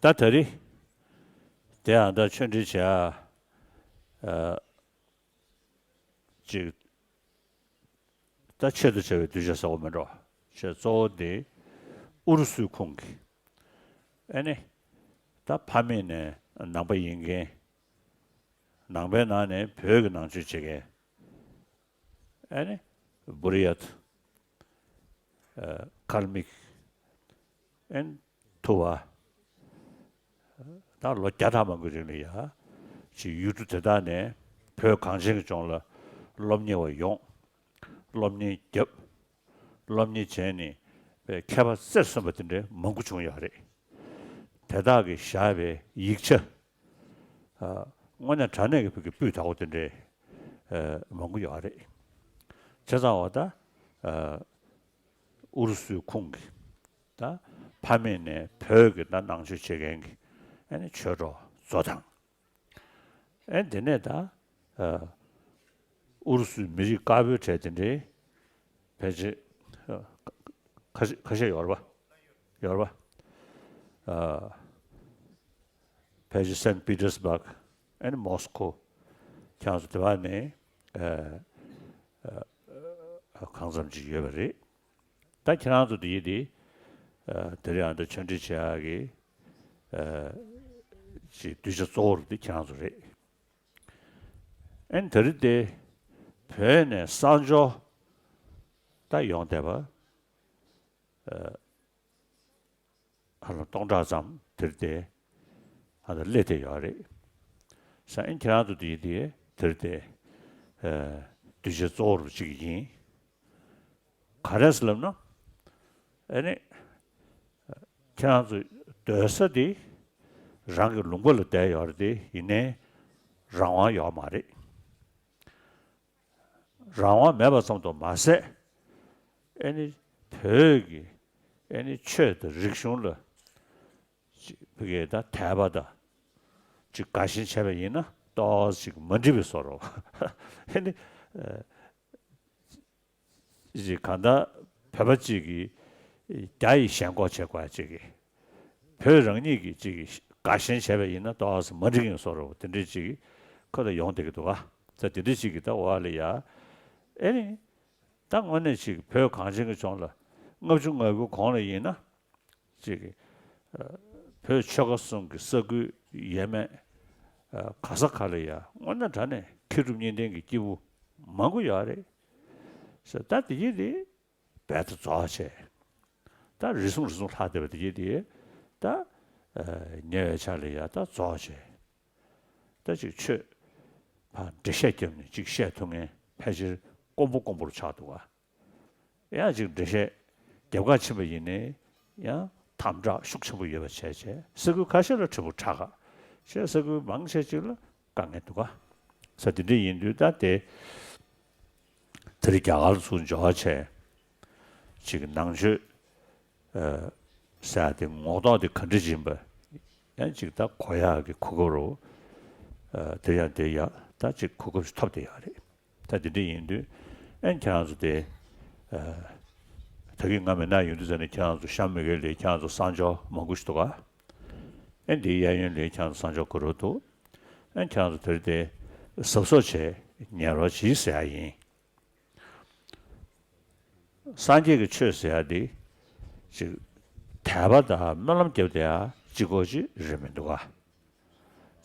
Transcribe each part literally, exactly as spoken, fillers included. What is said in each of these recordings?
ད་ད་རེས་དེ་ཡང་ད་ཆོས་འབྲེལ་བྱེད་ཡ་ཅིག་ད་ཆེད་དུ་བྱ་བའི་གདུལ་བྱ་ཟེར་བ་མེད་འགྲོ། ཞེས་གཙོ་བོ་འདི་ཨུ་རུ་སུའི་ཁོངས་ཀྱི་ཨེ་ནི་ད་ཕ་མེས་ནས་ནང་པ་ཡིན་མཁན། ནང་པའི་ནང་ནས་བོད་ཀྱི་ནང་ཆོས་བྱེད་མཁན། ཨེ་ནི་བུ་རི་ཡ་ཐུ། ཨ་ཁལ་མིག་ཨེ་ནི་ཐུ་བ། ད་ལོ་བརྒྱ་ཕྲག་མང་པོའི་རིང་ལ་ཡ་ཅིག་ཡུལ་གྲུ་དེ་དག་ནས་བོད་གངས་ཅན་གྱི་ལྗོངས་ལ་སློབ་གཉེར་བ་ཡོང་། སློབ་གཉེར་བརྒྱབ། སློབ་གཉེར་བྱས་ནས་པའི་མཁས་པ་རྩེར་སོན་པ་དེ་འདྲའི་མང་པོ་བྱུང་ཡོད་རེད། དེ་དག་གིས་བཞག་པའི་ཡིག་ཆ། ཨ་དངོས་གནས་དྲང་གནས་ཀྱི་བོད་ཀྱི་སྤུས་དག་པོ་དེ་འདྲའི་ཨ་མང་པོ་ཡོད་རེད། བྱས་ཙང་བ་ད་ཨ་ཨུ་རུ་སུའི་ཁོངས་ཀྱི་ད་ཕ་མེས་ནས་བོད་ཀྱི་ད་ནང་ཆོས་བྱེད་མཁན་གྱི་ཨ་ནི་ཆོས་གྲོགས་ཚོ་དང་། ཨེ་འདི་ནས་ད་ཨ་ཨུ་རུ་སུའི་མི་རིགས་དཀར་པོའི་གྲས་དེ་འདྲའི་ཕལ་ཆེར་ཨ་ཁ་ཤས་ཁ་ཤས་ཡོད་རེད་པ། ཡོད་རེད་པ། ཨ་ཕལ་ཆེར་སེན་པི་ཏེར་སྦག་ཨེ་ནི་མོ་སི་ཁོ་ཁྱེད་རང་ཚོ་དེ་བ་ནས་ཨ་ཨ་གང་འཚམ་ཅིག་ཡོད་པ་རེད། ད་ཁྱེད་རང་ཚོ་དེ་ཡིན་དེ། ཨ་དེ་རིང་ཨ་ད་ཆོས་འབྲེལ་བྱེད་ཡག་གི་ཨ་ཅིག་གདུལ་བྱ་གཙོ་བོ་རུ་དེ་ཁྱེད་རང་ཚོ་རེད། ཨེ་ནི་དེ་རིང་དེ་བོད་ནས་གསར་འབྱོར་ད་ཡོང་བསྡད་པ་ཨ་ཧ་ལམ་སྟོང་ཕྲག་ཙམ་དེར་དེ་ཨ་ད་སླེབས་བསྡད་ཡོད་རེད། ས་ཨེ་ནི་ཁྱེད་རང་ཚོ་དེ་ཡིན་དེ་དེར་དེ་ཨ་གདུལ་བྱ་གཙོ་བོ་རུ་ཅིག་ཡིན། ག་རེ་ཟེར་ལབ་ན། ཨེ་ནི། ཁྱེད་རང་ཚོ་སྡོད་ས་དེ། རང་གི་ལུང་པ་ལ་བསྡད་ཡོད་རེད་དེ་ཡིན་ནའི། རང་དབང་ཡོད་མ་རེད། རང་དབང་མེད་པ་ཙམ་དུ་མ་ཟད། ཨེ་ནི། བོད་ཀྱི་ཨེ་ནི་ཆོས་དང་རིག་གཞུང་ལ། ཅིག་ཕ་གིའི་ད་དད་པ་དང་། ཅིག་དགའ་ཞེན་བྱས་པ་ཡིན་ན་ཏོག་ཙམ་ཅིག་མ་འགྲིག་པའི་བཟོ་འདྲ་བ། ཨེ་ནི། ཅིག་གང་ལྟར་བོད་པ་གཅིག་གིས་རྒྱ་ཡི་ཞེན་ཁོག་བྱེད་དགོས་གཅིག་གིས། བོད་རང་ཉིད་ཀྱིས་གཅིག་གིས་དགའ་ཞེན་བྱས་པ་ཡིན་ན་ཏོག་ཙམ་མ་འགྲིག་ཡོང་བཟོ་འདྲ་བོ་དེ་འདྲའི་གཅིག་གིས་ཁོ་ད་ཡོང་བསྡད་ཀྱི་འདུག་ག་ད་དེ་འདྲའི་གཅིག་གིས་ད་འོག་ལ་ཡ། ཨེ་ནི། ད་དངོས་གནས་ཅིག་བོད་གངས་ཅན་གྱི་ལྗོངས་ལ་ལྔ་བཅུ་ང་དགུ་གོང་ལ་ཡིན་ན། ཅིག་གིས། ཨ་བོད་ཆོལ་ཁ་གསུམ་གྱི་ས་ཁུལ་ཡས་མས། ཨ་ག་ས་ག་ལ་ཡ་དངོས་གནས་དྲང་གནས་མཁས་གྲུབ་གཉིས་ལྡན་གྱི་སྐྱེས་བུ་མང་པོ་ཡོད་རེད། ཟེར་ད་དེ་ཡིན་དེ་རྦད་དེ་རྫོགས་བྱས། ད་རེ་ཟུང་རེ་ཟུང་ལྷག་བསྡད་པ་དེ་ཡིན་དེ་ད་ཨ་ཉེ་བའི་ཆར་ལ་ཡ་ད་རྫོགས་བྱས། ད་ཅིག་ཆོས་ཕར་འགྲེལ་བཤད་བརྒྱབ་ནས་ཅིག་བཤད་ཐུབ་མཁན་ཕལ་ཆེར་དཀོན་པོ་དཀོན་པོར་ཆགས་འདུག་ག་ཡང་ཅིག་འགྲེལ་བཤད་རྒྱབ་ཁ་ཕྱིན་པ་ཡིན་ནའི་ཡང་དམ་དྲག་ཤུགས་ཆེན་པོ་ཡོད་པ་བྱས་བྱས་ས་ཁུལ་ཁ་ཤས་ལ་ཕྲན་བུ་དྲག་ག་བྱས་ས་ཁུལ་མང་ཆེ་ཅིག་ལ་དཀའ་ངལ་འདུག་ག་ས་དེ་འདྲ་ཡིན་དུས་ད་དེ་དེ་རིང་རྒྱ་གར་ཚུར་འབྱོར་བྱས་ཅིག་ནང་ཆོས་ཨ་ཟེར་ཡ་དེ་ངོ་ཐོག་དེ་ག་འདྲ་ཡིན་པ་ཡང་ཅིག་ད་གོ་ཡག་གི་གོ་སྐབས་རུ་ཨ་དེ་ཡང་དེ་ཡག་ད་ཅིག་གོ་སྐབས་ཤིག་ཐོབ་བསྡད་ཡོད་རེད། ད་དེ་འདྲ་ཡིན་དུས་ཨེ་ཁྱེད་རང་ཚོ་དེ་ཨ་ད་གིན་ང་མི་ནག་ཡོང་དུས་ཙམ་ནས་ཁྱེད་རང་ཚོ་གཤམ་མི་གེ་ལས་ཁྱེད་རང་ཚོ་གསང་སྦྱོར་མང་པོ་ཞིག་འདུག་ག་ཨེ་འདིའི་གཡས་གཡོན་ལས་ཁྱེད་རང་ཚོ་གསང་སྦྱོར་ག་རུ་འདུག་ཨེ་ཁྱེད་རང་ཚོ་དེར་དེ་གཟབ་གཟབ་བྱས་ཉན་རོགས་གྱིས་ཟེར་ཡ་ཡིན། སངས་རྒྱས་ཀྱི་ཆོས་ཟེར་ཡ་འདི་ཅིག་དད་པ་དང་སྨོན་ལམ་བརྒྱབ་བསྡད་ཡ་གཅིག་པོ་ཅིག་རེད་མི་འདུག་ག་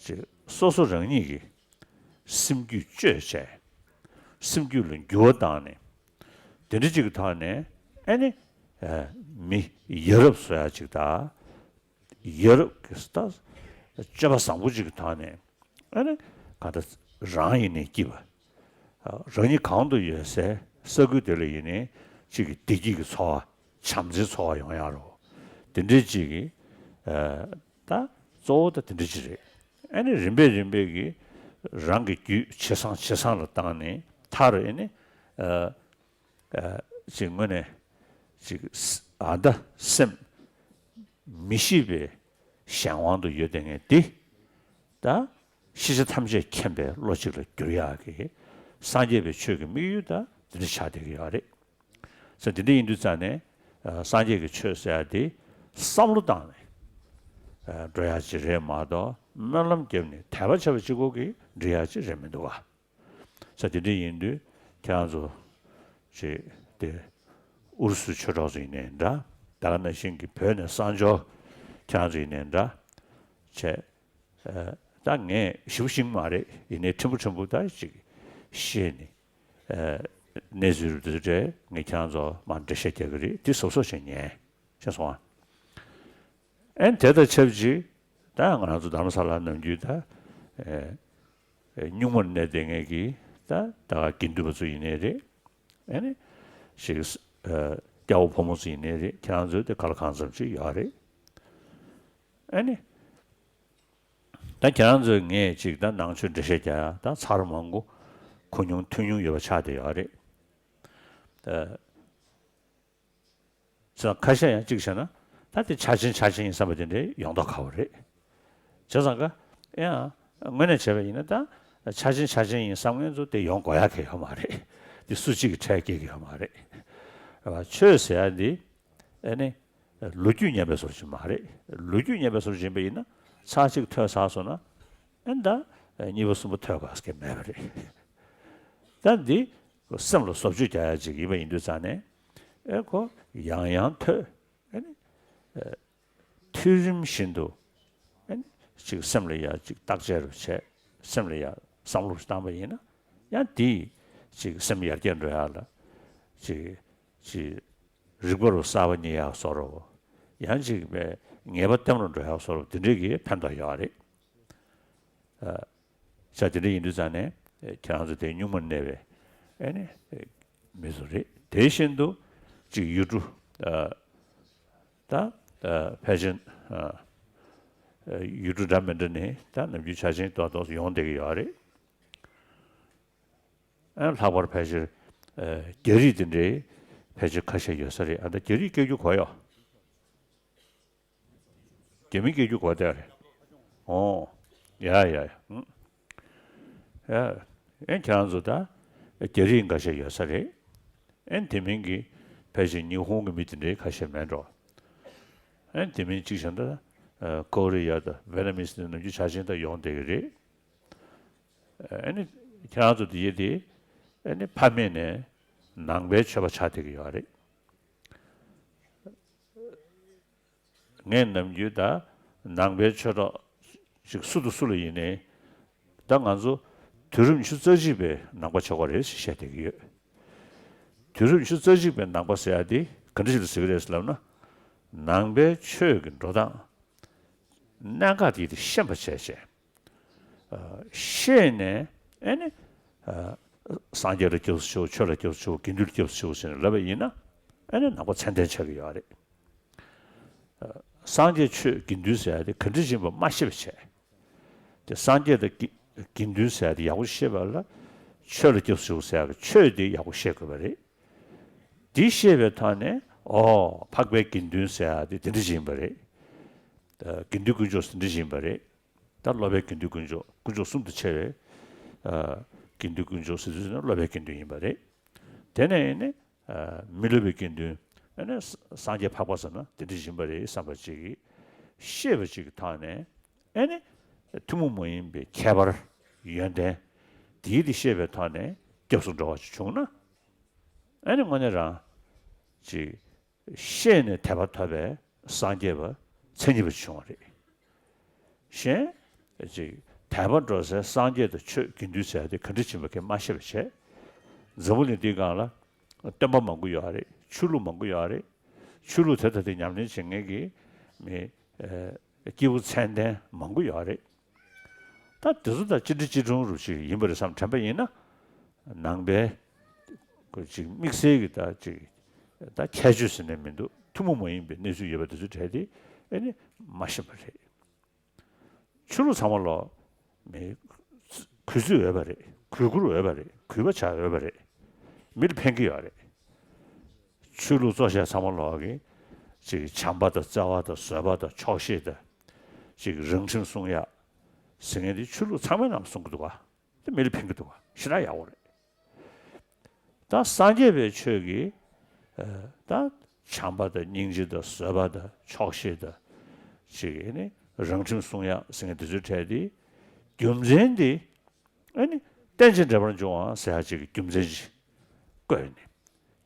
ཅིག་སོ་སོ་རང་ཉིད་ཀྱི་སེམས་རྒྱུད་བཅོས་བྱས། སེམས་རྒྱུད་ལ་འགྱུར་བ་བཏང་ནས། དེ་འདྲ་ཅིག་གི་ཐོག་ནས་ཨ་ནི་ཨ་མི་ཡ་རབས་བཟོ་ཡ་ཅིག་དང་། ཡ་རབས་ཀྱི་ད་སྤྱོད་པ་བཟང་པོ་ཅིག་གི་ཐོག་ནས་ཨ་ནི་གང་ལྟར་རང་ཡིན་ནའི་སྐྱིད་པ། རང་ཉིད་གང་དུ་ཡོད་སའི་ས་ཁུལ་དེ་ལ་ཡིན་ནའི་གཅིག་གི་བདེ་སྐྱིད་ཀྱི་འཚོ་བ་བྱམས་བརྩེའི་འཚོ་བ་ཡོང་ཡག་རོ། དེ་འདྲའི་གཅིག་གི་ད་གཙོ་བོ་ད་དེ་འདྲ་ཅིག་རེད། ཨ་ནི་རིམ་པས་རིམ་པས་ཀྱི་རང་གི་རྒྱུད་ཇེ་བཟང་ཇེ་བཟང་ལ་བཏང་ནས་མཐར་ཨ་ནི་ཅིག་དངོས་གནས་ཅིག་ཨ་ད་སེམས། མི་ཤེས་པའི་གཞན་དབང་དུ་ཡོད་བསྡད་མཁན་འདི། ད་ཤེས་བྱ་ཐམས་ཅད་མཁྱེན་པའི་བློ་གཅིག་ལ་འགྱུར་ཡག་གི་སངས་རྒྱས་པའི་ཆོས་ཀྱི་དམིགས་ཡུལ་ད་འདི་འདྲ་ཆགས་བསྡད་ཀྱི་ཡོད་རེད། ས་འདི་འདྲ་ཡིན་དུས་ཙང་ནས་སངས་རྒྱས་ཀྱི་ཆོས་ཟེར་ཡ་འདི་བསམ་བློ་བཏང་ནས་ འགྲོ་ཡག་ཅིག་རེད་མ་གཏོགས། སྨོན་ལམ་བརྒྱབ་ནས་དད་པ་བྱས་པ་གཅིག་པོ་གིས་འགྲིག་ཡག་ཅིག་རེད་མི་འདུག་ག་ས་དེ་འདྲ་ཡིན་དུས་ཁྱེད་རང་ཚོ་ཅིག་དེ་ཨུ་རུ་སུའི་ཆོས་གྲོགས་ཚོ་ཡིན་ནའི་འདྲ། ད་ག་ནང་བཞིན་གྱི་བོད་ནས་གསར་འབྱོར་ཁྱེད་རང་ཚོ་ཡིན་ནའི་འདྲ་བྱས། ད་ངས་ཞིབ་ཤིང་མ་རེད། ཡིན་ནའི་ཕྲན་བུ་ཕྲན་བུ་ད་ཅིག་ཤེས་ནས། གནས་ཚུལ་འདི་འདྲ་ངས་ཁྱེད་རང་ཚོ་མར་འགྲེལ་བཤད་རྒྱག་གི་རེད། འདི་གཟབ་གཟབ་བྱས་ཉན། ཤེས་སོང་ཨ། ཨན་དེ་དང་ཆབས་ཅིག་ད་ང་རང་ཚོ་རྡ་རམ་ས་ལ་ནམ་རྒྱུན་ད་གཉུག་མར་གནས་བསྡད་མཁན་གྱི་ད་ད་དགེ་འདུན་པ་ཚོ་ཡིན་ནའི་རེད། ཨ་ནི་ཞིག་སྐྱ་བོ་ཕོ་མོ་ཚོ་ཡིན་ནའི་རེད། ཁྱེད་རང་ཚོའི་དེ་ག་ལ་གང་འཚམ་ཅིག་ཡོད་རེད། ཨ་ནི། ད་ཁྱེད་རང་ཚོས་ངས་ཅིག་ད་ནང་ཆོས་འགྲེལ་བཤད་རྒྱག་ཡ་ད་ཚར་མང་པོ་གོ་མྱོང་ཐོས་མྱོང་ཡོད་པ་ཆགས་བསྡད་ཡོད་རེད། ད་ཁ་ཤས་ཡང་གཅིག་བྱས་ན་ད་དེ་ཆ་ཆེན་ཆ་ཆེན་ཡིན་བསམ་པ་དེ་འདྲའི་ཡོང་མདོག་ཁ་པོ་རེད། བྱས་ཙང་ཀ་ཡང་དངོས་གནས་བྱས་པ་ཡིན་ན་ད་ཆ་ཆེན་ཆ་ཆེན་ཡིན་བསམ་མཁན་ཚོ་དེ་ཡོང་དགོས་ཡ་གི་ཡོད་མ་རེད། དེ་སུ་གཅིག་གིས་ཁྲལ་སྐྱེལ་གི་ཡོད་མ་རེད། རེད་བ། ཆོས་ཟེར་ཡ་འདི་ཨ་ནི། ལོ་རྒྱུས་ཉམས་པའི་བཟོ་ཅིག་མ་རེད། ལོ་རྒྱུས་ཉམས་པའི་བཟོ་ཅིག་ཡིན་པ་ཡིན་ན་ཚར་གཅིག་ཐོས་ཚར་སོང་ན་ཨེ་ད་གཉིས་པ་གསུམ་པ་ཐོས་དགོས་ཀྱི་མེད་པ་རེད། ད་འདི་སེམས་ལ་བཟོ་བཅོས་རྒྱག་ཡ་ཅིག་ཡིན་པ་ཡིན་དུས་ཙང་ནས་ཨེ་ཁོ་ཡང་ཡང་ཐོས། ཨེ་ནི་དུས་རིམ་བཞིན་དུ་ཨེ་ནི་ཅིག་སེམས་ལ་ཡ་ཅིག་བརྟག་དཔྱད་རུ་བྱས། སེམས་ལ་ཡ་བསམ་བློ་བཏང་པ་ཡིན་ན་ཡང་འདི་ཅིག་སེམས་ཡར་རྒྱས་འགྲོ་ཡ་ལ་ཅིག་ཅིག་རིག་པ་རུ་གསར་པ་རྙེད་ཡག་བཟོ་འདྲ། ཡང་ཅིག་པའི་ངེས་པ་ལྟད་མོ་རུ་འགྲོ་ཡག་བཟོ་འདྲ། དེ་འདྲའི་གི་ཕན་ཐོགས་ཡོད་རེད། ཨ། ས་དེ་འདྲ་ཡིན་དུས་ཙང་ནས་ཁྱེད་རང་ཚོ་དེ་གཉུག་མར་གནས་པའི་ཨེ་ནི་མི་ཚོ་རེད། དེ་བཞིན་དུ་ཅིག་ཡུལ་གྲུ་ཨ། ད་ཨ་ཕལ་ཆེར་ཨ་ཡུལ་གྲུ་འདྲ་མི་འདྲ་ནས་ད་ནམ་རྒྱུན་ཆ་ཆེན་ཏོག་ཏོག་ཡོང་བསྡད་ཀྱི་ཡོད་རེད། ཨ་ལྷག་པར་ཕལ་ཆེར་ཨ་རྒྱ་རིགས་དེ་འདྲའི་ཕལ་ཆེར་ཁ་ཤས་ཡོད་ས་རེད། ཨ་ད་རྒྱ་རིགས་སྐད་རྒྱུག་གོ་ཡོད། རྒྱ་མི་སྐད་རྒྱུག་གོ་བསྡད་རེད། ཨོ། ཡ་ཡ་ཡ། ཧུམ། ཡ། ཨེ་ཁྱེད་རང་ཚོ་ད་རྒྱ་རིགས་འགའ་ཤས་ཡོད་ས་རེད། ཨེ་དེ་མིན་གྱི་ཕལ་ཆེར་ཉི་ཧོང་གི་མི་དེ་འདྲའི་ཁ་ཤས་མེད་འགྲོ། ཨེ་དེ་མིན་གཅིག་བྱས་ན་ད་ཨ་ཀོ་རི་ཡ་དང་ཝེ་ཏ་ནམ་མི་སི་ནི་ནམ་རྒྱུན་ཆ་ཆེན་ད་ཡོང་བསྡད་ཀྱི་རེད། ཨ་ནི་ཁྱེད་རང་ཚོ་དེ་ཡེ་དེ་ཨ་ནི་ཕ་མེས་ནས་ནང་པའི་ཆོས་པ་ཆགས་བསྡད་ཀྱི་ཡོད་རེད། ངས་ནམ་རྒྱུན་ད་ནང་པའི་ཆོས་གྲོགས་ཤིག་སུ་དང་སུ་ལ་ཡིན་ནའི་ད་ང་ཚོ་དུས་རབས་ཉི་ཤུ་རྩ་གཅིག་པའི་ནང་པ་ཆགས་ཀྱི་རེད་ཞེས་བཤད་བསྡད་ཀྱི་ཡོད། དུས་རབས་ཉི་ཤུ་རྩ་གཅིག་པའི་ནང་པ་ཟེར་ཡ་དེ་ག་འདྲ་ཞིག་ལ་ཟེར་གྱི་རེད་ཟེར་ལབ་ན། ནང་པའི་ཆོས་ཀྱི་འགྲོ་སྟངས་གནད་འགག་དེ་དེ་ཤེས་པ་བྱས་བྱས། ཤེས་ནས་ཨེ་ནི་སངས་རྒྱས་ལ་སྐྱབས་སུ་མཆིའོ། ཆོས་ལ་སྐྱབས་སུ་མཆིའོ། དགེ་འདུན་ལ་སྐྱབས་སུ་མཆིའོ་ཟེར་ནས་ལབ་པ་ཡིན་ན་ཨེ་ནི་ནང་པ་ཚད་ལྡན་ཆགས་ཀྱི་ཡོད་རེད། སངས་རྒྱས་ཆོས་དགེ་འདུན་ཟེར་ཡ་དེ་ག་འདྲ་ཡིན་པ་མ་ཤེས་པ་བྱས། དེ་སངས་རྒྱས་དང་དགེ་དགེ་འདུན་ཟེར་ཡ་དེ་ཡག་པོ་ཤེས་པ་ལ་ཆོས་ལ་སྐྱབས་སུ་མཆིའོ་ཟེར་ཡ་གི་ཆོས་དེ་ཡག་པོ་ཤེས་དགོས་པ་རེད། དེ་ཤེས་པའི་ཐོག་ནས་ཨོ་འཕགས་པའི་དགེ་འདུན་ཟེར་ཡ་དེ་དེ་འདྲ་ཡིན་པ་རེད། དགེ་འདུན་དཀོན་མཆོག་དེ་འདྲ་ཡིན་པ་རེད། ད་སློབ་པའི་དགེ་འདུན་དཀོན་མཆོག་དཀོན་མཆོག་གསུམ་དུ་ཕྱེ་བའི་ཨ་དགེ་འདུན་དཀོན་མཆོག་ཟེར་དུས་ནི་སློབ་པའི་དགེ་འདུན་ཡིན་པ་རེད། དེ་ནས་ནི་ཨ་མི་སློབ་པའི་དགེ་འདུན་ཨ་ནི་སངས་རྒྱས་འཕགས་པ་ཟེར་ན་དེ་འདྲ་ཡིན་པ་རེད་བསམ་པ་ཅིག་གིས་ཤེས་པ་ཅིག་གི་ཐོག་ནས་ཨ་ནི་ཐུན་མོང་མ་ཡིན་པའི་ཁྱད་པར་ཡོན་ཏན་དེའི་དེ་ཤེས་པའི་ཐོག་ནས་སྐྱབས་སུ་འགྲོ་བ་ཅིག་བྱུང་ན་ཨ་ནི་དངོས་གནས་རང་ཅིག་ཤེས་ནས་དད་པ་ཐོབ་པའི་སངས་རྒྱས་པ་མཚན་ཉིད་པ་བྱུང་བ་རེད། གཞན་ཅིག་དད་པ་འགྲོ་སའི་སངས་རྒྱས་དང་ཆོས་དགེ་འདུན་ཟེར་ཡ་དེ་ག་འདྲ་ཕྱིན་པ་གས་མ་ཤེས་པ་བྱས། འཛམ་བུ་གླིང་འདིའི་སྒང་ལ་སྟོན་པ་མང་པོ་ཡོད་རེད། ཆོས་ལུགས་མང་པོ་ཡོད་རེད། ཆོས་ལུགས་དེ་དག་དེ་ཉམས་ལེན་བྱེད་མཁན་གྱི་མི་སྐྱེས་བུ་ཚད་ལྡན་མང་པོ་ཡོད་རེད། ད་དེ་ཚོ་དང་གཅིག་འདྲ་གཅིག་མཚུངས་རུ་ཅིག་ཡིན་པ་རེད་བསམ་དྲན་པ་ཡིན་ན། ནང་པའི་ཅིག་དམིགས་བསལ་གྱི་ད་ཅིག་ད་ཁྱད་ཆོས་ཟེར་ནས་མི་འདུག་ཐུན་མོང་མ་ཡིན་པའི་གནས་ཚུལ་ཡོད་པ་དེ་ཚོ་གྲས་དེ་ཨེ་ནི་མ་ཤེས་པ་རེད། ཆོས་ལུགས་ཚང་མ་ལོ་མི་གུས་བརྩི་འོས་པ་རེད། གུས་བཀུར་འོས་པ་རེད། གུས་པ་བྱ་འོས་པ་རེད། མི་ལ་ཕན་གྱི་ཡོད་རེད། ཆོས་ལུགས་གཙོ་ཆེ་ཚང་མ་ལོག་གི་ཅིག་བྱམས་པ་དང་བརྩེ་བ་དང་བཟོད་པ་དང་ཆོག་ཤེས་དང་ཅིག་རང་ཁྲིམས་སྲུང་ཡག་ཟེར་མཁན་དེ་ཆོས་ལུགས་ཚང་མའི་ནང་གསུང་གི་འདུག་ག་དེ་མི་ལ་ཕན་གི་འདུག་ག་ཞེ་དྲག་ཡག་པོ་རེད། ད་སངས་རྒྱས་པའི་ཆོས་ཀྱི་ད་བྱམས་པ་དང་སྙིང་རྗེ་དང་བཟོད་པ་དང་ཆོག་ཤེས་དང་ཅིག་ནི་ རང་ཁྲིམས་སྲུང་ཡག་ཟེར་མཁན་དེ་ཚོའི་གྲས་དེ་རྒྱུ་མཚན་དེ། ཨ་ནི་རྟེན་ཅིང་འབྲེལ་པར་འབྱུང་བ་ཟེར་ཡག་ཅིག་གི་རྒྱུ་མཚན་ཅིག་བཀོད་ནས།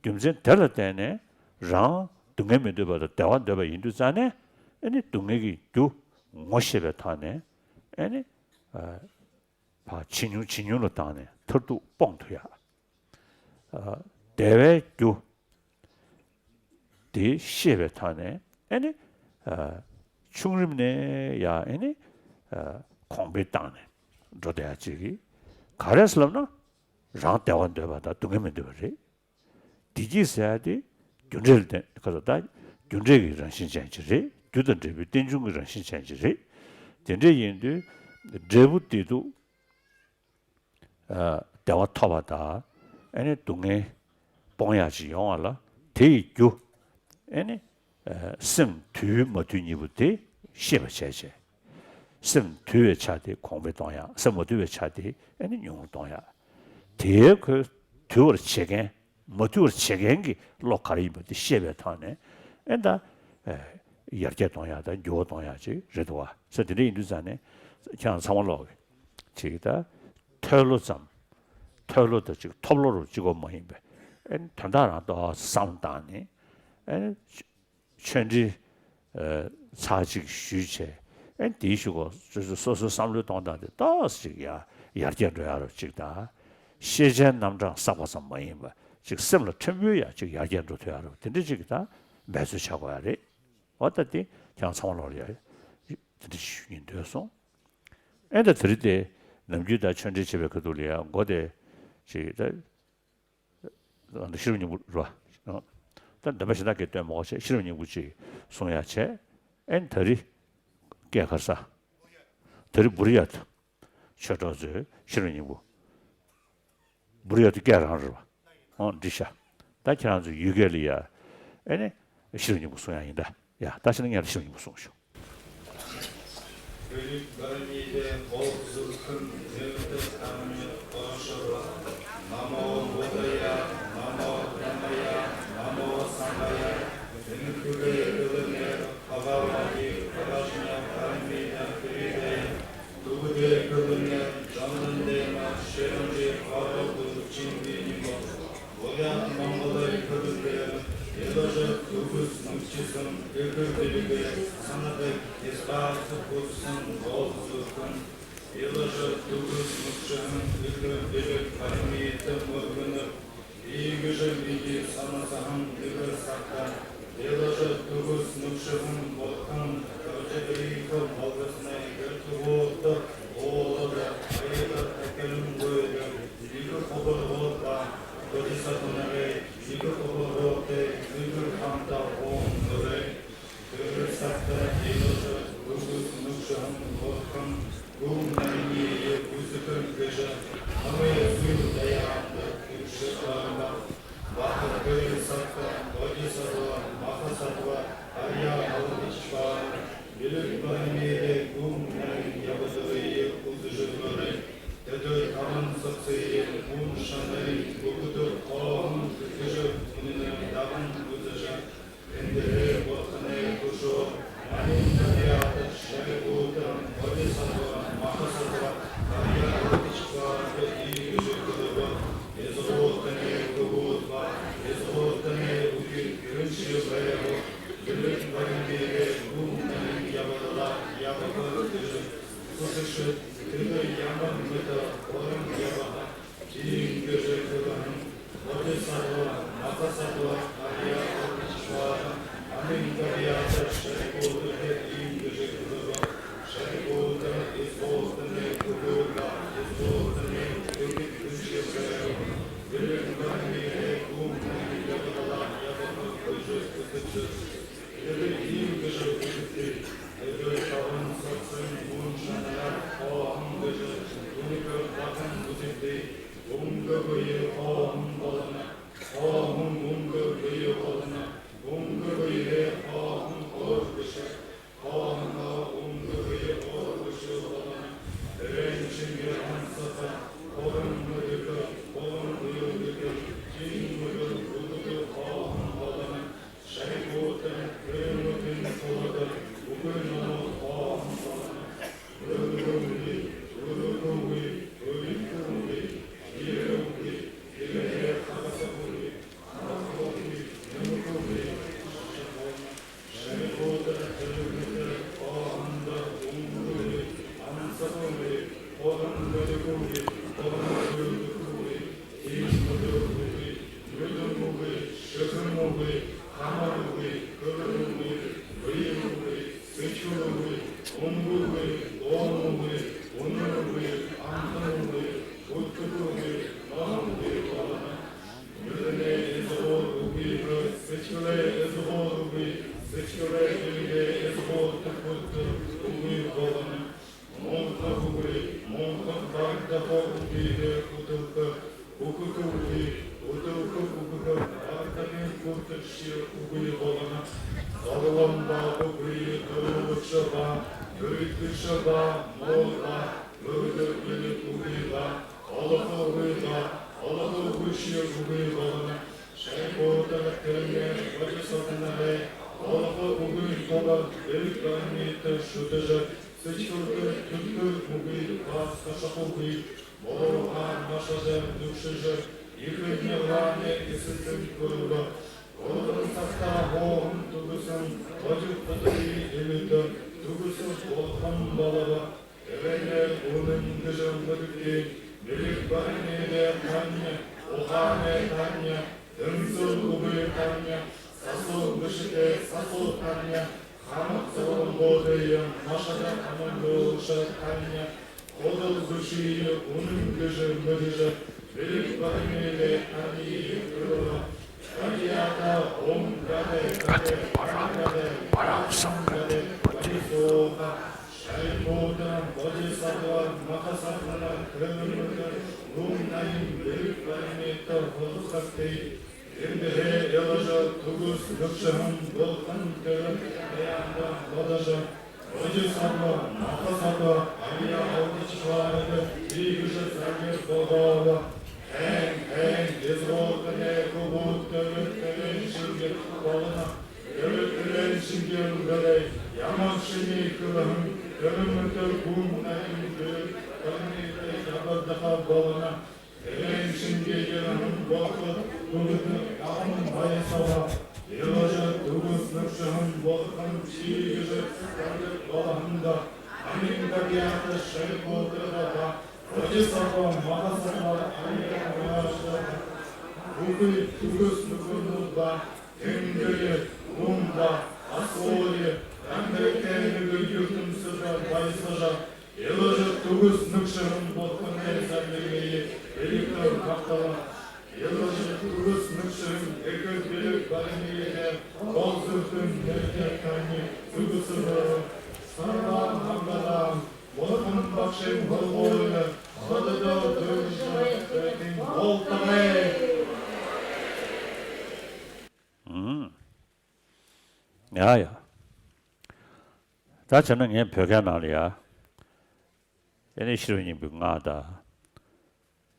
རྒྱུ་མཚན་དེ་ལ་བརྟེན་ནས་རང་སྡུག་བསྔལ་མི་འདོད་པ་དང་བདེ་བ་འདོད་པ་ཡིན་དུས་ཙང་ནས། ཨ་ནི་སྡུག་བསྔལ་གྱི་རྒྱུ་ངོ་ཤེས་པའི་ཐོག་ནས། ཨ་ནི་ཕར་ཇེ་ཉུང་ཇེ་ཉུང་ལ་བཏང་ནས་མཐར་ཐུག་སྤོང་ཐུབ་ཡག་བདེ་བའི་རྒྱུ་དེ་ཤེས་པའི་ཐོག་ནས། ཨ་ནི་ཆུང་རིམ་ནས་ཡ། ཨ་ནི་གོང་འཕེལ་བཏང་ནས་འགྲོ་བསྡད་ཡག་ཅིག་གིས། ག་རེ་ཟེར་ལབ་ན། རང་བདེ་བ་འདོད་པ་དང་སྡུག་བསྔལ་མི་འདོད་པ་རེད། བདེ་སྐྱིད་ཟེར་ཡག་དེ་རྒྱུ་འབྲས་ལ་བརྟེན། ག་ཚོད་ད། རྒྱུ་འབྲས་ཀྱི་རང་བཞིན་ཅན་ཅིག་རེད། རྒྱུ་དང་འབྲས་བུའི་རྟེན་འབྱུང་གི་རང་བཞིན་ཅན་ཅིག་རེད། དེ་འདྲ་ཡིན་དུས་འབྲས་བུ་བདེ་སྡུག་བདེ་བ་ཐོབ་པ་དང་། ཨ་ནི་སྡུག་བསྔལ་སྤོང་ཡག་ཅིག་ཡོང་བ་ལ། དེ་ཡི་རྒྱུ། ཨ་ནི་སེམས་དུལ་མ་དུལ་གཉིས་པོ་དེ་ཤེས་པ་བྱས་བྱས། སེམས་དུལ་བའི་ཆ་དེ་གོང་འཕེལ་གཏོང་ཡག་སེམས་མ་དུལ་བའི་ཆ་དེ་ཨ་ནི་ཉུང་རུ་གཏོང་ཡག་དེའི་ཁོས་དུལ་བར་བྱེད་མཁན། མ་དུལ་བར་བྱེད་མཁན་གྱི་བློ་ག་རེ་ཡིན་པ་དེ་ཤེས་པའི་ཐོག་ནས། ཨེ་ད། ཨེ། ཡར་རྒྱས་གཏོང་ཡག་དང་འགྱུར་བ་གཏོང་ཡག་ཅིག་རེད་འདུག་བ། ས་དེ་འདྲ་ཡིན་དུས་ཙང་ནས་ཁྱེད་རང་ཚང་མ་ལོག་གི་ཅིག་ད། མཐོལ་ལོ་ཙམ། མཐོལ་ལོ་དང་ཅིག་ཐོབ་ལོ་རུ་གཅིག་པོ་མ་ཡིན་པའི། ཨེ། དོན་དག་རང་ཏོག་བསམ་བཏང་ནས། ཨེ། ཆོས་འབྲེལ། ཨ། ཚར་གཅིག་ཞུས་བྱས། ཨ། དེའི་གཞུག་གུ་སོ་སོ་སོ་སོའི་བསམ་བློའི་གཏོང་སྟངས་དེ་ཏོག་ཙམ་ཅིག་ཡར་ཡར་རྒྱས་འགྲོ་ཡག་རོ་ཅིག་དང་། ཤེས་བྱའི་རྣམ་གྲངས་བསགས་པ་ཙམ་མ་ཡིན་པ་ཅིག་སེམས་ལ་ཕྲན་བུ་ཡང་ཅིག་ཡར་རྒྱས་འགྲོ་ཐུབ་ཡག་རོ། དེ་འདྲ་ཅིག་དང་འབད་རྩོལ་བྱ་དགོས་ཡག་རེད། འོ་ད་དེ་ཁྱེད་རང་ཚང་མ་ལོག་ལ་ཡ་དེ་འདྲ་ཞུ་སྙིང་འདོད་སོང་། ཨེ་ད་དེ་རིང་དེ་ནམ་རྒྱུན་ད་ཆོས་འབྲེལ་བྱེད་པའི་ཁ་ཐུག་ལ་ཡ་མགོ་དེ་ཅིག་ད། ཤེས་རབ་སྙིང་པོ་རེད་བ། ད་འདོན་པ་གཞན་དག་གིས་འདོན་མ་དགོས་བྱས། ཤེས་རབ་སྙིང་པོ་ཅིག་གསུང་ཡག་བྱས། ཨེ་ད་རེས་སྐད་ག་རེ་ཟ། ད་རེས་བུ་རི་ཡ་དུ་ཆོས་གྲོགས་ཚོས་ཤེས་རབ་སྙིང་པོ། བུ་རི་ཡ་དུ་སྐད་རང་རེད་བ། ཨོ་འགྲིག་ཤག་ད་ཁྱེད་རང་ཚོ་ཡུལ་སྐད་ལ་ཡ། ཨེ་ནས་ཤེས་རབ་སྙིང་པོ་གསུང་ཡག་ཡིན་ད། ཡ། ད་ཕྱིན་ན་ངས་ཤེས་རབ་སྙིང་པོ་གསུང་ཞུ། नमो बुद्धाय, नमो धम्माय, नमो संघाय। བོད་ཡག་མང་པོ་ལ་ཁ་ཐུག་དེ། ཡེ་ལོ་ཤ་དུ་གུ་སྨུག་ཆུ་སུམ་ཨི་ཁུ་བི་ལི་གེ་སང་ན་དེ་ཡེ་སྟ་སུ་གུ་སུམ་བོ་སུ་ཁུན། ཡེ་ལོ་ཤ་དུ་གུ་སྨུག་ཆུ་སུམ་ཨི་ཁུ་བི་ལི་པ་རི་མི་ཏི་མུ་ཁུ་ནུ། ཡེ་གུ་ཤ་མི་གི་ས་ན་ས་ཧམ་ཨི་ཁུ་ས་ཀ། ཡེ་ལོ་ཤ་དུ་གུ་སྨུག་ཆུ་སུམ་བོ་ཁུན། ཏོ་ཅི་ཨི་ཁུ་མོ་གུ་སི་ན་ཨི་ཁུ་དུ་བོ་ཏི་བོ་ལོ་ཏི་ཨི་ཁུ་ཨི་ཁུ་ལུང་གུ་ཨི་ཁུ། ཡི་གུ་ཁོ་པོ་རོ་པ། ཀོ་ཅི་ས་ཏོ་ན་རེ། ཡི་གུ་ཁོ་པོ་རོ་ཏེ། ཡི་གུ་ཁམ་ཏ་ཧོང་ནོ་རེ། ཏེ་རེ་ས་ཏ་ཡེ་ལོ་ཤ་གུ་གུ་སྨུག་ཤ་ཧོང་ལོ་ཁམ། གུང་ན་རིང་ཡེ་ཡེ་གུ་སི་ཀུན་ཀེ་ཤ། ཨ་མེ་སུ་ཏ་ཡ་ཏ་ཀུ་ཤ་ཏ་ར་མ། བ་ཏ་ཏེ་རེ་ས་ཏ་ཀོ་ཅི་ས་ཏ་མ་ཁ་ས་ཏ་ཨ་རི་ཡ་ཧ་ལ་ཏི་ཆི་པ། མི་ལུགས་པ་མེ་རེ་གུང་ན་རིང་ཡ་བ་དོ་རེ་ཡེ་ཀུ་ཟི་ཞུ་དོ་རེ། དེ་དོ་ཐ་མན་སག་སེ་ཡེ་གུང་ཤ་ན་རིང་གུ་གུ་དོ་ཨོ་ཧུང་ཀུ་ཟི་ཞུ་ཀུ་ནི་ན་རིང་ད་ཧུང་ཀུ་ཟི་ཞུ། ཨེན་དེ་རེ་གོ་ཐ་ནེ་ཀུ་ཤོ་མ་ནིང་ད་རེ་ཨ་ཏ་ཤ་རེ་གུ་ཏ་ཨོ་དེ་ས་དོ་མ་ཁ་ས་དོ་ད་རེ་ཨ་ཏ་ཤ་རེ་ཡེ་ཀུ་ཤུ་ཀུ་དོ་དེ་ཟོ་ཐ་ནེ་གུ་གུ་ད་དེ་ཟོ་ཐ་ནེ་གུ་གུ་ཀུན་ཤེ་བ་ཡ་གོ། ཀུན་དགའ་བོ་གི་ལོ་ངོ་གི་ཨོ་ནུ་གི་ཨམ་ཐང་གི་ཨུ་ཐུ་གི་ལོ་ངོ་གི་བོ་ལ་ན། མི་ལ་ནས་ཨེ་ཟ་ཧོ་ཨུ་གི་ཧི་སི་ཆི་ལེ་ཨེ་ཟ་ཧོ་ཨུ་གི་སི་ཆི་ལེ་གི་ལེ་ཨེ་ཟ་ཧོ་ཐུ་ཀུ་ཐུ་ཨུ་གི་བོ་ལ་ན། མོང་ཐ་ཨུ་གི་མོང་ཐ་བར་ད་ཧོ་ཨུ་གི་ཧི་ཨུ་ཐུ་ཀི་ཨུ་ཀུ་ཐུ་ཨུ་གི་ཨུ་ཐུ་ཀི་ཨུ་ཀུ་ཧི་བར་ད་ནས་ཀུ་ཐུ་ཤི་ཨུ་གི་བོ་ལ་ན། ཟ་ལམ་པ་ཨུ་གི་ཐུ་ཤ་བ་ལུ་ཐུ་ཤ་བ་མོ་ལ། ལུག་ཏུ་ཀུ་ལི་ཀུ་ལི་ལ། ཨོ་ལོ་ཧོ་ཝི་ལ། ཨོ་ལོ་ཧོ་ཝི་ཤི་ཝི་ལ་ན། ཤའི་པོ་ཏ་ཐེ་ནེ་བ་ཇི་སོ་ཏ་ན་རེ། ཨོ་ལོ་ཧོ་ཝི་ཀོ་ལ་བེ་རི་ཀ་ནི་ཏ་ཤུ་ཏ་ཇ། སི་ཆོ་ཏ་ཐུ་ཐུ་ཝི་བ་ས་ས་ཧོ་ཝི། མོ་རོ་ཧ་མ་ཤ་ཇ་ནུ་ཤ་ཇ། ཡི་ཁུ་ཉ་ལ་ནེ་ཨི་སི་སི་ཀུ་ལ། ཨོ་ལོ་ས་ཏ་ཧོ་ཧུམ་ཏུ་གུ་སུམ་བ་ཇུ་ཕ་ཏ་ཡི་ཨི་ལི་ཏ། ཏུ་གུ་སུ་ཨོ་ཧམ་བ་ལ་བ། དེ་བས་ནས་ཨོ་ནུ་འདི་བཞིན་མི་འདུག་སྟེ། མི་རིགས་པ་ནི་ལས་ཐ་སྙད། ཨོ་ཧ་ནས་ཐ་སྙད། དེང་སང་ཨུ་བའི་ཐ་སྙད། ས་སོ་འདི་ཞི་སྟེ་ས་སོ་ཐ་སྙད། ཁ་མ་ཚ་བ་མགོ་དེ་ཡང་མ་ཤ་ད་ཨ་མ་འགྲོ་ཤ་ཐ་སྙད། ཨོ་དོ་འདི་ཞི་ཡི་ཨོ་ནུ་འདི་བཞིན་མི་འདུག་ཤ། མི་རིགས་པ་ནི་ལས་ཐ་སྙད་ཡིན་ཀྱི་རེད་བ། ཨ་ཡ་ད་ཨོམ་ག་དེ་ག་དེ་པ་ར་ག་དེ་པ་ར་སང་ག་དེ་པ་ཅི་སོ་ག། ཤའི་པོ་ཏ་བ་ཇི་ས་ཏ་མ་ཁ་ས་ཏ་ན་ཁེ་ལི་མི་ཏ་ལུང་ན་ཡིན་བེ་རི་ཀ་ནི་ཏ་ཧོ་ལུ་ཁ་ཏེ། ཨིན་དེ་ཧེ་ཨེ་ལོ་ཞ་ཐུ་གུ་སི་ནུག་ཤ་ཧམ་བོ་ཁན་ཏེ་ར་ཏེ་ཡ་ཏ་བ་ད་ཞ། བ་ཇི་ས་ཏ་མ་ཁ་ས་ཏ་ཨ་ཡ་ཨོ་ཏི་ཆ་ར་ཏེ་ཏི་གུ་ཤ་ས་ཉེ་བོ་ག་བ། ཧེང་ཧེང་ཡེ་ཟོ་ཏ་ནེ་ཀུ་བུ་ཏེ་རེ་ཏེ་རེ་ཤིང་གེ་བོ་ལ་ན། དེ་བས་དེ་ལན་ཤིང་གེ་འདི་ལས་ཡ་མ་ཤི་ནི་ཁུ་ལ་ཧང་དེ་ལ་མི་དེ་གུང་ན་ཡིན་དེ་བས་ད་ནི་དེ་ཡ་པ་ད་ཧ་བ་ལ་ན། དེ་ལན་ཤིང་གེ་ཡ་ཧང་བ་ཁོ་ཁུ་ལ་དེ་ཡ་ཧང་བ་ཡ་ས་བ། དེ་ལ་ཞ་དུ་གུ་སྣག་ཤ་ཧང་བ་ཧང་ཅི་ཡི་ཞ་ད་ནི་བ་ཧང་ད་ཨ་མིང་ད་ཡ་ད་ཤའི་པོ་དེ་ད་ད་བ་ཇི་ས་བ་མ་ཧ་ས་བ་ཨ་ཡ་བ་ཡ་ཤ་ད་བུ་ཁུ་དུ་གུ་སྣག་ཁུ་ནུ་བ། དེང་འདིར་ཡོད་འོང་བ་ཨ་སོ་ཡོད་ཡང་འདིར་ཁྱེད་ཉིད་ཀྱི་ཡུལ་དུ་སྲིད་པ་བ་ཡི་ས་ཞ་ཡེ་ལོ་ཞ་དུ་གུ་སྣག་ཤ་རང་པོ་ཁོ་ནའི་ས་ནི་མི་ཡི་བེ་ཡི་ཀ་བ་ཀ་བ་ཡེ་ལོ་ཞ་དུ་གུ་སྣག་ཤ་རང་ཨེ་ཀ་བེ་ཡི་བ་ནི་ཡི་ལས་ལོག་ཟུར་དུ་ནེ་ཁྱེད་ཁ་ཉིད་དུ་གུ་སུ་ར་ས་ར་ནམ་ག་ལ་མོ་ཐམ་བག་ཤེས་མོ་ཧོ་ཡོད་ཧོ་ད་དོ་དོ་ཞ་ཡི་ཏེ་ཏིང་ཧོ་ཏ་ལེ། ཨུམ། ཡ་ཡ། ད་བྱས་ན་ངས་བོད་སྐད་ནང་ལ་ཡ། ཨེ་ནི་ཤེས་རབ་སྙིང་པོའི་སྔགས་དང་།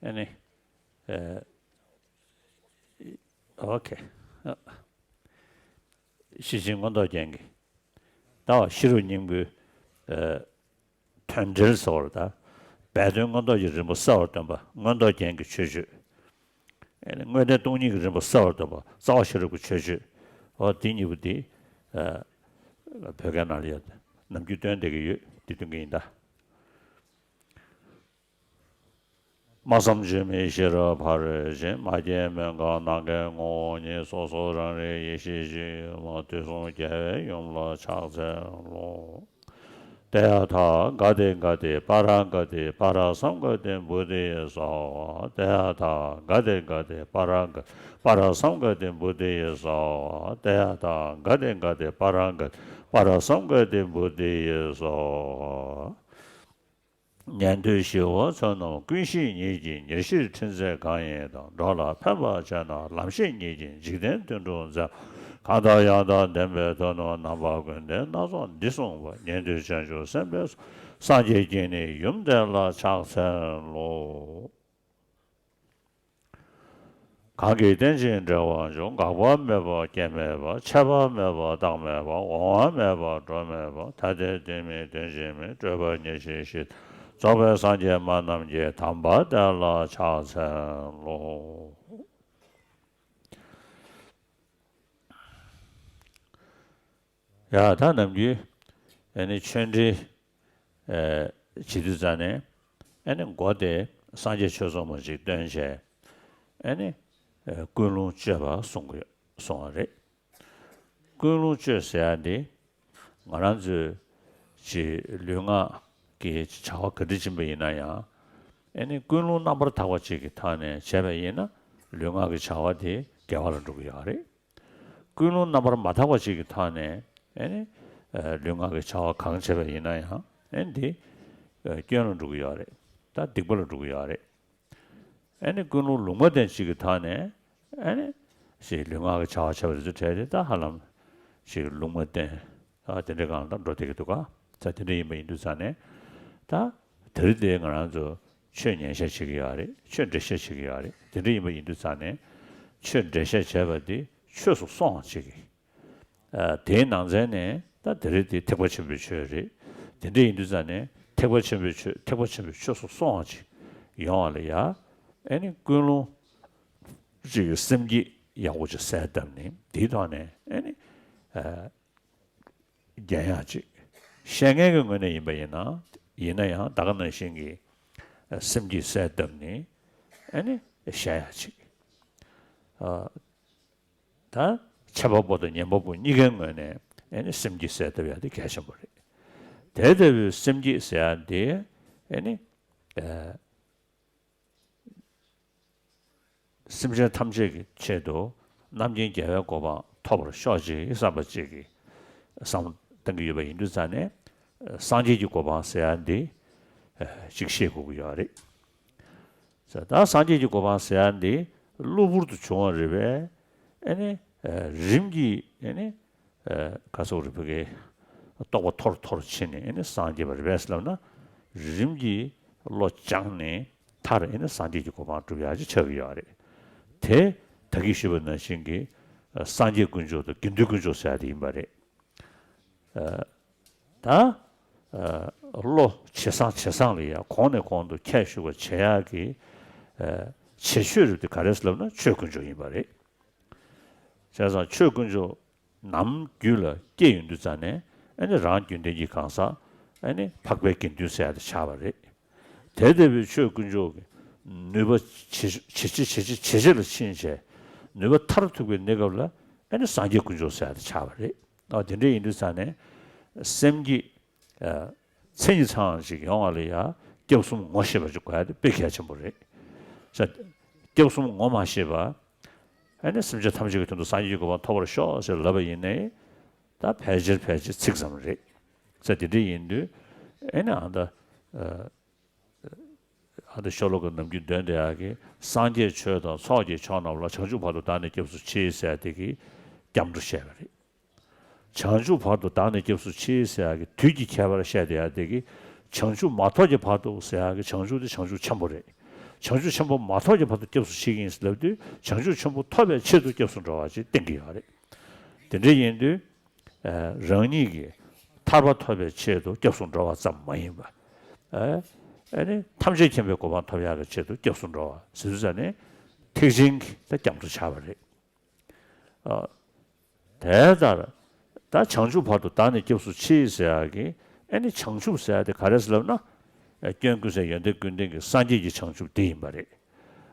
ཨེ་ནི། ཨེ། ཨོ་ཁེ། ཤེར་ཕྱིན་མངོན་རྟོགས་རྒྱན་གྱི། ད་བ་ཤེས་རབ་སྙིང་པོའི། ཨེ། དོན་འགྲེལ་ཟེར་བ་ད། སྦས་དོན་མངོན་རྟོགས་ཀྱི་རིམ་པ་གསལ་བར་སྟོན་པ་མངོན་རྟོགས་རྒྱན་གྱི་མཆོད་བརྗོད། ཨེ་ནི་དངོས་བསྟན་སྟོང་ཉིད་ཀྱི་རིམ་པ་གསལ་བར་སྟོན་པ་རྩ་བ་ཤེས་རབ་ཀྱི་མཆོད་བརྗོད། འོ་འདི་གཉིས་པོ་འདི། ཨ། བོད་སྐད་ནང་ལ་ཡ་ནམ་རྒྱུན་སྟོན་བསྡད་ཀྱི་ཡོད། འདི་སྟོན་གྱི་ཡིན་ད། སྨྲ་བསམ་བརྗོད་མེད་ཤེས་རབ་ཕ་རོལ་ཕྱིན། མ་སྐྱེས་མི་འགག་ནམ་མཁའི་ངོ་བོ་ཉིད། སོ་སོ་རང་རིག་ཡེ་ཤེས་སྤྱོད་ཡུལ་མ། དུས་གསུམ་རྒྱལ་བའི་ཡུམ་ལ་ཕྱག་འཚལ་ལོ། ཏདྱ་ཐཱ། ག་ཏེ་ག་ཏེ་པཱ་ར་ག་ཏེ་པཱ་ར་སཾ་ག་ཏེ་བོ་དྷི་ཡེ་སྭཱ་ཧཱ། ཏདྱ་ཐཱ། ག་ཏེ་ག་ཏེ་པཱ་ར་ག་པཱ་ར་སཾ་ག་ཏེ་བོ་དྷི་ཡེ་སྭཱ་ཧཱ། ཏདྱ་ཐཱ། ག་ཏེ་ག་ཏེ་པཱ་ར་ག་པཱ་ར་སཾ་ག་ཏེ་བོ་དྷི་ཡེ་སྭཱ་ཧཱ། ཉན་ཐོས་ཞི་བ་བསོད་ནམས་ཀུན་ཤེས་ཉིད་ཀྱིས། ཉེར་ཞིར་ཁྲིད་མཛད་གང་ཡིན་དང་། འགྲོ་ལ་ཕན་པར་བྱས་ན་ལམ་ཤེས་ཉིད་ཀྱིས། འཇིག་རྟེན་དོན་གྲུབ་མཛད། གང་དང་ཡང་དག་ལྡན་པའི་དོན་རྣམས་རྣམ་པ་ཀུན་ལྡན་སྣ་ཚོགས་འདི་གསུངས་པ། ཉན་ཐོས་བྱང་ཆུབ་སེམས་དཔའི་ཚོགས། སངས་རྒྱས་ཀྱི་ནི་ཡུམ་དེ་ལ་ཕྱག་འཚལ་ལོ། གང་གིས་རྟེན་ཅིང་འབྲེལ་བར་འབྱུང་། འགག་པ་མེད་པ་སྐྱེ་མེད་པ། ཆད་པ་མེད་པ་རྟག་མེད་པ། འོང་བ་མེད་པ་འགྲོ་མེད་པ། ཐ་དད་དོན་མིན་དོན་གཅིག་མིན། སྤྲོས་པ་ཉེར་ཞི་ཞི། རྫོགས་པའི་སངས་རྒྱས་སྨྲ་རྣམས་ཀྱི། དམ་པ་དེ་ལ་ཕྱག་འཚལ་ལོ། ཡ་ད་ནམ་རྒྱུན་ཨེ་ནི་ཆོས་འབྲེལ་ཨེ་བྱེད་དུས་ཙ་ནས་ཨེ་ནི་མགོ་དེ་སངས་རྒྱས་ཆོས་ཚོགས་མ་ཅིག་བཏོན་བྱས་ཨེ་ནི་ཨེ་ཀུན་སློང་བཅོས་པ་གསུང་གི་ཡོད་གསུང་བ་རེད། ཀུན་སློང་བཅོས་ཟེར་ཡ་འདི་ང་རང་ཚོའི་ ཅིག་ལུས་ངག་གི་བྱ་བ་ག་འདྲ་ཕྱིན་པ་ཡིན་ན་ཡང་། ཨེ་ནི་ཀུན་སློང་རྣམ་པར་དག་པ་ཅིག་གི་ཐོག་ནས་བྱས་པ་ཡིན་ན། ལུས་ངག་གི་བྱ་བ་དེ་དགེ་བ་ལ་འགྲོ་གི་ཡོད་རེད། ཀུན་སློང་རྣམ་པར་མ་དག་པ་ཅིག་གི་ཐོག་ནས་ཨེ་ནི་ལུས་ངག་གི་བྱ་བ་གང་བྱས་པ་ཡིན་ན་ཡང་། ཨེ་ནི་དེ་སྐྱོན་ལ་འགྲོ་གི་ཡོད་རེད། ད་སྡིག་པ་ལ་འགྲོ་གི་ཡོད་རེད། ཨེ་ནི་ཀུན་སློང་ལུང་མ་བསྟན་ཅིག་གི་ཐོག་ནས་ཨེ་ནི་ཞིག་ལུས་ངག་གི་བྱ་བ་བྱས་པ་དེ་ཚོ་གྲས་དེ་ད་ཧ་ལམ་ཞིག་ལུང་མ་བསྟན། ཨ་དེ་འདྲའི་སྒང་ལ་ད་འགྲོ་བསྡད་ཀྱི་འདུག་ག་ད་དེ་འདྲ་ཡིན་པ་ཡིན་དུས་ཙང་ནས། ད་དེ་རིང་དེ་ང་རང་ཚོ་ཆོས་ཉན་བཤད་བྱེད་ཀྱི་ཡོད་རེད། ཆོས་འགྲེལ་བཤད་བྱེད་ཀྱི་ཡོད་རེད། དེ་འདྲ་ཡིན་པ་ཡིན་དུས་ཙང་ནས་ཆོས་འགྲེལ་བཤད་བྱས་པ་དེ་ཆོས་སུ་སོང་བ་བྱེད་ཀྱི། ཨ་དེའི་ནང་ཚན་ནས་ད་དེ་རིང་དེ་ཐེག་པ་ཆེན་པོའི་ཆོས་རེད། དེ་འདྲ་ཡིན་དུས་ཙང་ནས་ཐེག་པ་ཆེན་པོའི་ཆོས། ཐེག་པ་ཆེན་པོའི་ཆོས་སུ་སོང་བ་ཅིག་ཡོང་བ་ལ་ཡ། ཨེ་ནི་ཀུན་སློང་ཅིག་གི་སེམས་བསྐྱེད་ཡག་པོ་ཅིག་གསལ་བཏབ་ནས། དེའི་ཐོག་ནས་ཨེ་ནི་ཨ་རྒྱན་ཡག་ཅིག་བཤད་མཁན་གྱི་ངོས་ནས་ཡིན་པ་ཡིན་ན། ཡིན་ན་ཡང་ད་ག་ནང་བཞིན་གྱི་ཨ་སེམས་བསྐྱེད་གསལ་བཏབ་ནས་ཨེ་ནི་བཤད་ཡག་ཅིག་ཨ། ད་འཆད་པ་པོ་དང་ཉན་པ་པོ་གཉིས་ཀའི་ངོས་ནས་ཨེ་ནི་སེམས་བསྐྱེད་གསལ་བཏབ་ཡ་དེ་གལ་ཆེན་པོ་རེད། དེ་ལྟ་བུའི་སེམས་བསྐྱེད་ཟེར་ཡ་དེ་ཨེ་ནི་ཨ་སེམས་ཅན་ཐམས་ཅད་ཀྱི་ཆེད་དུ་རྣམ་མཁྱེན་རྒྱལ་བའི་གོ་འཕང་ཐོབ་པར་ཤོག་ཅིག་བསམ་པ་ཅིག་གིས་བསམ་བཏང་གི་ཡོད་པ་ཡིན་དུས་ཙང་ནས། སངས་རྒྱས་ཀྱི་གོ་འཕང་ཟེར་ཡ་འདི་ཨ་ཅིག་ཤེས་དགོས་ཀྱི་ཡོད་རེད། ད་སངས་རྒྱས་ཀྱི་གོ་འཕང་ཟེར་ཡ་འདི་གློ་བུར་དུ་བྱུང་བ་རེད་པས། ཨེ་ནི་རིམ་གྱིས་ཨེ་ནི་ག་ཟེར་རེད། ཕ་གིའི་རྟོགས་པ་འཐོར་འཐོར་ཕྱིན་ནས་ཨེ་ནི་སངས་རྒྱས་པ་རེད་པས་ལབ་ན། རིམ་གྱིས་བློ་སྦྱངས་ནས་མཐར་ཨེ་ནི་སངས་རྒྱས་ཀྱི་གོ་འཕང་སྒྲུབ་ཡག་ཅིག་ཆགས་ཀྱི་ཡོད་རེད། དེ་ད་གིན་ཞུས་པ་ནང་བཞིན་གྱི་སངས་རྒྱས་དཀོན་མཆོག་དང་དགེ་འདུན་དཀོན་མཆོག་ཟེར་ཡ་དེ་ཡིན་པ་རེད། ཨ། ད་ཨ་བློ་ཇེ་བཟང་ཇེ་བཟང་ལ་ཡ་གོང་ནས་གོང་དུ་ཁྱད་ཞུགས་པ་བྱེད་ཡག་གི་ཨ་བྱེད་ཆོས་རུ་དེ་ག་རེ་ལབ་ན་ཆོས་དཀོན་མཆོག་ཡིན་པ་རེད། བྱས་ཙང་ཆོས་དཀོན་མཆོག་ནམ་རྒྱུད་ལ་སྐྱེས་ཡོང་དུས་ཙང་ནས་ཨ་ནི་རང་རྒྱུད་ལྡན་གྱི་གང་ཟག་ཨ་ནི་འཕགས་པའི་དགེ་འདུན་ཟེར་ཡ་དེ་ཆགས་པ་རེད། དེ་ལྟ་བུའི་ཆོས་དཀོན་མཆོག་གི་ནུས་པ་ཇེ་ཇེ་ཆེ་ཇེ་ཆེ་ཇེ་ཆེ་ལ་ཕྱིན་བྱས། ནུས་པ་མཐར་ཐུག་པའི་གནས་སྐབས་ལ་ཨ་ནི་སངས་རྒྱས་དཀོན་མཆོག་ཟེར་ཡ་དེ་ཆགས་པ་རེད། ཨ་དེ་འདྲ་ཡིན་དུས་ཙང་ནས་སེམས་བསྐྱེད་ཨ་མཚན་ཉིད་ཚང་ཞིག་ཡོང་བ་ལ་ཡ་སྐྱབས་གསུམ་ངོ་ཤེས་པ་ཅིག་དགོས་ཡ་དེ་དཔེ་གལ་ཆེན་པོ་རེད། ས་སྐྱབས་གསུམ་ངོ་མ་ཤེས་པ། ཨ་ནི་སེམས་ཅན་ཐམས་ཅད་ཀྱི་དོན་དུ་སངས་རྒྱས་ཀྱི་གོ་འཕང་ཐོབ་པར་ཤོག་ཟེར་ལབ་པ་ཡིན་ནའི། ད་ཕལ་ཆེར་ཕལ་ཆེར་ཚིག་ཙམ་རེད། ས་དེ་འདྲ་ཡིན་དུས་ཨ་ནི་ཨ་ད་ཨ་ཨ་ད་ཤོ་ལོ་ཀ་ནམ་རྒྱུན་འདོན་བསྡད་ཡག་གི་སངས་རྒྱས་ཆོས་དང་ཚོགས་ཀྱི་མཆོག་རྣམས་ལ། བྱང་ཆུབ་བར་དུ་བདག་ནི་སྐྱབས་སུ་མཆི་ཟེར་ཡ་དེ་གི་སྐྱབས་འགྲོ་བཤད་པ་རེད། བྱང་ཆུབ་བར་དུ་བདག་ནི་སྐྱབས་སུ་མཆི་ཟེར་ཡག་གི་དུས་ཀྱི་ཁྱད་པར་བཤད་བསྡད་ཡག་དེ་གི། བྱང་ཆུབ་མ་ཐོབ་ཀྱི་བར་དུ་ཟེར་ཡག་གི་བྱང་ཆུབ་དེ་བྱང་ཆུབ་ཆེན་པོ་རེད། བྱང་ཆུབ་ཆེན་པོ་མ་ཐོབ་ཀྱི་བར་དུ་སྐྱབས་སུ་མཆི་གི་ཡིན་ལབ་དུས་བྱང་ཆུབ་ཆེན་པོ་ཐོབ་པའི་ཆེད་དུ་སྐྱབས་སུ་འགྲོ་བ་ཅིག་བསྟན་གྱི་ཡོད་རེད། དེ་འདྲ་ཡིན་དུས་ཨ་རང་ཉིད་ཀྱི་ཐར་པ་ཐོབ་པའི་ཆེད་དུ་སྐྱབས་སུ་འགྲོ་བ་ཙམ་མ་ཡིན་པ། ཨ་ཨ་ནི་ཐམས་ཅད་མཁྱེན་པའི་གོ་འཕང་ཐོབ་ཡག་གི་ཆེད་དུ་སྐྱབས་སུ་འགྲོ་བ་ཟེར་དུས་ཙ་ནས་ཐེག་ཆེན་གྱི་ད་སྐྱབས་འགྲོ་ཆགས་པ་རེད། ཨ། དེ་ལྟར་ད་བྱང་ཆུབ་བར་དུ་བདག་ནི་སྐྱབས་སུ་མཆི་ཟེར་ཡག་གི་ཨ་ནི་བྱང་ཆུབ་ཟེར་ཡག་དེ་ག་རེ་ཟེར་ལབ་ན། ཨ་སྐྱོན་ཀུན་ཟད་ཡོན་ཏན་ཀུན་ལྡན་གྱི་སངས་རྒྱས་ཀྱི་བྱང་ཆུབ་དེ་ཡིན་པ་རེད།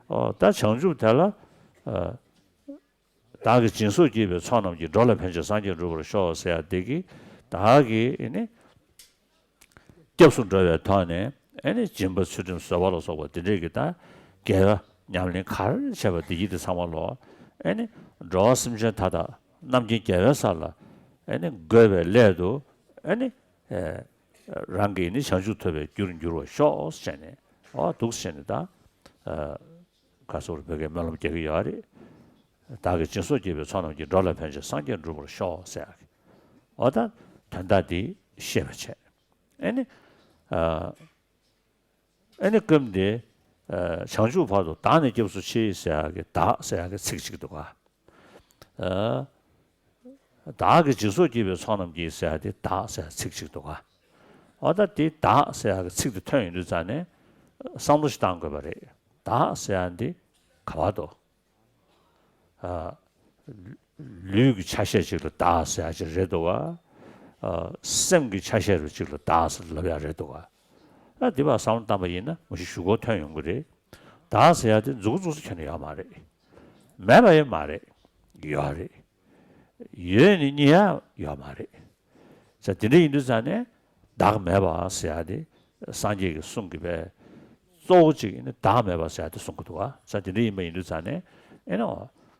ཨོ་ད་བྱང་ཆུབ་དེ་ལ་ཨ་བདག་གིས་སྦྱིན་སོགས་བགྱིས་པའི་ཚོགས་རྣམས་ཀྱིས། འགྲོ་ལ་ཕན་ཕྱིར་སངས་རྒྱས་འགྲུབ་པར་ཤོག་ཟེར་ཡག་དེ་གི་བདག་གིས་ཨ་ནི། སྐྱབས་སུ་འགྲོ་བའི་ཐོག་ནས་ཨ་ནི་སྦྱིན་པ་ཚུལ་ཁྲིམས་བཟོད་པ་ལ་སོགས་པ་དེ་འདྲས་ཀྱི་ད་དགེ་བ་ཉམས་ལེན་ག་རེ་བྱས་པ་དེ་ཡིད་དེ་ཚང་མ་ལོག་ཨ་ནི་འགྲོ་བ་སེམས་ཅན་མཐའ་དག་རྣམ་མཁྱེན་རྒྱལ་བའི་ས་ལ་ཨ་ནི་འགོད་པའི་སླད་དུ་ཨ་ནི་ཨེ་རང་གི་ནི་བྱང་ཆུབ་ཐོབ་པའི་རྒྱུར་འགྱུར་བར་ཤོག་ཟེར་ནས། ཨོ་འདུག་ཟེར་ནས་ད་ཨ་ག་ཟེར་བོད་སྐད་སྨོན་ལམ་རྒྱག་གི་ཡོད་རེད། བདག་གིས་སྦྱིན་སོགས་བགྱིས་པའི་ཚོགས་རྣམས་ཀྱིས། འགྲོ་ལ་ཕན་ཕྱིར་སངས་རྒྱས་འགྲུབ་པར་ཤོག་ཟེར་ཡག་གི། ཨོ་ད་དོན་དག་འདི་ཤེས་པ་བྱས། ཨ་ནི་ཨ་ཨ་ནི་སྐབས་འདི་ཨ་བྱང་ཆུབ་བར་དུ་བདག་ནི་སྐྱབས་སུ་མཆི་ཟེར་ཡག་གི་བདག་ཟེར་ཡག་གི་ཚིག་ཅིག་འདུག་ག་ཨ་བདག་གིས་སྦྱིན་སོགས་བགྱིས་པའི་ཚོགས་རྣམས་ཀྱིས་ཟེར་ཡག་དེ་བདག་ཟེར་ཡག་ཚིག་ཅིག་འདུག་ག་ཨོ་ད་དེ་བདག་ཟེར་ཡག་གི་ཚིག་དེ་ཐོན་ཡོང་དུས་ཙ་ནས་བསམ་བློ་ཞིག་བཏང་དགོས་པ་རེད། བདག་ཟེར་ཡག་འདི་ག་བ་དོ། ཨ། ལུས་ཀྱི་ཆ་ཤས་ཅིག་ལ་བདག་ཟེར་ཡག་ཅིག་རེད་འདུག་ག་ཨ། སེམས་ཀྱི་ཆ་ཤས་རུ་ཅིག་ལ་བདག་ཟེར་ལབ་ཡག་རེད་འདུག་ག་ཨ་འདི་བ་བསམ་བློ་བཏང་པ་ཡིན་ན་མ་གཞི་ཞུ་སྒོ་ཐོན་ཡོང་གི་རེད། བདག་ཟེར་ཡག་དེ་མཛུབ་གུ་བཙུགས་ས་ཁྱོན་ནས་ཡོད་མ་རེད། མེད་པ་ཡང་མ་རེད། ཡོད་རེད། ཡོད་ནི་རྙེད་ཡག་ཡོད་མ་རེད། ས་དེ་འདྲ་ཡིན་དུས་ཙ་ནས་ བདག་མེད་པ་ཟེར་ཡ་དེ་སངས་རྒྱས་ཀྱི་གསུང་གི་པའི་གཙོ་བོ་གཅིག་ནི་བདག་མེད་པ་ཟེར་ཡ་དེ་གསུང་གི་འདུག་བ། ས་དེ་འདྲ་ཡིན་པ་ཡིན་དུས་ཙང་ནས་ཨེ་ནི་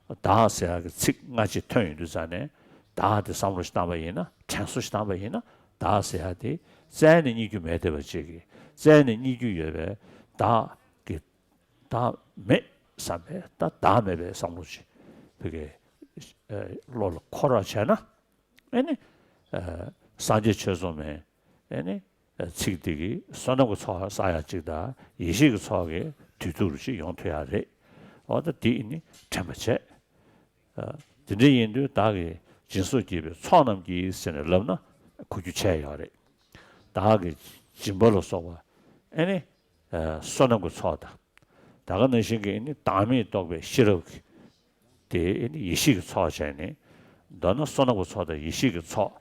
བདག་ཟེར་ཡ་གི་ཚིག་སྔ་ཕྱི་ཐོན་ཡོང་དུས་ཙང་ནས་བདག་དེ་བསམ་བློ་ཞིག་བཏང་པ་ཡིན་ན། དྲན་གསོ་ཞིག་བཏང་པ་ཡིན་ན། བདག་ཟེར་ཡ་དེ་བཙལ་ནས་རྙེད་རྒྱུ་མེད་བསྡད་པ་ཅིག་གིས་བཙལ་ནས་རྙེད་རྒྱུ་ཡོད་པའི་བདག་གི་བདག་མེད་བསམ་པའི་ད་བདག་མེད་པའི་བསམ་བློ་ཅིག་བོད་ཀྱི་བློ་ལ་འཁོར་བ་བྱས་ན། ཨེ་ནི། སངས་རྒྱས་ཆོས་ཚོགས་མའི་ཨེ་ནི། ཚིག་འདི་གིས་བསོད་ནམས་ཀྱི་ཚོགས་བསགས་ཡ་གཅིག་དང་ཡེ་ཤེས་ཀྱི་ཚོགས་ཀྱི་དུས་ཐུབ་རུ་ཅིག་ཡོང་ཐུབ་ཡ་རེད། འོ་ད་འདི་ནི་དྲན་པ་བྱས། དེ་འདྲ་ཡིན་དུས་བདག་གིས་སྦྱིན་སོགས་བགྱིས་པའི་ཚོགས་རྣམས་ཀྱིས་ཟེར་ནས་ལབ་ན་གོ་རྒྱུ་ཆེ་ཡོད་རེད། བདག་གིས་སྦྱིན་པ་ལ་སོགས་པ་ཨེ་ནི། བསོད་ནམས་ཀྱི་ཚོགས་དང་། ད་ག་ནང་བཞིན་གྱི་ཨེ་ནི་བདག་མེད་རྟོགས་པའི་ཤེས་རབ་ཀྱི། དེ་ཨེ་ནི་ཡེ་ཤེས་ཀྱི་ཚོགས་བྱས་ནས། མདོར་ན་བསོད་ནམས་ཀྱི་ཚོགས་དང་ཡེ་ཤེས་ཀྱི་ཚོགས་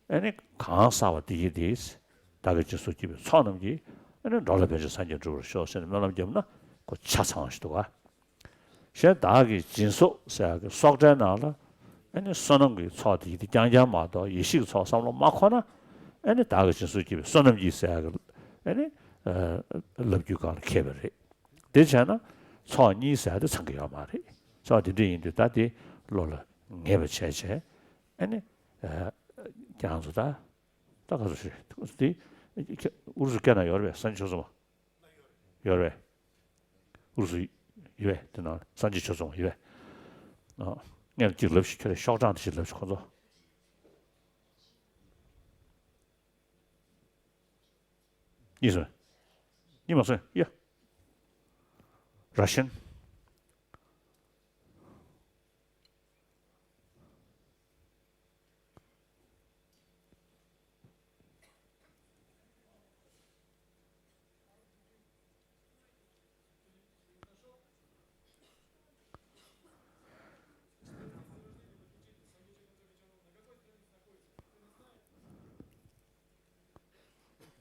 ཨེ་ནི་གང་བསགས་པ་དེ་ཡིས་དེས། བདག་གིས་སྦྱིན་སོགས་བགྱིས་པའི་ཚོགས་རྣམས་ཀྱིས་ཨེ་ནི་འགྲོ་ལ་ཕན་ཕྱིར་སངས་རྒྱས་འགྲུབ་པར་ཤོག་ཟེར་ནས་སྨོན་ལམ་བརྒྱབ་ན་ཁོ་ཆ་ཚང་བ་ཞིག་འདུག་ག་གཞན་བདག་གིས་སྦྱིན་སོགས་ཟེར་ཡག་གི་སོགས་གྲྭའི་ནང་ལ་ཨེ་ནི་བསོད་ནམས་ཀྱི་ཚོགས་དེ་ཡིས་དེ་རྐྱང་རྐྱང་མ་གཏོགས་ཡེ་ཤེས་ཀྱི་ཚོགས་བསམ་བློ་མ་འཁོར་ན། ཨེ་ནི་བདག་གིས་སྦྱིན་སོགས་བགྱིས་པའི་བསོད་ནམས་ཀྱིས་ཟེར་ཡག་གི་ཨེ་ནི་ལབ་རྒྱུའི་སྒང་ལ་འཁེལ་བ་རེད། དེ་བྱས་ན་ཚོགས་གཉིས་ཟེར་ཡ་དེ་ཚང་གི་ཡོད་མ་རེད། ཚོགས་དེ་འདྲ་ཡིན་དུས་ད་དེ་བློ་ལ་ངེས་པ་བྱས་བྱས་ཨེ་ནི། ཨ། ཁྱེད་རང་ཚོ་ད་ད་ག་ཚོད་རེད། དེ་ཨུ་རུ་སུ་སྐད་ནང་ཡོད་རེད་པས། སངས་རྒྱས་ཆོས་ཚོགས་མ་ཡོད་རེད་པས། ཨུ་རུ་སུ་ཡོད་པས། དེ་ནང་སངས་རྒྱས་ཆོས་ཚོགས་མ་ཡོད་པས། ཨ། ངས་གཅིག་ལབ་ཤིག་ཁྱོད་རས་ཤོག་གྲངས་དེ་ཞིག་ལབ་ཤིག་ཁོ་ཚོ། གཉིས་སོང་། གཉིས་མ་སོང་། ཡ། ར་ཤན།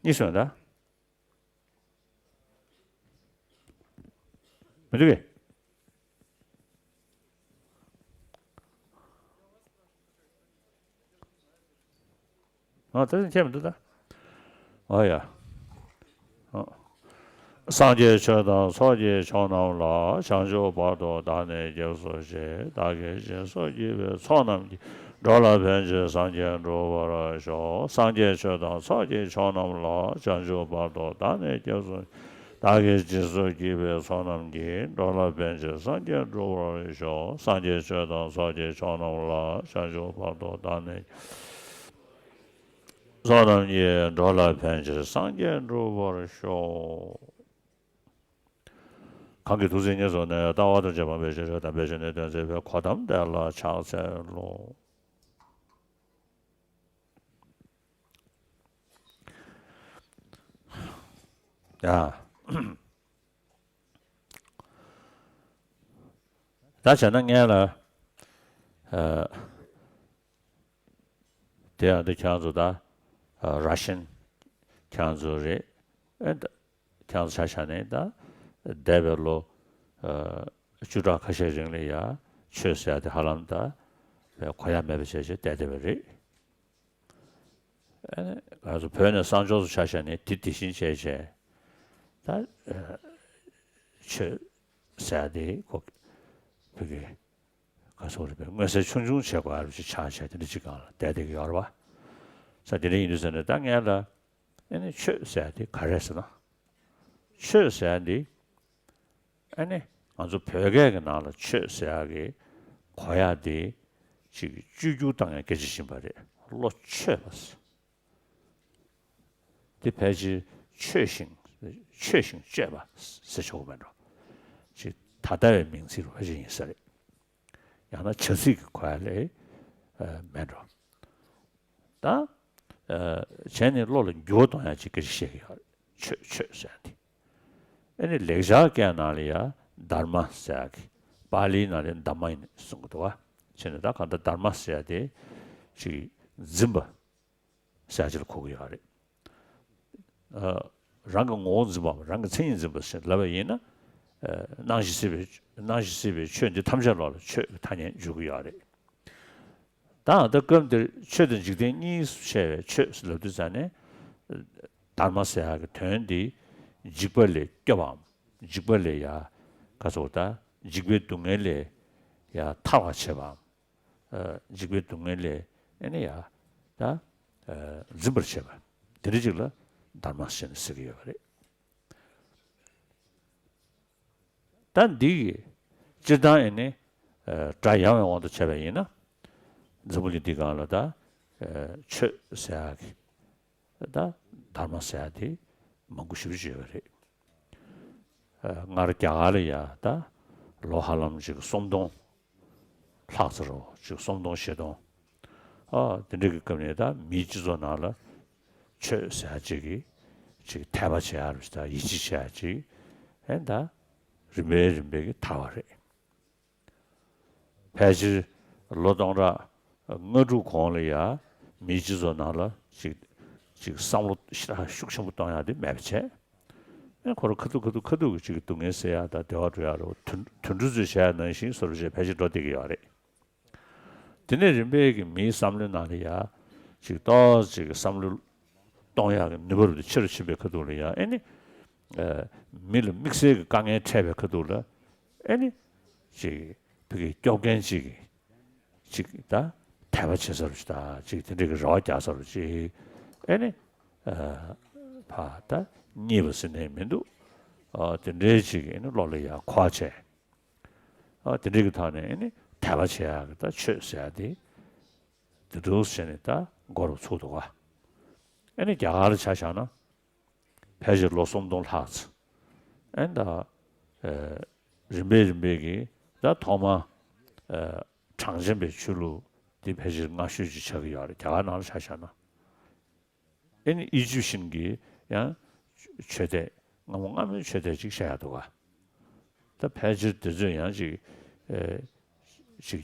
གཉིས་སོང་ད། མི་འདུག་གས། ཨ། ད་ཐེངས་མི་འདུག་ད། ཨ་ཡ། ཨ། སངས་རྒྱས་ཆོས་དང་ཚོགས་ཀྱི་མཆོག་རྣམས་ལ། བྱང་ཆུབ་བར་དུ་བདག་ནི་སྐྱབས་སུ་མཆི། བདག་གིས་སྦྱིན་སོགས་བགྱིས་པའི་ཚོགས་རྣམས་ཀྱིས། འགྲོ་ལ་ཕན་ཕྱིར་སངས་རྒྱས་འགྲུབ་པར་ཤོག་སངས་རྒྱས་ཆོས་དང་ཚོགས་ཀྱི་མཆོག་རྣམས་ལ། བྱང་ཆུབ་བར་དུ་བདག་ནི་སྐྱབས་སུ། བདག་གིས་སྦྱིན་སོགས་བགྱིས་པའི་ཚོགས་རྣམས་ཀྱིས། འགྲོ་ལ་ཕན་ཕྱིར་སངས་རྒྱས་འགྲུབ་པར་ཤོག་སངས་རྒྱས་ཆོས་དང་ཚོགས་ཀྱི་མཆོག་རྣམས་ལ། བྱང་ཆུབ་བར་དུ་བདག་ནི། ཚོགས་རྣམས་ཀྱིས། འགྲོ་ལ་ཕན་ཕྱིར་སངས་རྒྱས་འགྲུབ་པར་ཤོག་གང་གི་ཐུགས་བརྩེ་ཉེར་བཟུང་ནས། ལྟ་བ་ཐམས་ཅད་སྤང་བའི་ཕྱིར། དམ་པའི་ཆོས་ནི་སྟོན་མཛད་པའི། གོ་ཏམ་དེ་ལ་ཕྱག་འཚལ་ལོ། ཡ། ད་བྱས་ན་ངས་ལ། ཨ། དེ་ཡང་འདི་ཁྱེད་རང་ཚོ་ད། ཨ། ར་ཤན་ཁྱེད་རང་ཚོ་རེད། ཨེ། ད་ཁྱེད་རང་ཚོ་ཆ་བཞག་ནས་ད་འདས་པའི་ལོ། ཨ། བཅུ་ཕྲག་ཁ་ཤས་རིང་ལ་ཡ་ཆོས་ཟེར་ཡ་དེ་ཧ་ལམ་ད་གོ་ཡ་མེད་པ་བྱས་བྱས་བསྡད་བསྡད་པ་རེད། ཨ་ནི་ང་ཚོ་བོད་ནས་གསང་སྦྱོང་ཚོ་ཆ་བཞག་ནས་དེ་དེ་བཞིན་བྱས་བྱས་ད། ཨ། ཆོས་ཟེར་ཡ་དེ་ཁོ་བོད་ཀྱི་ག་ཚོད་རེད་པས། མངོན་གསལ་ཆུང་ཆུང་བྱེད་དགོས་ཡ་རུ་ཅིག་ཆགས་བྱས་དེ་འདྲ་ཅིག་སྒང་ལ་བསྡད་བསྡད་ཀྱི་ཡོད་རེད་པ། ས་དེ་འདྲ་ཡིན་དུས་ཟེར་ནས་ད་ངས་ལ། ཨ་ནི་ཆོས་ཟེར་ཡ་དེ་ག་རེ་ཟེར་ན། ཆོས་ཟེར་ཡ་འདི། ཨ་ནི་ང་ཚོ་བོད་སྐད་ཀྱི་ནང་ལ་ཆོས་ཟེར་ཡ་གི་གོ་ཡ་དེ་ཅིག་བཅོས་བསྒྱུར་བཏང་ཡ་སྐད་ཆ་ཡིན་པ་རེད། བློ་ཆོས་པ་ཟེར། དེ་ཕལ་ཆེར་ཆོས་ཤིང་། ཆོས་ཤིང་གཅོད་པ་ཟེར་ཆོག་གི་མེད་འགྲོ། ཅིག་ད་ལྟ་བའི་མིང་ཚིག་རུ་ཕལ་ཆེར་ཡིན་ས་རེད། ཡང་ན་བྱ་ཚིག་གི་གོ་ཡ་ལས་མེད་འགྲོ། ད། ཨ། བྱས་ནས་བློ་ལ་འགྱུར་བ་གཏོང་ཡ་ཅིག་སྐད་ཆ་བཤད་ཀྱི་ཡོད་རེད། ཆོས་ཆོས་ཟེར་ཡ་དེ། ཨ་ནི་ལེགས་སྦྱར་སྐད་ནང་ལ་ཡ་དྷརྨ་ཟེར་ཡ་གི། པཱ་ལིའི་ནང་ལ་དྷརྨ་ཡིན་གསུང་གི་འདུག་བ། བྱས་ནས་ད་གང་ལྟར་དྷརྨ་ཟེར་ཡ་དེ་ཅིག་འཛིན་པ་ཟེར་ཡ་ཅིག་ལ་གོ་གི་ཡོད་རེད། ཨ། རང་གི་ངོ་བོ་འཛིན་པའམ་རང་གི་མཚན་ཉིད་འཛིན་པ་ཟེར་ལབ་པ་ཡིན་ན། ཨ། སྣང་ཞིང་སྲིད་པའི། སྣང་ཞིང་སྲིད་པའི་ཆོས་འདི་ཐམས་ཅད་ལོག་ལ་ཆོས་ཀྱི་ཐ་སྙད་འཇུག་གི་ཡོད་རེད། ད་ད་སྐབས་འདིར་ཆོས་དང་འཇིག་རྟེན་གཉིས་སུ་ཕྱེ་བའི་ཆོས་ལབ་དུས་ཙང་ནས། དྷརྨ་ཟེར་ཡག་གི་དོན་འདི་འཇིགས་པ་ལས་སྐྱོབ་པའམ། འཇིགས་པ་ལས་ཡ་ག་ཚོད་ད་འཇིགས་པའི་སྡུག་བསྔལ་ལས་ཡ་ཐར་བར་བྱེད་པའམ། འཇིགས་པའི་སྡུག་བསྔལ་ལས་ཨེ་ནི་ཡ་ད་འཛིན་པར་བྱེད་པ། དེ་འདྲ་ཅིག་ལ་དྷརྨ་ཟེར་ནས་ཟེར་གྱི་ཡོད་པ་རེད། ད་འདི་གི་སྤྱིར་བཏང་ཨེ་ནི་སྒྲ་ཡང་བའི་དབང་དུ་བྱས་པ་ཡིན་ན། འཛམ་བུ་གླིང་འདི་སྒང་ལ་ད་ཆོས་ཟེར་ཡག་གི་ད་དྷརྨ་ཟེར་ཡག་དེ་མང་པོ་ཞེ་པོ་ཅིག་ཡོད་པ་རེད། སྔར་རྒྱ་གར་ལ་ཡ་ད་ལོ་ཧ་ལམ་ཅིག་སུམ་སྟོང་ལྷག་ཙམ་རེད་བ། ཅིག་སུམ་སྟོང་བཞི་སྟོང་། ཨ་དེ་འདྲ་གི་སྐབས་ནས་ད་མིའི་སྤྱི་ཚོགས་ནང་ལ་ཆོས་ཟེར་ཡག་ཅིག་གི་ཅིག་དད་པ་བྱེད་ཡག་རེད་ད་ཡིད་ཆེས་བྱེད་ཡག་ཅིག་ཨེ་ད་རིམ་པས་རིམ་པས་ཀྱིས་དར་བ་རེད། ཕལ་ཆེར་ལོ་སྟོང་ཕྲག་ལྔ་དྲུག་གོང་ལ་ཡ་མིའི་སྤྱི་ཚོགས་ནང་ལ་ཅིག་ཅིག་བསམ་བློ་ཤུགས་ཆེན་པོ་གཏོང་ཡག་དེ་མེད་པ་བྱས། ཨེ་ཁོ་རང་ཁ་ཐུག་ཁ་ཐུག་ཁ་ཐུག་གི་ཅིག་སྡུག་བསྔལ་སེལ་ཡག་དང་བདེ་བ་འགྲོ་ཡག་རེད་བ། དུད་དུད་འགྲོ་ཚོས་བྱས་ནང་བཞིན་བཟོ་འདྲ་བྱས་ཕལ་ཆེར་འགྲོ་བསྡད་ཀྱི་ཡོད་རེད། དེ་ནས་རིམ་པས་ཀྱི་མིའི་བསམ་བློའི་ནང་ལ་ཡ་ཅིག་ཏོག་ཙམ་ཅིག་བསམ་བློ་གཏོང་ཡག་གི་ནུས་པ་རུ་དེ་ཆེ་རུ་ཕྱིན་པའི་ཁ་ཐུག་ལ་ཡ་ཨེ་ནི་མི་ལ་དམིགས་བསལ་གྱི་དཀའ་ངལ་འཕྲད་པའི་ཁ་ཐུག་ལ་ཨེ་ནི་ཅིག་ཕ་གི་སྐྱོབ་མཁན་ཅིག་གི་ཅིག་ད་དད་པ་བྱེད་ས་རུ་ཅིག་ད་ཅིག་དེ་འདྲ་གི་རེ་བ་རྒྱག་ས་རུ་ཅིག་ཨེ་ནི་ཕ་ད་རྙེད་པ་ཟེར་ནས་མི་འདུག་ཨ་དེ་འདྲའི་ཅིག་ཨེ་ནི་བློ་ལ་ཡ་འཁོར་བྱས། ཨ་དེ་འདྲ་གི་ཐོག་ནས་ཨེ་ནི་དད་པ་བྱེད་ཡག་གི་ད་ཆོས་ཟེར་ཡག་དེ་དེ་འདྲ་བྱས་ནས་ད་འགོ་རུ་ཚུགས་འདུག་ག་ཨེ་ནི་རྒྱ་གར་ལ་ཆ་བཞག་ན། ཕལ་ཆེར་ལོ་སུམ་སྟོང་ལྷག་ཙམ། ཨེ་ད་ཨེ་རིམ་པས་རིམ་པས་ཀྱིས་ད་ཐོག་མ་ཨེ་གྲངས་ཅན་པའི་ཆོས་ལུགས་འདི་ཕལ་ཆེར་སྔ་ཤོས་ཅིག་ཆགས་ཀྱི་ཡོད་རེད། རྒྱ་གར་ནང་ལ་ཆ་བཞག་ན། ཨེ་ནི་ཨི་ཇིབ་ཤན་གྱི་ཡང་ཆོས་དད་སྔ་མོ་སྔ་མོའི་ཆོས་དད་ཅིག་བཤད་ཡག་འདུག་ག་ད་ཕལ་ཆེར་དེ་ཚོས་ཡང་ཅིག་ཨེ་ཅིག་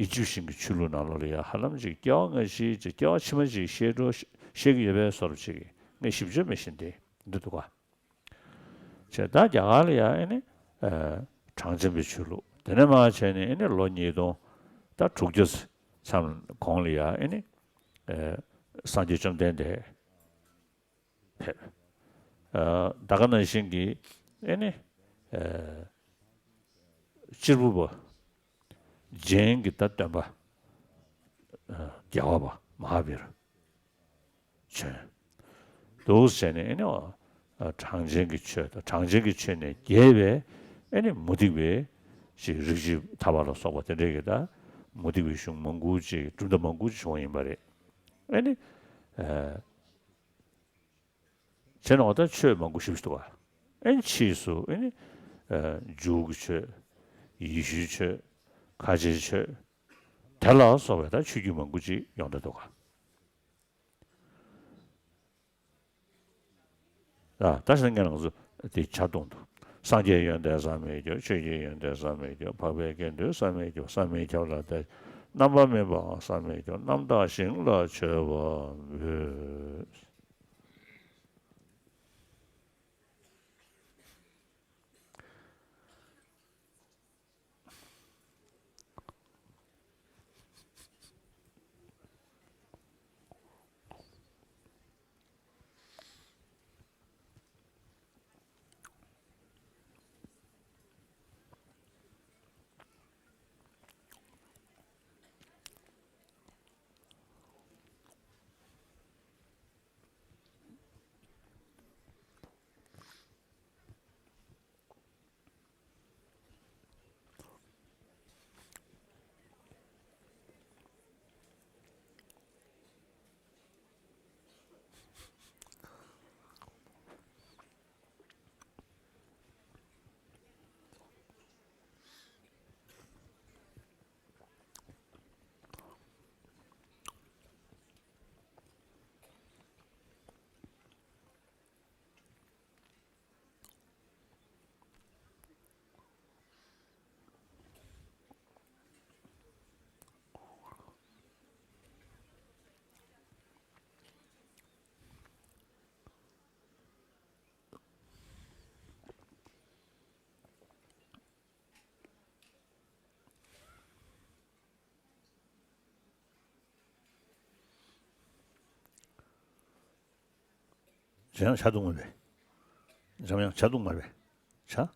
ཨི་ཇིབ་ཤན་གྱི་ཆོས་ལུགས་ནང་ལོགས་ལ་ཡང་ཧ་ལམ་ཅིག་སྐྱེ་བ་སྔ་ཕྱི་ཅིག་སྐྱེ་བ་ཕྱི་མ་ཅིག་བཤད་འགྲོ་བཤད་ཀྱི་ཡོད་པའི་བཟོ་འདྲ་ཅིག་ངས་ཞིབ་ཆ་མི་ཤེས་འདི་འདི་འདུག་ག་བྱས་ད་རྒྱ་གར་ལ་ཡང་ཨེ་ནི་ཨེ་གྲངས་ཅན་པའི་ཆོས་ལུགས་དེ་ནས་མར་བྱས་ནས་ཨེ་ནི་ལོ་ཉིས་སྟོང་ད་དྲུག་བརྒྱ་མཚམས་གོང་ལ་ཡང་ཨེ་ནི་ཨེ་སངས་རྒྱས་བཅོམ་ལྡན་འདས་ཕེབས། ཨ་ད་ག་ནང་བཞིན་གྱི་ཨེ་ནི་ཨེ་གཅེར་བུ་པ་རྗེ་ཡོན་གྱི་ད་སྟོན་པ་ཨ་རྒྱལ་བ་པ་མ་ཧཱ་བིར་བྱོན། འདུག་ཟེར་ནས་ཨེ་ནི་ཨ་གྲངས་ཅན་གྱི་ཆོས་དང་གྲངས་ཅན་གྱི་ཆོས་ནས་རྒྱས་པའི་ཨེ་ནི་མུ་སྟེགས་པའི་ཅིག་རིགས་བཞི་ཐར་པ་ལ་སོགས་པ་དེ་འདྲའི་གི་ད་མུ་སྟེགས་པའི་གཞུང་མང་པོ་ཅིག་གྲུབ་མཐའ་མང་པོ་ཅིག་བྱུང་བ་ཡིན་པ་རེད། ཨེ་ནི་ཨ་བྱས་ན་འོ་ད་ཆོས་མང་པོ་ཞིག་འདུག་ག་ཨེ་ནི་ཕྱིས་སུ་ཨེ་ནི་ཨ་འཇུག་གི་ཆོས། ཡེ་ཤུའི་ཆོས། ཁ་ཆེའི་ཆོས། དེ་ལ་སོགས་པའི་ད་ཆོས་བརྒྱུད་མང་པོ་ཅིག་ཡོང་བསྡད་འདུག་ག་ད་ད་ཞིག་ངས་ང་ཚོ་དེ་ཆ་གཏོང་དུ། སངས་རྒྱས་ཡོན་ཏན་བསམ་མི་ཁྱབ། ཆོས་ཀྱི་ཡོན་ཏན་བསམ་མི་ཁྱབ། འཕགས་པའི་དགེ་འདུན་བསམ་མི་ཁྱབ། བསམ་མི་ཁྱབ་ལ་བརྟེན་རྣམ་པར་སྨིན་པའང་བསམ་མི་ཁྱབ། རྣམ་དག་ཞིང་ལ་མཆོད་པར་འབུལ། འཇམ་དབྱངས་བྱ་དུ་མ་རེད། འཇམ་དབྱངས་བྱ་དུ་མ་རེད། བྱ།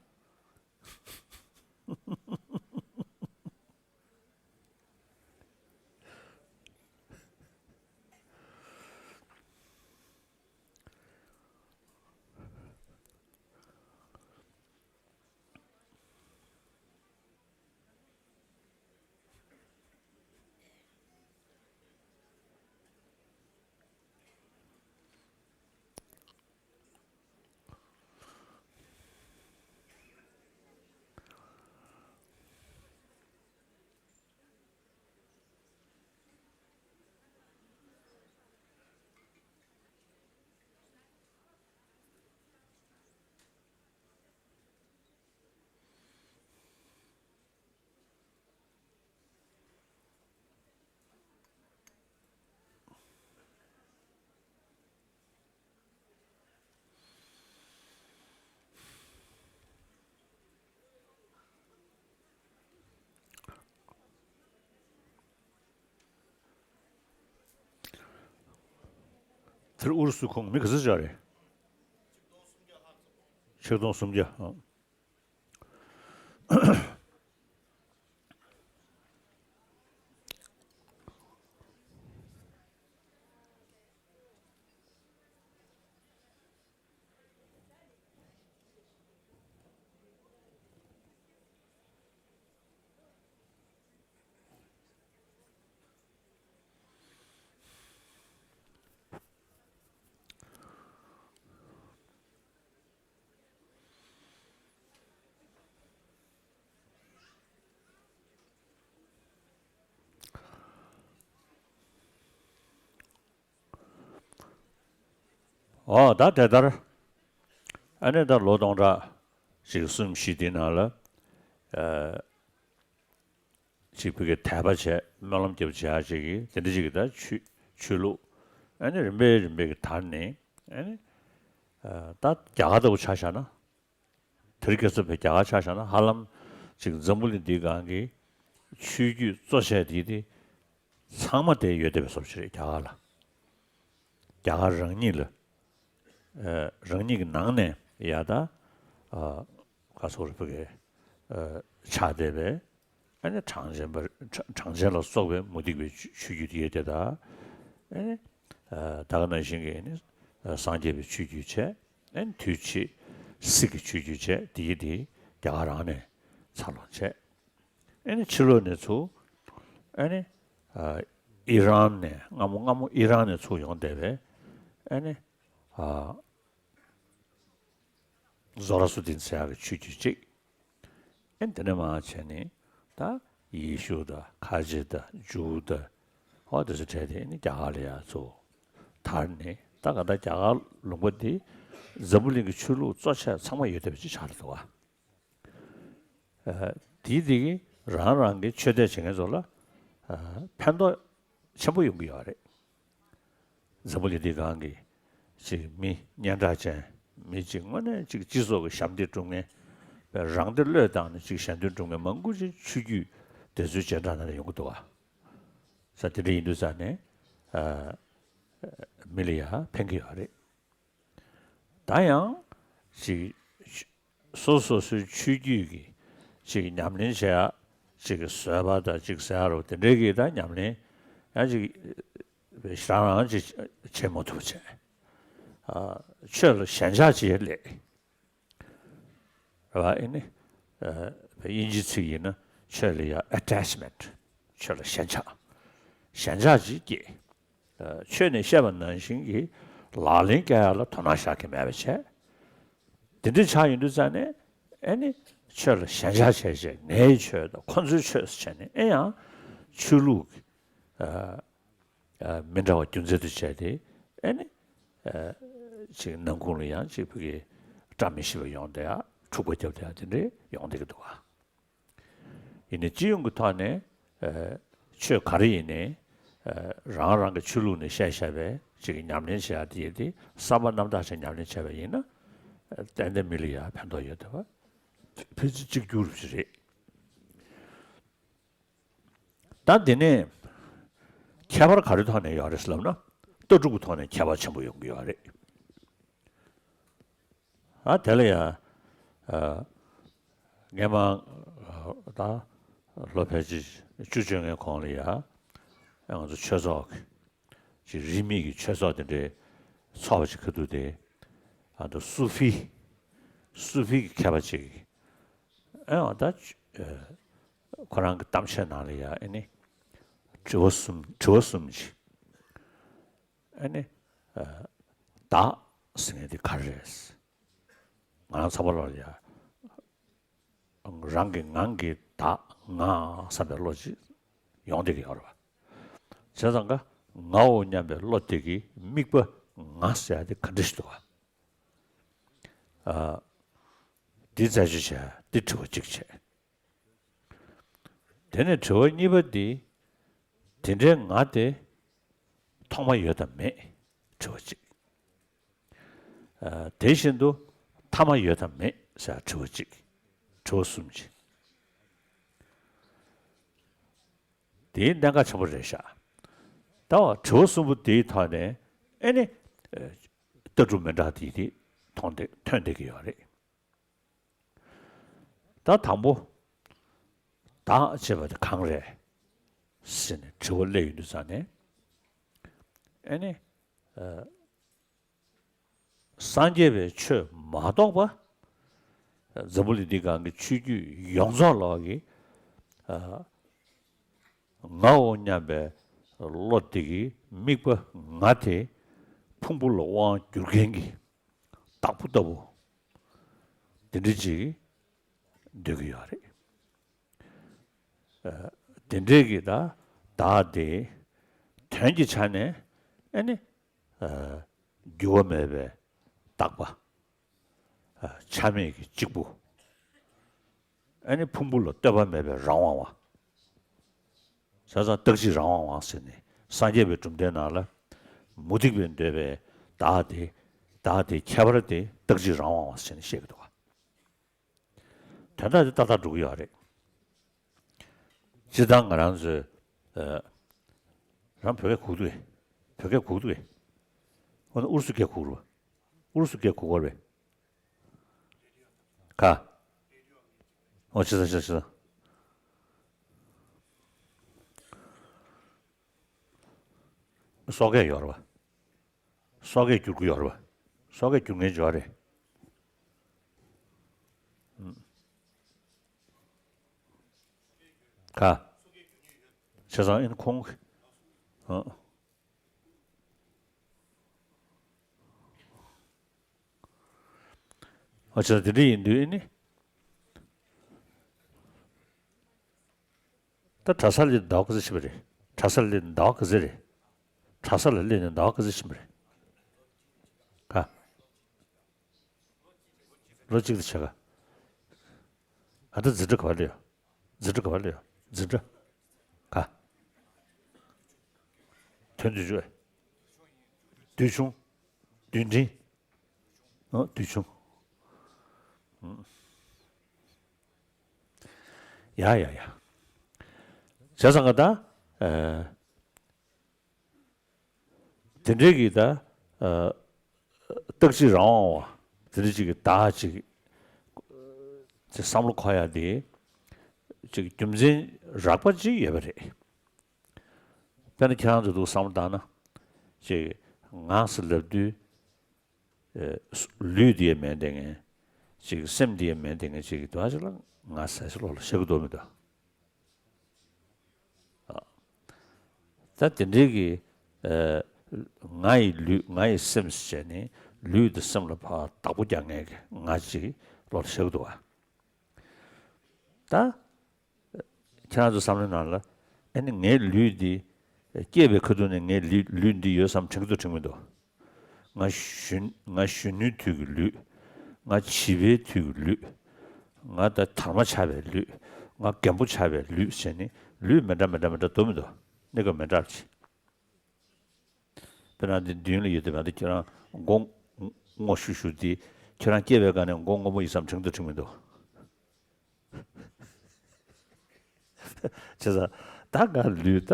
དེར་ཨུ་རུ་སུ་ཁོང་མི་ག་ཚོད་ཅིག་རེད། ཆིག་སྟོང་སུམ་བརྒྱ། ཨ། ཨོ་ད་དེ་ལྟར། ཨ་ནི་ད་ལོ་སྟོང་ཕྲག་ཅིག་གསུམ་བཞི་དེའི་ནང་ལ། ཨ། ཅིག་བོད་ཀྱི་དད་པ་བྱས་སྨོན་ལམ་རྒྱབ་བྱས་ཅིག་གིས་དེ་འདྲ་ཅིག་གིས་ད་ཆོས་ཆོས་ལུགས་ཨ་ནི་རིམ་པས་རིམ་པས་ཀྱི་དར་ནས་ཨ་ནི། ཨ། ད་རྒྱ་གར་ལྟ་བུ་ཆ་བཞག་ན། དེ་རིང་ཁ་སང་བོད་རྒྱ་གར་ཆ་བཞག་ན་ཧ་ལམ་ཅིག་འཛམ་བུ་གླིང་འདིའི་སྒང་གི་ཆོས་བརྒྱུད་གཙོ་ཆེ་དེ་དེ་ཚང་མ་དེ་ཡོད་བསྡད་པའི་བཟོ་ཅིག་རེད་རྒྱ་གར་ལ། རྒྱ་གར་རང་ཉིད་ལ། ཨ། རང་ཉིད་ཀྱི་ནང་ནས་ཡ་ད། ཨ། ག་སོགས་རེ་ཕུ་གེ། ཨ། ཆགས་བསྡད་པའི། ཨ་ནི་གྲངས་ཅན་པ། གྲངས་ཅན་ལ་སོགས་པའི་མུ་སྟེགས་པའི་ཆོས་བརྒྱུད་དེ་དེ་དག་ཨ་ནི། ཨ། ད་ག་ནང་བཞིན་གྱི་ནི། ཨ། སངས་རྒྱས་པའི་ཆོས་བརྒྱུད་བྱས། ཨ་ནི་དུས་ཕྱིས་སིག་གི་ཆོས་བརྒྱུད་བྱས་དེ་དེ་རྒྱ་གར་རང་ནས་འཚར་ལོངས་བྱས། ཨ་ནི་ཕྱི་ལོགས་ནས་ཚུར། ཨ་ནི། ཨ། ཨི་རན་ནས་སྔ་མོ་སྔ་མོ་ཨི་རན་ནས་ཚུར་ཡོང་བསྡད་པའི། ཨ་ནི། ཨ། ཛོ་ར་སུ་ཏིན་ཟེར་ཡག་གི་ཆོས་བརྒྱུད་ཅིག་ཨེ་འདི་ནས་མར་བྱས་ནས་ད་ཡེ་ཤུ་དང་ཁ་ཆེ་དང་ཇུའུ་དང་། ཨོ་དེ་ཚོ་གྲས་དེ་ནི་རྒྱ་གར་ལ་ཡར་ཚུར་དར་ནས་ད་ག་ད་རྒྱ་གར་ལུང་པ་འདི་འཛམ་བུ་གླིང་གི་ཆོས་ལུགས་གཙོ་ཆེ་ཚང་མ་ཡོད་བསྡད་པ་ཅིག་ཆགས་ལ་འདུག་བ། ཨ། དེའི་དེ་གིས་རང་རང་གི་ཆོས་དད་བྱེད་མཁན་ཚོ་ལ། ཨ། ཕན་ཐོགས་ཆེན་པོ་ཡོང་གི་ཡོད་རེད། འཛམ་བུ་གླིང་འདིའི་སྒང་གི་ཅིག་མི་སྙན་གྲགས་ཅན། མི་ཅིག་དངོས་གནས་ཅིག་སྤྱི་ཚོགས་ཀྱི་ཞབས་འདེགས་སྒྲུབ་མཁན། རང་སྡེ་བློས་བཏང་ནས་ཅིག་ཞལ་འདོན་སྒྲུབ་མཁན་མང་པོ་ཅིག་ཆོས་བརྒྱུད་དེ་ཚོའི་རྗེས་འབྲང་ནང་ལ་ཡོང་གི་འདུག་བ། ས་དེ་འདྲ་ཡིན་དུས་ཙང་ནས། ཨ། མི་ལ་ཡང་ཕན་གྱི་ཡོད་རེད། ད་ཡང་ཅིག་སོ་སོ་སོའི་ཆོས་བརྒྱུད་ཀྱི་ཅིག་ཉམས་ལེན་བྱེད་ཡ་ཅིག་བཟོད་པ་དང་ཅིག་ཟེར་ཡ་རོ་དེ་འདྲའི་གི་ད་ཉམས་ལེན་ཡང་ཅིག་རང་རང་ཅིག་བྱེད་མ་ཐུབ་བྱས། ཨ། ཆོས་ལ་ཞེན་ཆགས་ཅིག་སླེབས། རེད་བ། ཨེ་ནི། ཨ། དབྱིན་ཇིའི་ཚིག་ཡིན་ན་ཆོས་ལ་ཡ་ཨ་ཊེཆ་མེན་ཊི། ཆོས་ལ་ཞེན་ཆགས། ཞེན་ཆགས་ཅིག་སྐྱེས། ཨ། ཆོས་ནས་བཤད་པ་ནང་བཞིན་གྱི་ལག་ལེན་བཀལ་ཡ་ལ་དོ་སྣང་བཞག་གི་མེད་པ་བྱས། དེ་འདྲ་ཆགས་ཡོང་དུས་ཙང་ནས་ཨེ་ནི་ཆོས་ལ་ཞེན་ཆགས་བྱས་བྱས་ངའི་ཆོས་དང་ཁོ་ཚོའི་ཆོས་ཟེར་བྱས་ནས་ཨེ་ཡང་ཆོས་ལུགས་ཀྱི། ཨ། ཨ། མི་འདྲ་བ་རྒྱུ་མཚན་དུ་བྱས་ཏེ་ཨེ་ནི། ཨ། ཅིག་ནང་ཁུལ་ལ་ཡང་ཅིག་ཕ་གི་བཀྲ་མི་ཤིས་པ་ཡོང་བསྡད་ཡ། འཁྲུག་པ་རྒྱབ་བསྡད་ཡ་དེ་འདྲ་ཡོང་བསྡད་ཀྱི་འདུག་བ། ཡིན་ནའི་སྤྱི་ཡོངས་ཀྱི་ཐོག་ནས། ཨ། ཆོས་ག་རེ་ཡིན་ནའི། ཨ། རང་རང་གི་ཆོས་ལུགས་ནས་བཤད་བཞག་པའི་ཅིག་ཉམས་ལེན་བྱེད་ཡ་དེ་ཡིན་ཏེ་བསམ་པ་རྣམ་དག་ཅིག་ཉམས་ལེན་བྱས་པ་ཡིན་ན། ཨ། ཏན་ཏན་མི་ལ་ཡ་ཕན་ཐོགས་ཡོད་བསྡད་པ། ཕལ་ཆེར་གཅིག་གྱུར་ཞིག་རེད། ད་འདི་ནས་ཁྱད་པར་ག་རེ་ཐོག་ནས་ཡོད་རེད་ལབ་ན། ལྟ་གྲུབ་ཀྱི་ཐོག་ནས་ཁྱད་པར་ཆེན་པོ་ཡོང་གི་ཡོད་རེད། ད་དེ་ལ་ཡང་སྔས་མ་ད་ལོ་ཕལ་ཆེར་བཅུ་བཅོ་ལྔའི་གོང་ལ་ཡང་ང་ཚོ་ཆོས་ཚོགས་ཀྱི་རིས་མེད་ཀྱི་ཆོས་ཚོགས་དེ་འདྲའི་ཚོགས་པ་ཅིག་ཁ་ཐུག་དེ་ཨ་ད་སུ་ཕི་སུ་ཕི་གི་མཁས་པ་ཅིག་ཨ་ད་ཁོ་རང་གི་གཏམ་བཤད་ནང་ལ་ཡང་ཨ་ནི་དྲི་བ་གསུམ་དྲི་བ་གསུམ་ཅིག་ཨ་ནི། བདག་ཟེར་མཁན་དེ་ག་རེ་རེད། ང་རང་ཚང་མ་ལ་ཡ། རང་གི་ངང་གིས་བདག་ང་བསམ་པའི་བློ་ཅིག་ཡོང་བསྡད་ཀྱི་ཡོད་རེད་པ། བྱས་ཙང་ཀ་ངའོ་སྙམ་པའི་བློ་དེ་གི་དམིགས་པ་ང་ཟེར་ཡ་དེ་ག་འདྲ་ཞིག་འདུག་ག་འདི་རྩད་གཅོད་བྱས་འདི་དྲི་བ་གཅིག་བྱས། དེ་ནས་དྲི་བ་གཉིས་པ་འདི། དེ་འདྲའི་ང་དེ་ཐོག་མ་ཡོད་དམ་མེད་དྲི་བ་གཅིག་ཨ། དེ་བཞིན་དུ་ཐ་མ་ཡོད་དམ་མེད་ཟེར་དྲི་བ་གཅིག་དྲི་བ་གསུམ་གཅིག་དེའི་གནད་འགག་ཆེན་པོ་རེད་ཤག་ད་བ་དྲི་བ་གསུམ་པོ་དེའི་ཐོག་ནས་ཨེ་ནི་ལྟ་གྲུབ་མི་འདྲ་དེ་དེ་མཐོང་བསྡད་ཐོན་བསྡད་ཀྱི་ཡོད་རེད། ད་དང་པོ། བདག་ཅེས་པ་དེ་གང་རེད། ཟེར་ནས་དྲི་བ་སླེབས་ཡོང་དུས་ཙང་ནས། ཨེ་ནི། ཨ། སངས་རྒྱས་པའི་ཆོས་མ་གཏོགས་པ། འཛམ་བུ་གླིང་འདི་སྒང་གི་ཆོས་བརྒྱུད་ཡོངས་རྫོགས་ལོག་གི་ཨ། ངའོ་སྙམ་པའི་བློ་དེ་གི་དམིགས་པ་ང་དེ་ཕུང་པོ་ལ་དབང་བསྒྱུར་མཁན་གྱི་བདག་པོ་ལྟ་བུ་དེ་འདྲ་ཅིག་འདོད་ཀྱི་ཡོད་རེད། ཨ། དེ་འདྲའི་གི་ད་བདག་དེ་དོན་གྱི་ཆ་ནས་ཨ་ནི་ཨ། འགྱུར་བ་མེད་པའི་རྟག་པ། ཨ། ཆ་མེད་ཀྱི་གཅིག་པུ། ཨ་ནི་ཕུང་པོ་ལ་ལྟོས་པ་མེད་པའི་རང་དབང་བ། བྱས་ཙང་རྟག་གཅིག་རང་དབང་བ་ཟེར་ནས་སངས་རྒྱས་པའི་གྲུབ་མཐའི་ནང་ལ་མུ་སྟེགས་པས་འདོད་པའི་བདག་དེ། བདག་དེ་ཁྱད་པར་དེ་རྟག་གཅིག་རང་དབང་བ་ཟེར་ནས་བཤད་ཀྱི་འདུག་ག་དོན་དག་དེ་ཏག་ཏག་འགྲོ་གི་ཡོད་རེད། སྤྱིར་བཏང་ང་རང་ཚོས། ཨ། རང་བོད་སྐད་གོ་གི་འདུག་གས། བོད་སྐད་གོ་གི་འདུག་གས། འོ་ན་ཨུ་རུ་སུ་སྐད་གོ་གི་རེད་པ། ཨུ་རུ་སུ་སྐད་གོ་གི་རེད་པས། ག་འོ་ཆི་ཟེར་ཆི་ཟེར། སོག་སྐད་ཡོད་རེད་པ། སོག་སྐད་བསྒྱུར་གྱི་ཡོད་རེད་པ། སོག་སྐད་བསྒྱུར་མཁན་ཅིག་ཡོད་རེད། ཨུམ། ག་བྱས་ཙང་ཨིན་ཁོང་། ཨ། ཨ་ཅག་དེ་འདྲ་ཡིན་དུས་ཨེ་ནི། ད་གྲྭ་ས་སླེབས་ནས་ཟླ་བ་ག་ཚོད་ཕྱིན་པ་རེད། གྲྭ་ས་སླེབས་ནས་ཟླ་བ་ག་ཚོད་རེད། གྲྭ་ས་ལ་སླེབས་ནས་ཟླ་བ་ག་ཚོད་ཕྱིན་པ་རེད། ག་ལོ་གཅིག་དང་ཕྱེད་ཀ་ཨ་ད་འཛིན་གྲྭ་ག་པར་སླེབས་ཡོད། འཛིན་གྲྭ་ག་པར་སླེབས་ཡོད། འཛིན་གྲྭ། ག་དོན་བདུན་ཅུ། བདུན་ཆུང་། བདུན་འབྲིང་། ཨོ་བདུན་ཆུང་། ཨུམ། ཡ་ཡ་ཡ། བྱས་ཙང་ཀ་ད། ཨ། དེ་འདྲའི་གི་ད། ཨ། རྟག་གཅིག་རང་དབང་བ། དེ་འདྲ་ཅིག་གི་བདག་ཅིག་ཅིག་བསམ་བློ་འཁོར་ཡ་དེ། ཅིག་རྒྱུ་མཚན་རགས་པ་ཅིག་ཡོད་པ་རེད། དཔེར་ན་ཁྱེད་རང་ཚོ་འདུག་བསམ་བློ་བཏང་ན། ཅིག་ང་ཟེར་ལབ་དུས། ཨེ། ལུས་འདི་ཡང་མེད་བསྡད་མཁན། ཅིག་སེམས་འདི་ཡང་མེད་བསྡད་མཁན་ཅིག་གི་དོན་ཅིག་ལ་ང་ཟེར་ཞིག་ལོག་ལ་བཤད་ཀྱི་འདུག་མི་འདུག་ཨ། ད་དེ་འདྲའི་གི། ཨེ། ང་ཡི་ལུས་ང་ཡི་སེམས་ཟེར་ནས་ལུས་དང་སེམས་ལ་ཕར་བདག་པོ་རྒྱག་མཁན་གྱི་ང་ཅིག་ལོག་ལ་བཤད་ཀྱི་འདུག་ག་ད། ཁྱེད་རང་ཚོ་བསམ་བློའི་ནང་ལ། ཨ་ནི་ངའི་ལུས་འདི། སྐྱེས་པའི་ཁ་ཐུག་ནས་ངའི་ལུས་ལུས་འདི་ཡོད་བསམ་དྲན་གྱི་འདུག་དྲན་གྱི་མི་འདུག་ང་གཞོན་ང་གཞོན་ནུའི་དུས་ཀྱི་ལུས། ང་བྱིས་པའི་དུས་ཀྱི་ལུས། ང་ད་དར་མ་ཆགས་པའི་ལུས། ང་རྒན་པོ་ཆགས་པའི་ལུས་ཟེར་ནས་ལུས་མི་འདྲ་མི་འདྲ་མི་འདྲ་འདུག་མི་འདུག་གནས་སྐབས་མི་འདྲ་བ་ཅིག་དཔེར་ན་འདི་མདུན་ལ་ཡོད་དུས་ང་ཚོ་ཁྱེད་རང་མགོ་སྔོ་ཤུག་ཤུག་འདི་ཁྱེད་རང་སྐྱེས་པའི་སྒང་ནས་མགོ་སྔོན་པོ་ཡིན་བསམ་དྲན་གྱི་འདུག་དྲན་གྱི་མི་འདུག་བྱས་ཙང་ད་ང་ལུས་ད་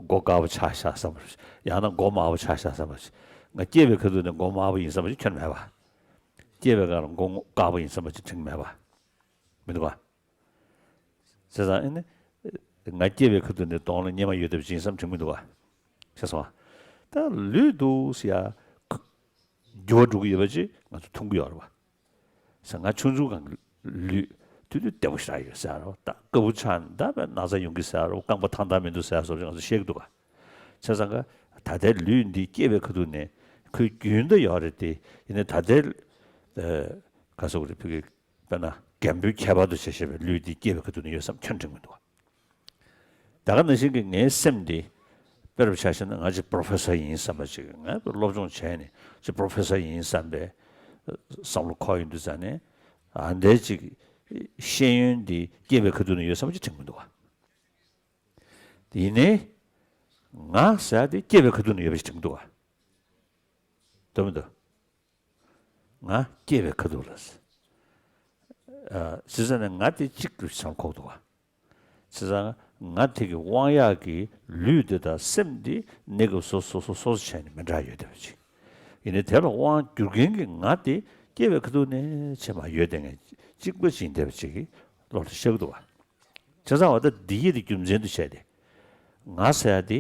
མགོ་དཀར་པོ་ཆགས་ཤག་བསམ་པ་ཞིག་ཡང་ན་མགོ་དམར་པོ་ཆགས་ཤག་བསམ་པ་ཞིག་ང་སྐྱེས་པའི་ཁ་ཐུག་ནས་མགོ་དམར་པོ་ཡིན་བསམ་པ་ཞིག་ཁྱོན་མེད་པ། སྐྱེས་པའི་སྐབས་ལ་མགོ་བཀག་པ་ཡིན་བསམ་པ་ཅིག་དྲན་གྱི་མེད་པ། མི་འདུག་ག། བྱས་ཙང་ཨེ་ནི། ང་སྐྱེས་པའི་ཁ་ཐུག་ནས་གདོང་ལ་གཉེར་མ་ཡོད་བསྡད་པ་ཅིག་ཡིན་བསམ་དྲན་གྱི་མི་འདུག་ག། ཤེས་སོང་ཨ། ད་ལུས་འདུག་ཟེར་ཡ། འགྱུར་བ་འགྲོ་གི་ཡོད་པ་ཅིག་ང་ཚོ་མཐོང་གི་ཡོད་རེད་པ། ཟེར་ང་ཆུང་ཆུང་སྒང་གི་ལུས་དུས་དུས་བདེ་པོ་ཞེ་དྲག་ཡོད་ཟེར་རོ། ད་དཀར་པོ་ཆགས་ནས་ད་དཔེ་ན་ཚ་ཡོང་གི་ཟེར་རོ། རྐང་པ་ཐང་ཐང་མི་འདུག་ཟེར་སོགས་ང་ཚོ་བཤད་ཀྱི་འདུག་ག། བྱས་ཙང་ག་ད་ལྟའི་ལུས་འདི་སྐྱེས་པའི་ཁ་ཐུག་ནས་ཁོའི་རྒྱུན་ད་ཡོད་རེད་དེ། ཡིན་ནའི་ད་ལྟའི་ག་ཟེར་དགོས་རེད། ཕ་གི་དཔེར་ན་རྒན་པོའི་ཁྱད་པར་དུ་བྱས་བྱས་པའི་ལུས་འདི་སྐྱེས་པའི་ཁ་ཐུག་ནས་ཡོད་བསམ་ཁྱོན་དྲན་གྱི་མི་འདུག་ག། ད་ག་ནང་བཞིན་གྱི་ངའི་སེམས་འདི་དཔེར་ཆ་བཞག་ན་ང་ཅིག་པོ་རོ་ཕེ་སར་ཡིན་བསམ་པ་ཅིག་ང་སློབ་སྦྱོང་བྱས་ནས་ཅིག་པོ་རོ་ཕེ་སར་ཡིན་བསམ་པའི་བསམ་བློ་འཁོར་ཡོང་དུས་ཙ་ནས་ཨ་འདྲའི་ཅིག་ཤེས་ཡོན་འདི་སྐྱེས་པའི་ཁ་ཐུག་ནས་ཡོད་བསམ་ཅིག་དྲན་གྱི་མི་འདུག་ག། ཡིན་ནའི་ང་ཟེར་ཡ་དེ་སྐྱེས་པའི་ཁ་ཐུག་ནས་ཡོད་པ་ཞིག་དྲན་གྱི་འདུག་ག། འདུག་མི་འདུག། ང་སྐྱེས་པའི་ཁ་ཐུག་ལ་ཟེར། ཨ། བྱས་ཙང་ནས་ང་དེ་གཅིག་གི་བྱང་ཁོག་འདུག་ག། བྱས་ཙང་ང་དེ་གི་དབང་ཡག་གི་ལུས་འདི་དང་སེམས་འདི་གནས་སྐབས་སོ་སོ་སོ་སོ་སོ་བྱས་ནས་མི་འདྲ་ཡོད་བསྡད་པ་ཅིག། ཡིན་ནའི་དེ་ལ་དབང་བསྒྱུར་མཁན་གྱི་ང་དེ་སྐྱེས་པའི་ཁ་ཐུག་ནས་ཆེ་མ་ཡོད་བསྡད་མཁན་གཅིག་པ་ཅིག་ཡིན་བསྡད་པ་ཅིག་གི་བློ་ལ་ཤར་གྱི་འདུག་ག། བྱས་ཙང་བ་ད་འདི་ཡིད་དེ་རྒྱུ་མཚན་དུ་བྱས་ཏེ། ང་ཟེར་ཡ་དེ་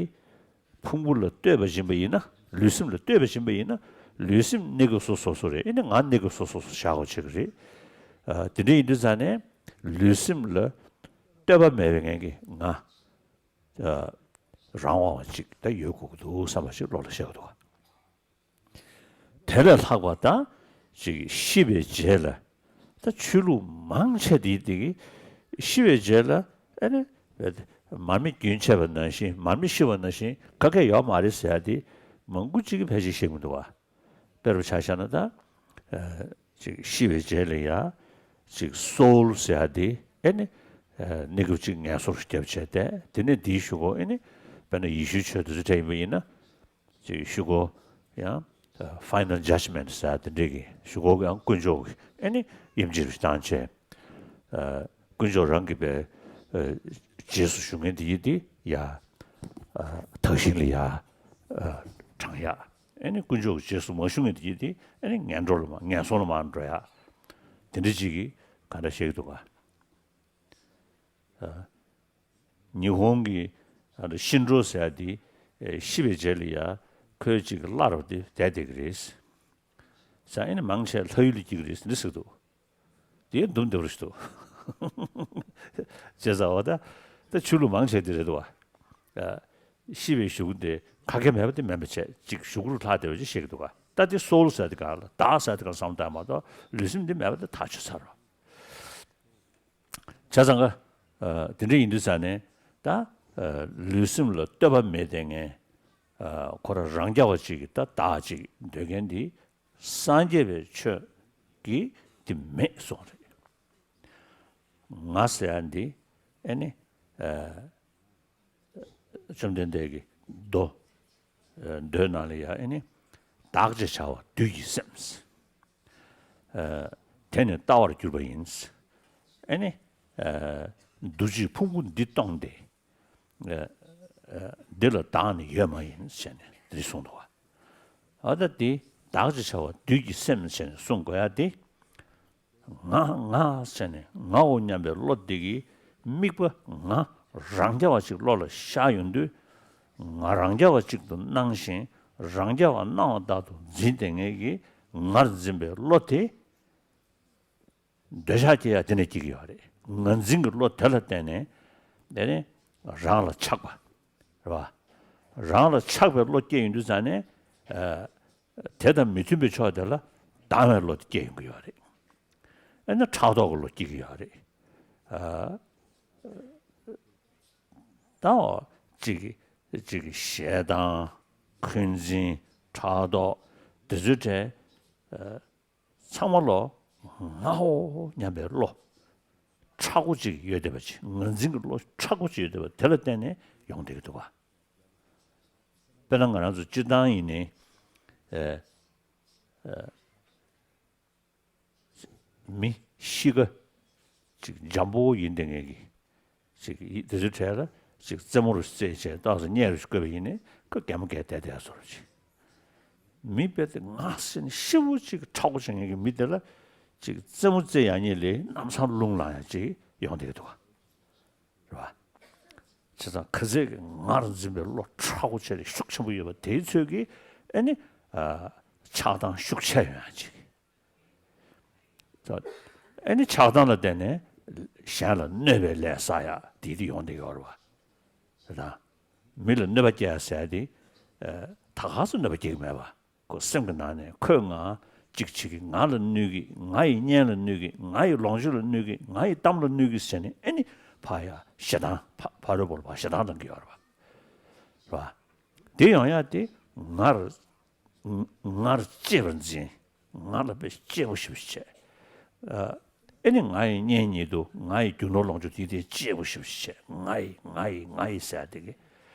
ཕུང་པོ་ལ་ལྟོས་པ་བཞིན་པ་ཡིན་ན། ལུས་སེམས་ལ་ལྟོས་པ་བཞིན་པ་ཡིན་ན། ལུས་སེམས་གནས་སྐབས་སོ་སོ་སོ་རེད། ཨེ་ནི་ང་གནས་སྐབས་སོ་སོ་སོ་བཞག་དགོས་ཆགས་ཀྱི་རེད། ཨ། དེ་འདྲ་ཡིན་དུས་ཙ་ནས་ལུས་སེམས་ལ་ལྟོས་པ་མེད་པའི་ངང་གིས་ང་ཨ་རང་དབང་བ་ཅིག་ད་ཡོད་དགོས་ཀྱི་འདུག་བསམ་པ་ཞིག་བློ་ལ་ཤར་གྱི་འདུག་ག། དེ་ལས་ལྷག་པ་དང་ཅིག་ཤི་བའི་རྗེས་ལ། ད་ཆོས་ལུགས་མང་ཆེ་དེ་དེ་གི་ཤི་བའི་རྗེས་ལ་ཨེ་ནི་མར་མེ་རྒྱུན་ཆད་པ་ནང་བཞིན། མར་མེ་ཤི་བ་ནང་བཞིན་ག་གེ་ཡོད་མ་རེད་ཟེར་ཡ་དེ་མང་པོ་ཅིག་གིས་ཕལ་ཆེར་ཤེས་མི་འདུག་བ། དཔེར་ཆ་བཞག་ན་ད་ཨ་ཅིག་ཤི་བའི་རྗེས་ལ་ཡ་ཅིག་སོའུལ་ཟེར་ཡ་དེ་ཨེ་ནི་ཨ་གནས་སྐབས་ཅིག་ངལ་གསོ་རྒྱབ་བྱས་ཏེ། དེ་ནས་དེའི་གཞུག་གུ་ཨེ་ནི་དཔེར་ན་ཡེ་ཤུའི་ཆོས་དེ་ཚོ་འདྲ་ཡིན་པ་ཡིན་ན། ཅིག་གཞུག་གུ་ཡང་ཕའི་ནལ་ཇཇ་མེན་ཊི་ཟེར་དེ་འདྲས་ཀྱི་གཞུག་གུ་ཡང་དཀོན་མཆོག་གི་ཨེ་ནི་ཡིབ་འཇིབ་བཏང་བྱས། ཨ་དཀོན་མཆོག་རང་གིས་པའི་ཨ་རྗེས་སུ་ཞུ་མཁན་དེ་ཡིན་དེ་ཡ་ཨ་དག་ཞིང་ལ་ཡ་ཨ་དྲང་ཡག། ཨེ་ནི་དཀོན་མཆོག་གི་རྗེས་སུ་མ་ཞུ་མཁན་དེ་ཡིན་དེ་ཨེ་ནི་ངན་འགྲོ་ལ་མ་ངན་སོང་ལ་མར་འགྲོ་ཡག། དེ་འདྲ་ཅིག་གིས་ག་འདྲ་བཤད་ཀྱི་འདུག་ག། ཨ། ཉི་ཧོང་གི་ཨ་ནི་ཤིན་ཀྲོ་ཟེར་ཡ་དེ་ཨེ་ཤི་བའི་རྗེས་ལ་ཡ་ཁོའི་ཅིག་གི་བླ་རབས་དེ་བསྡད་བསྡད་ཀྱི་རེད། ས་ཨེ་ནི་མང་ཆེ་ལྷ་ཡུལ་ལ་སྐྱེ་གི་རེད་འདི་ཟེར་འདུག། དེ་འདུམ་བདེ་བོ་ཞིག་འདུག། བྱས་ཙང་བ་ད་ད་ཆོས་ལུགས་མང་ཆེ་དེ་རེད་འདུག་བ། ཨ་ཤི་བའི་གཞུག་གུ་དེ་ག་གེ་མེད་པ་དེ་མིན་པ་བྱས་ཅིག་གཞུག་གུ་རུ་ལྷག་བསྡད་པ་ཅིག་བཤད་ཀྱི་འདུག་ག། ད་དེ་སོའུལ་ཟེར་དེ་གང་ལ་བདག་ཟེར་དེ་གང་བསམ་བཏང་མ་གཏོགས་ལུས་སེམས་དེ་མེད་པ་དེ་ཐག་ཆོད་ཚར་རོ། བྱས་ཙང་ག། ཨ་དེ་འདྲ་ཡིན་དུས་ཙ་ནས་ད་ཨ་ལུས་སེམས་ལ་ལྟོས་པ་མེད་དེ་ངས་ཨ་ཁོ་རང་རང་རྐྱ་བ་ཅིག་གིས་ད་བདག་ཅིག་འདོད་མཁན་འདི་སངས་རྒྱས་པའི་ཆོས་ཀྱི་འདི་མེད་གསུངས་རེད། ང་ཟེར་ཡ་འདི་ཨེ་ནི་ཨ་བཅོམ་ལྡན་འདས་ཀྱིས་མདོ་ཨ་མདོའི་ནང་ལ་ཡ་ཨེ་ནི་བདག་ཅེས་བྱ་བ་བདུད་ཀྱི་སེམས། ཨ་དེ་ནི་ལྟ་བར་གྱུར་པ་ཡིན། ཨེ་ནི་ཨ་འདུ་བྱེད་ཕུང་པོ་འདི་སྟོང་སྟེ། ཨ་ཨ་འདི་ལ་བདག་ནི་ཡོད་མ་ཡིན་ཟེར་ནས་འདི་གསུངས་འདུག་བ། ཨ་ད་འདི་བདག་ཅེས་བྱ་བ་བདུད་ཀྱི་སེམས་ཟེར་ནས་གསུང་དགོས་ཡ་འདི། ང་ང་ཟེར་ནས་ངའོ་སྙམ་པའི་བློ་འདི་གིས་དམིགས་པ་ང་རང་རྐྱ་བ་ཅིག་བློ་ལ་ཤར་ཡོང་དུས། ང་རང་རྐྱ་བ་ཅིག་ཏུ་སྣང་ཞིང་རང་རྐྱ་བ་སྣང་བ་ལྟར་དུ་འཛིན་བསྡད་མཁན་གྱི་ངར་འཛིན་པའི་བློ་དེ། འདོད་ཆགས་སྐྱེ་ཡ་དེ་ནས་སྐྱེ་གི་ཡོད་རེད། ངར་འཛིན་གྱི་བློ་དེ་ལ་བརྟེན་ནས་དེ་ནས་རང་ལ་ཆགས་པ་རེད་བ། རང་ལ་ཆགས་པའི་བློ་སྐྱེ་ཡོང་དུས་ཙང་ནས་ཨ་དེ་དང་མི་མཐུན་པའི་ཕྱོགས་དེ་ལ་སྡང་བའི་བློ་དེ་སྐྱེ་ཡོང་གི་ཡོད་རེད། ཨ་ནི་ཕྲག་དོག་གི་བློ་སྐྱེ་གི་ཡོད་རེད། ཨ་ད་འོ་གཅིག་གིས་གཅིག་གིས་ཞེ་སྡང་འཁོན་འཛིན་ཕྲག་དོག་དེ་ཚོའི་གྲས་ཨ་ཚང་མ་ལོ་ངའོ་སྙམ་པའི་བློ་མཁྲེགས་པོ་ཅིག་ཡོད་བསྡད་པ་ཅིག། ངར་འཛིན་གྱི་བློ་མཁྲེགས་པོ་ཅིག་ཡོད་བསྡད་པ་དེ་ལ་བརྟེན་ནས་ཡོང་བསྡད་ཀྱི་འདུག་ག། དཔེར་ན་ང་རང་ཚོ་སྤྱིར་བཏང་ཡིན་ནའི་ཨེ་ཨེ་མི་གཤིས་ཀ་ཅིག་འཇམ་པོ་ཡིན་བསྡད་མཁན་གྱི་ཅིག་ཡི་དེ་ཚོའི་གྲས་ལ་ཅིག་རྩེད་མོ་རུ་རྩེད་བྱས་ཏོག་ཙམ་བརྙས་རུ་བཀོད་པ་ཡིན་ནའི་ཁོ་གད་མོ་བགད་བསྡད་བསྡད་བཟོ་འདྲ་ཅིག། མི་དཔེ་དེ་ང་ཟེར་ནས་ཤི་བོ་ཅིག་ཁྲག་པོ་བྱེད་མཁན་གྱི་མི་དེ་ལ་ཅིག་རྩེད་མོ་རྩེ་ཡག་ཉིད་ལས་ལམ་སང་རླུང་ལངས་ཡག་ཅིག་ཡོང་བསྡད་ཀྱི་འདུག་ག་རེད་བ། བྱས་ཙང་ག་ཚད་ཀྱི་ངར་འཛིན་པའི་བློ་མཁྲེགས་པོ་བྱས་ཏེ་ཤུགས་ཆེན་པོ་ཡོད་པ་དེའི་ཚོད་ཀྱིས་ཨེ་ནི་ཨ་ཆགས་སྡང་ཤུགས་ཆེ་ཡོང་ཡག་ཅིག་ཨེ་ནི་ཆགས་སྡང་ལ་བརྟེན་ནས་གཞན་ལ་གནོད་པའི་ལས་བསགས་ཡག་དེ་དེ་ཡོང་བསྡད་ཡོད་རེད་བ། རེད་དང་། མི་ལ་གནོད་པ་སྐྱེལ་ཟེར་ཡག་དེ་ཨ་ད་ག་སུ་གནོད་པ་སྐྱེལ་གྱི་མེད་པ། ཁོ་སེམས་ཀྱི་ནང་ནས་ཁོས་ང་གཅིག་བྱེད་ཀྱི། ང་ལ་གནོད་ཀྱི། ང་ཡི་གཉེན་ལ་གནོད་ཀྱི། ང་ཡི་ལོངས་སྤྱོད་ལ་གནོད་ཀྱི། ང་ཡི་གཏམ་ལ་གནོད་ཀྱི་ཟེར་ནས་ཨེ་ནི་ཕར་ཡ་ཞེ་སྡང་ཕ་ཕ་རོལ་པོ་ལ་ཕར་ཞེ་སྡང་གཏོང་གི་ཡོད་རེད་བ། རེད་བ། དེ་ཡོང་ཡག་དེ་ངར་ངར་གཅེས་པར་འཛིན། ང་ལ་དཔེ་གཅེས་པོ་ཞེ་པོ་ཅིག་བྱས། ཨ་ཨེ་ནི་ང་ཡི་གཉེན་ཉེ་དུ་ང་ཡི་རྒྱུ་ནོར་ལོངས་སྤྱོད་དེ་དེ་གཅེས་པོ་ཞེ་པོ་ཅིག་བྱས། ང་ཡི་ང་ཡི་ང་ཡི་ཟེར་ཡག་དེ་གི་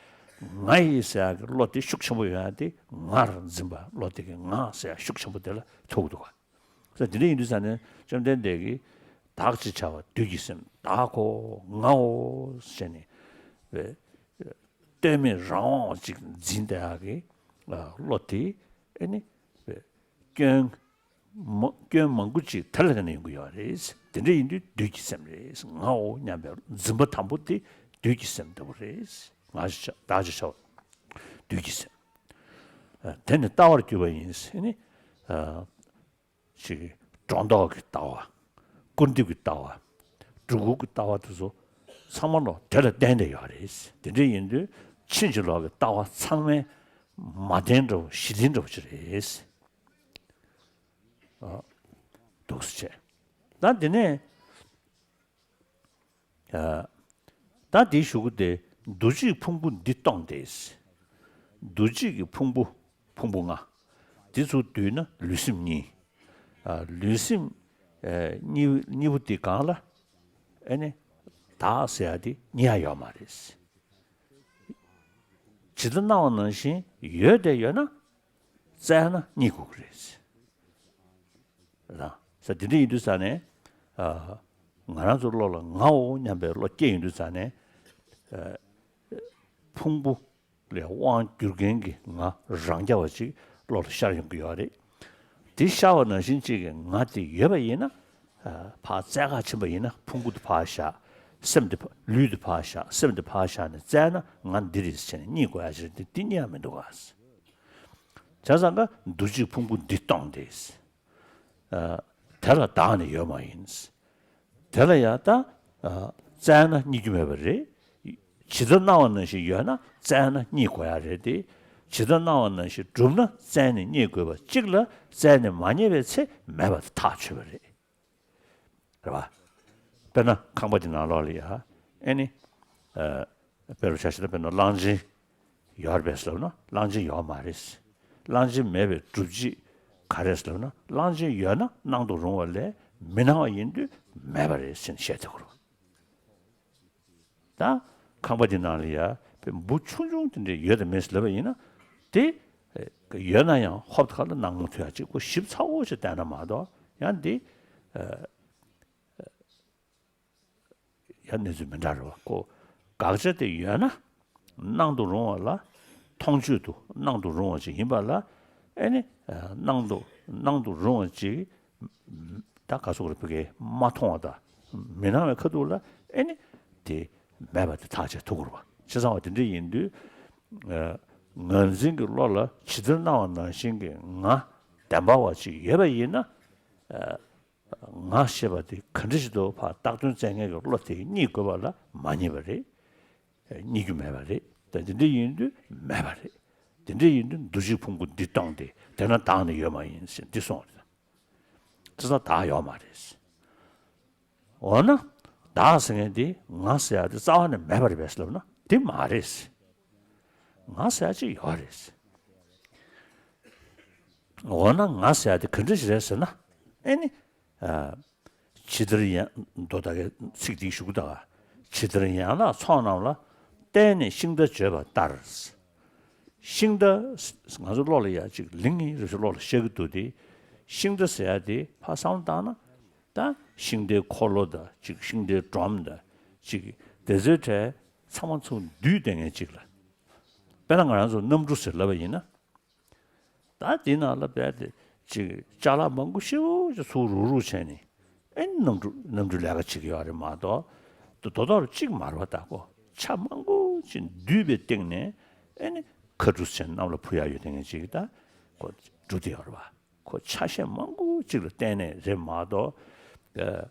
ང་ཡི་ཟེར་ཡག་གི་བློ་དེ་ཤུགས་ཆེན་པོ་ཡོང་ཡག་དེ་ངར་འཛིན་པ་བློ་དེ་གི་ང་ཟེར་ཡག་ཤུགས་ཆེན་པོ་དེ་ལ་ཐུག་འདུག་ག་ས་དེ་འདྲ་ཡིན་དུས་ཙང་ནས་བཅོམ་ལྡན་འདས་ཀྱིས་བདག་ཅེས་བྱ་བ་བདུད་ཀྱི་སེམས། བདག་གོ་ངའོ་ཟེར་ནས་བས་ལྟོས་མེད་རང་དབང་ཅིག་འཛིན་བསྡད་ཡག་གི་བློ་དེ་ཨེ་ནི་སྐྱོན་མ་སྐྱོན་མང་པོ་ཅིག་དེ་ལ་བརྟེན་ནས་ཡོང་གི་ཡོད་རེད། དེ་འདྲ་ཡིན་དུས་བདུད་ཀྱི་སེམས་རེད། ངའོ་སྙམ་པའི་འཛིན་པ་དང་པོ་དེ་བདུད་ཀྱི་སེམས་ལྟ་བུ་རེད། ང་ཞེས་བྱ་བདག་ཅེས་བྱ་བ་བདུད་ཀྱི་སེམས། དེ་ནི་ལྟ་བར་གྱུར་པ་ཡིན་ཟེར་ནི། ཅིག་སྒྲོ་འདོགས་ཀྱི་ལྟ་བ། སྐུར་འདེབས་ཀྱི་ལྟ་བ། སྒྲོ་སྐུར་གྱི་ལྟ་བ་དེ་ཚོ་ཚང་མ་ལོ་དེ་ལ་བརྟེན་ནས་ཡོད་རེད། དེ་འདྲ་ཡིན་དུས་ཕྱིན་ཅི་ལོག་གི་ལྟ་བ་ཚང་མའི་མ་བདེན་འདྲ་བོ་གཞི་བདེན་འདྲ་བོ་ཅིག་རེད། ཨ། འདུག་སེ་བྱས། ད་འདི་ནས། ཨ། ད་འདིའི་གཞུག་གུ་དེ། འདུ་བྱེད་ཕུང་པོ་འདི་སྟོང་སྟེ། འདུ་བྱེད་ཀྱི་ཕུང་པོ། ཕུང་པོ་ལྔ། འདི་ཚོ་བསྡུས་ན་ལུས་སེམས་གཉིས། ཨ། ལུས་སེམས་ཨེ་གཉིས་གཉིས་པོ་དེ་སྒང་ལ་ཨེ་ནི་བདག་ཟེར་ཡག་དེ་རྙེད་ཡག་ཡོད་མ་རེད། ཇི་ལྟར་སྣང་བ་ནང་བཞིན་ཡོད་དེ་ཡོད་ན་བཙལ་ན་རྙེད་དགོས་ཀྱི་རེད། རང་ས་དེ་འདྲ་ཡིན་དུས་ཙང་ནས། ཨ། ང་རང་ཚོ་བློ་ལ་ངའོ་སྙམ་པའི་བློ་སྐྱེ་ཡོང་དུས་ཙང་ནས། ཨ། ཕུང་པོ་ལས་དབང་སྒྱུར་མཁན་གྱི་ང་རང་རྐྱ་བ་ཅིག་བློ་ལ་ཤར་ཡོང་གི་ཡོད་རེད། དེ་ཤར་བ་ནང་བཞིན་ཅིག་གི་ང་དེ་ཡོད་པ་ཡིན་ན། ཨ། ཕར་བཙལ་ག་ཕྱིན་པ་ཡིན་ན་ཕུང་པོ་དེ་ཕར་བཞག་སེམས་དེ་ཕ་ལུས་དེ་ཕར་བཞག་སེམས་དེ་ཕར་བཞག་ནས་བཙལ་ན་ང་འདི་རེད་ཟེར་ནས་རྙེད་དགོས་ཡ་ཅིག་རེད་དེ་འདི་རྙེད་ཡ་མི་འདུག་ག་བྱས་ཙང་ཀ་འདུ་བྱེད་ཕུང་པོ་འདི་སྟོང་སྟེ། ཨ། དེ་ལ་བདག་ནི་ཡོད་མ་ཡིན། དེ་ལ་ཡང་ད། ཨ། བཙལ་ན་རྙེད་རྒྱུ་མེད་པ་རེད། ཇི་ལྟར་སྣང་བ་ནང་བཞིན་ཡོད་ན་བཙལ་ན་རྙེད་དགོས་ཡ་རེད་དེ། ཇི་ལྟར་སྣང་བ་ནང་བཞིན་གྲུབ་ན་བཙལ་ནས་རྙེད་དགོས་པ་གཅིག་ལ་བཙལ་ནས་མ་རྙེད་པའི་ཚེ་མེད་པ་དེ་ཐག་ཆོད་པ་རེད། རེད་བ། དཔེར་ན་ཁང་པ་འདི་ནང་ལོགས་ལ་ཡ། ཨེ་ནི། ཨ། དཔེ་རུ་ཆ་བཞག་ན་དཔེར་ན་གླང་ཆེན་ཡོད་རེད་པས་ལབ་ན་གླང་ཆེན་ཡོད་མ་རེད། གླང་ཆེན་མེད་པའི་སྒྲུབ་བྱེད་ག་རེ་ལབ་ན་གླང་ཆེན་ཡོད་ན་སྣང་དུ་རུང་བ་ལས་མི་སྣང་བ་ཡིན་དུས་མེད་པ་རེད་ཟེར་ནས་བཤད་ཐུབ་ཀྱི་རེད། ད་ཁང་པ་འདི་ནང་ལ་ཡ་དཔེ་འབུ་ཆུང་ཆུང་དེ་འདྲས་ཡོད་དམ་མེད་ལབ་པ་ཡིན་ན་དེ་ཡོད་ན་ཡང་ཧོབ་ཁ་ལ་སྣང་མ་ཐུབ་ཡ་ཅིག་ཁོ་ཞིབ་ཚགས་པོ་ཞིག་བལྟས་ན་མ་གཏོགས་ཡང་འདི། ཡང་གནས་ཚུལ་མི་འདྲ་རེད་བ། ཁོ་དགག་བྱ་དེ་ཡོད་ན་སྣང་དུ་རུང་བ་ལ། མཐོང་ཆོས་དུ་སྣང་དུ་རུང་བ་ཅིག་ཡིན་པ་ལ། ཨེ་ནི་སྣང་དུ་སྣང་དུ་རུང་བ་ཅིག་ད་ག་སོགས་རེ་ཕ་གིའི་མ་མཐོང་བ་དང་མི་སྣང་བའི་ཁ་ཐུག་ལ་ཨེ་ནི་དེ་མེད་པ་དེ་ཐག་བཅད་ཐུབ་དགོས་རེད་བ། བྱས་ཙང་བ་དེ་འདྲ་ཡིན་དུས་ངར་འཛིན་གྱི་བློ་ལ་ཇི་ལྟར་སྣང་བ་ནང་བཞིན་གྱི་ང་བདེན་པ་བ་ཅིག་ཡོད་པ་ཡིན་ན། ང་ཞེས་པ་དེ་ག་འདྲ་ཞིག་ཏུ་ཕར་བཏགས་དོན་བཙལ་མཁན་གྱི་བློ་དེ་རྙེད་དགོས་པ་ལ་མ་རྙེད་པ་རེད། རྙེད་རྒྱུ་མེད་པ་རེད། ད་དེ་འདྲ་ཡིན་དུས་མེད་པ་རེད། དེ་འདྲ་ཡིན་དུས་འདུ་བྱེད་ཕུང་པོ་འདི་སྟོང་སྟེ་དེ་ན་བདག་ནི་ཡོད་མ་ཡིན་ཟེར་འདི་གསུངས་རེད། དེ་ཚོ་བདག་ཡོད་མ་རེད། འོ་ན་བདག་ཟེར་མཁན་དེ་ང་ཟེར་ཡ་དེ་རྩ་བ་ནས་མེད་པ་རེད་པས་ལབ་ན་དེ་མ་རེད། ང་ཟེར་ཡ་ཅིག་ཡོད་རེད། འོ་ན་ང་ཟེར་ཡ་དེ་ག་འདྲ་ཞིག་རེད་ཟེར་ན། ཨེ་ནི། ཨ། ཇི་ལྟར་ཡན། མདོ་དག་གི་ཚིག་འདི་ཞུ་གི་ད། ཇི་ལྟར་ཡན་ལག་ཚོགས་རྣམས་ལ། བརྟེན་ནས་ཤིང་རྟ་བརྗོད་པ་ལྟར། ཤིང་རྟ། ང་ཚོ་བློ་ལ་ཡ་ཅིག་ལིང་ངེ་རེ་ཞིག་བློ་ལ་ཤར་གི་འདུག་དེ། ཤིང་རྟ་ཟེར་ཡ་དེ་ཕར་བསམ་བློ་བཏང་ན། ད་ཤིང་རྟའི་འཁོར་ལོ་དང་ཅིག་ཤིང་རྟའི་སྒྲོམ་དང་ཅིག་དེ་ཚོའི་གྲས་ཚང་མ་ཚུར་བསྡུས་བསྡད་མཁན་ཅིག་ལ། དཔེར་ན་ང་རང་ཚོ་གནམ་གྲུ་ཟེར་ལབ་པ་ཡིན་ན། ད་དེ་ནང་ལ་རྦད་དེ་ཅིག་ཅ་ལག་མང་པོ་ཞེ་པོ་ཅིག་ཚུར་རུག་རུག་བྱས་ནས་ཨེ་ནི་གནམ་གྲུ་གནམ་གྲུའི་ལས་ཀ་བྱེད་ཀྱི་ཡོད་རེད་མ་གཏོགས། ད་དོ་དོར་གཅིག་མ་རེད་པ། ད་ཁོ་ཆ་མང་པོ་ཅིག་བསྡུས་པའི་སྟེང་ནས་ཨེ་ནི་མཁའ་གྲུ་ཟེར་གནམ་ལ་འཕུར་ཡག་ཡོད་དེ་ངན་ཅིག་ད་ཁོ་གྲུབ་བསྡད་ཡོད་རེད་པ། ཁོ་ཆ་ཤས་མང་པོ་གཅིག་ལ་བརྟེན་ནས་རེད་མ་གཏོགས། ཨ།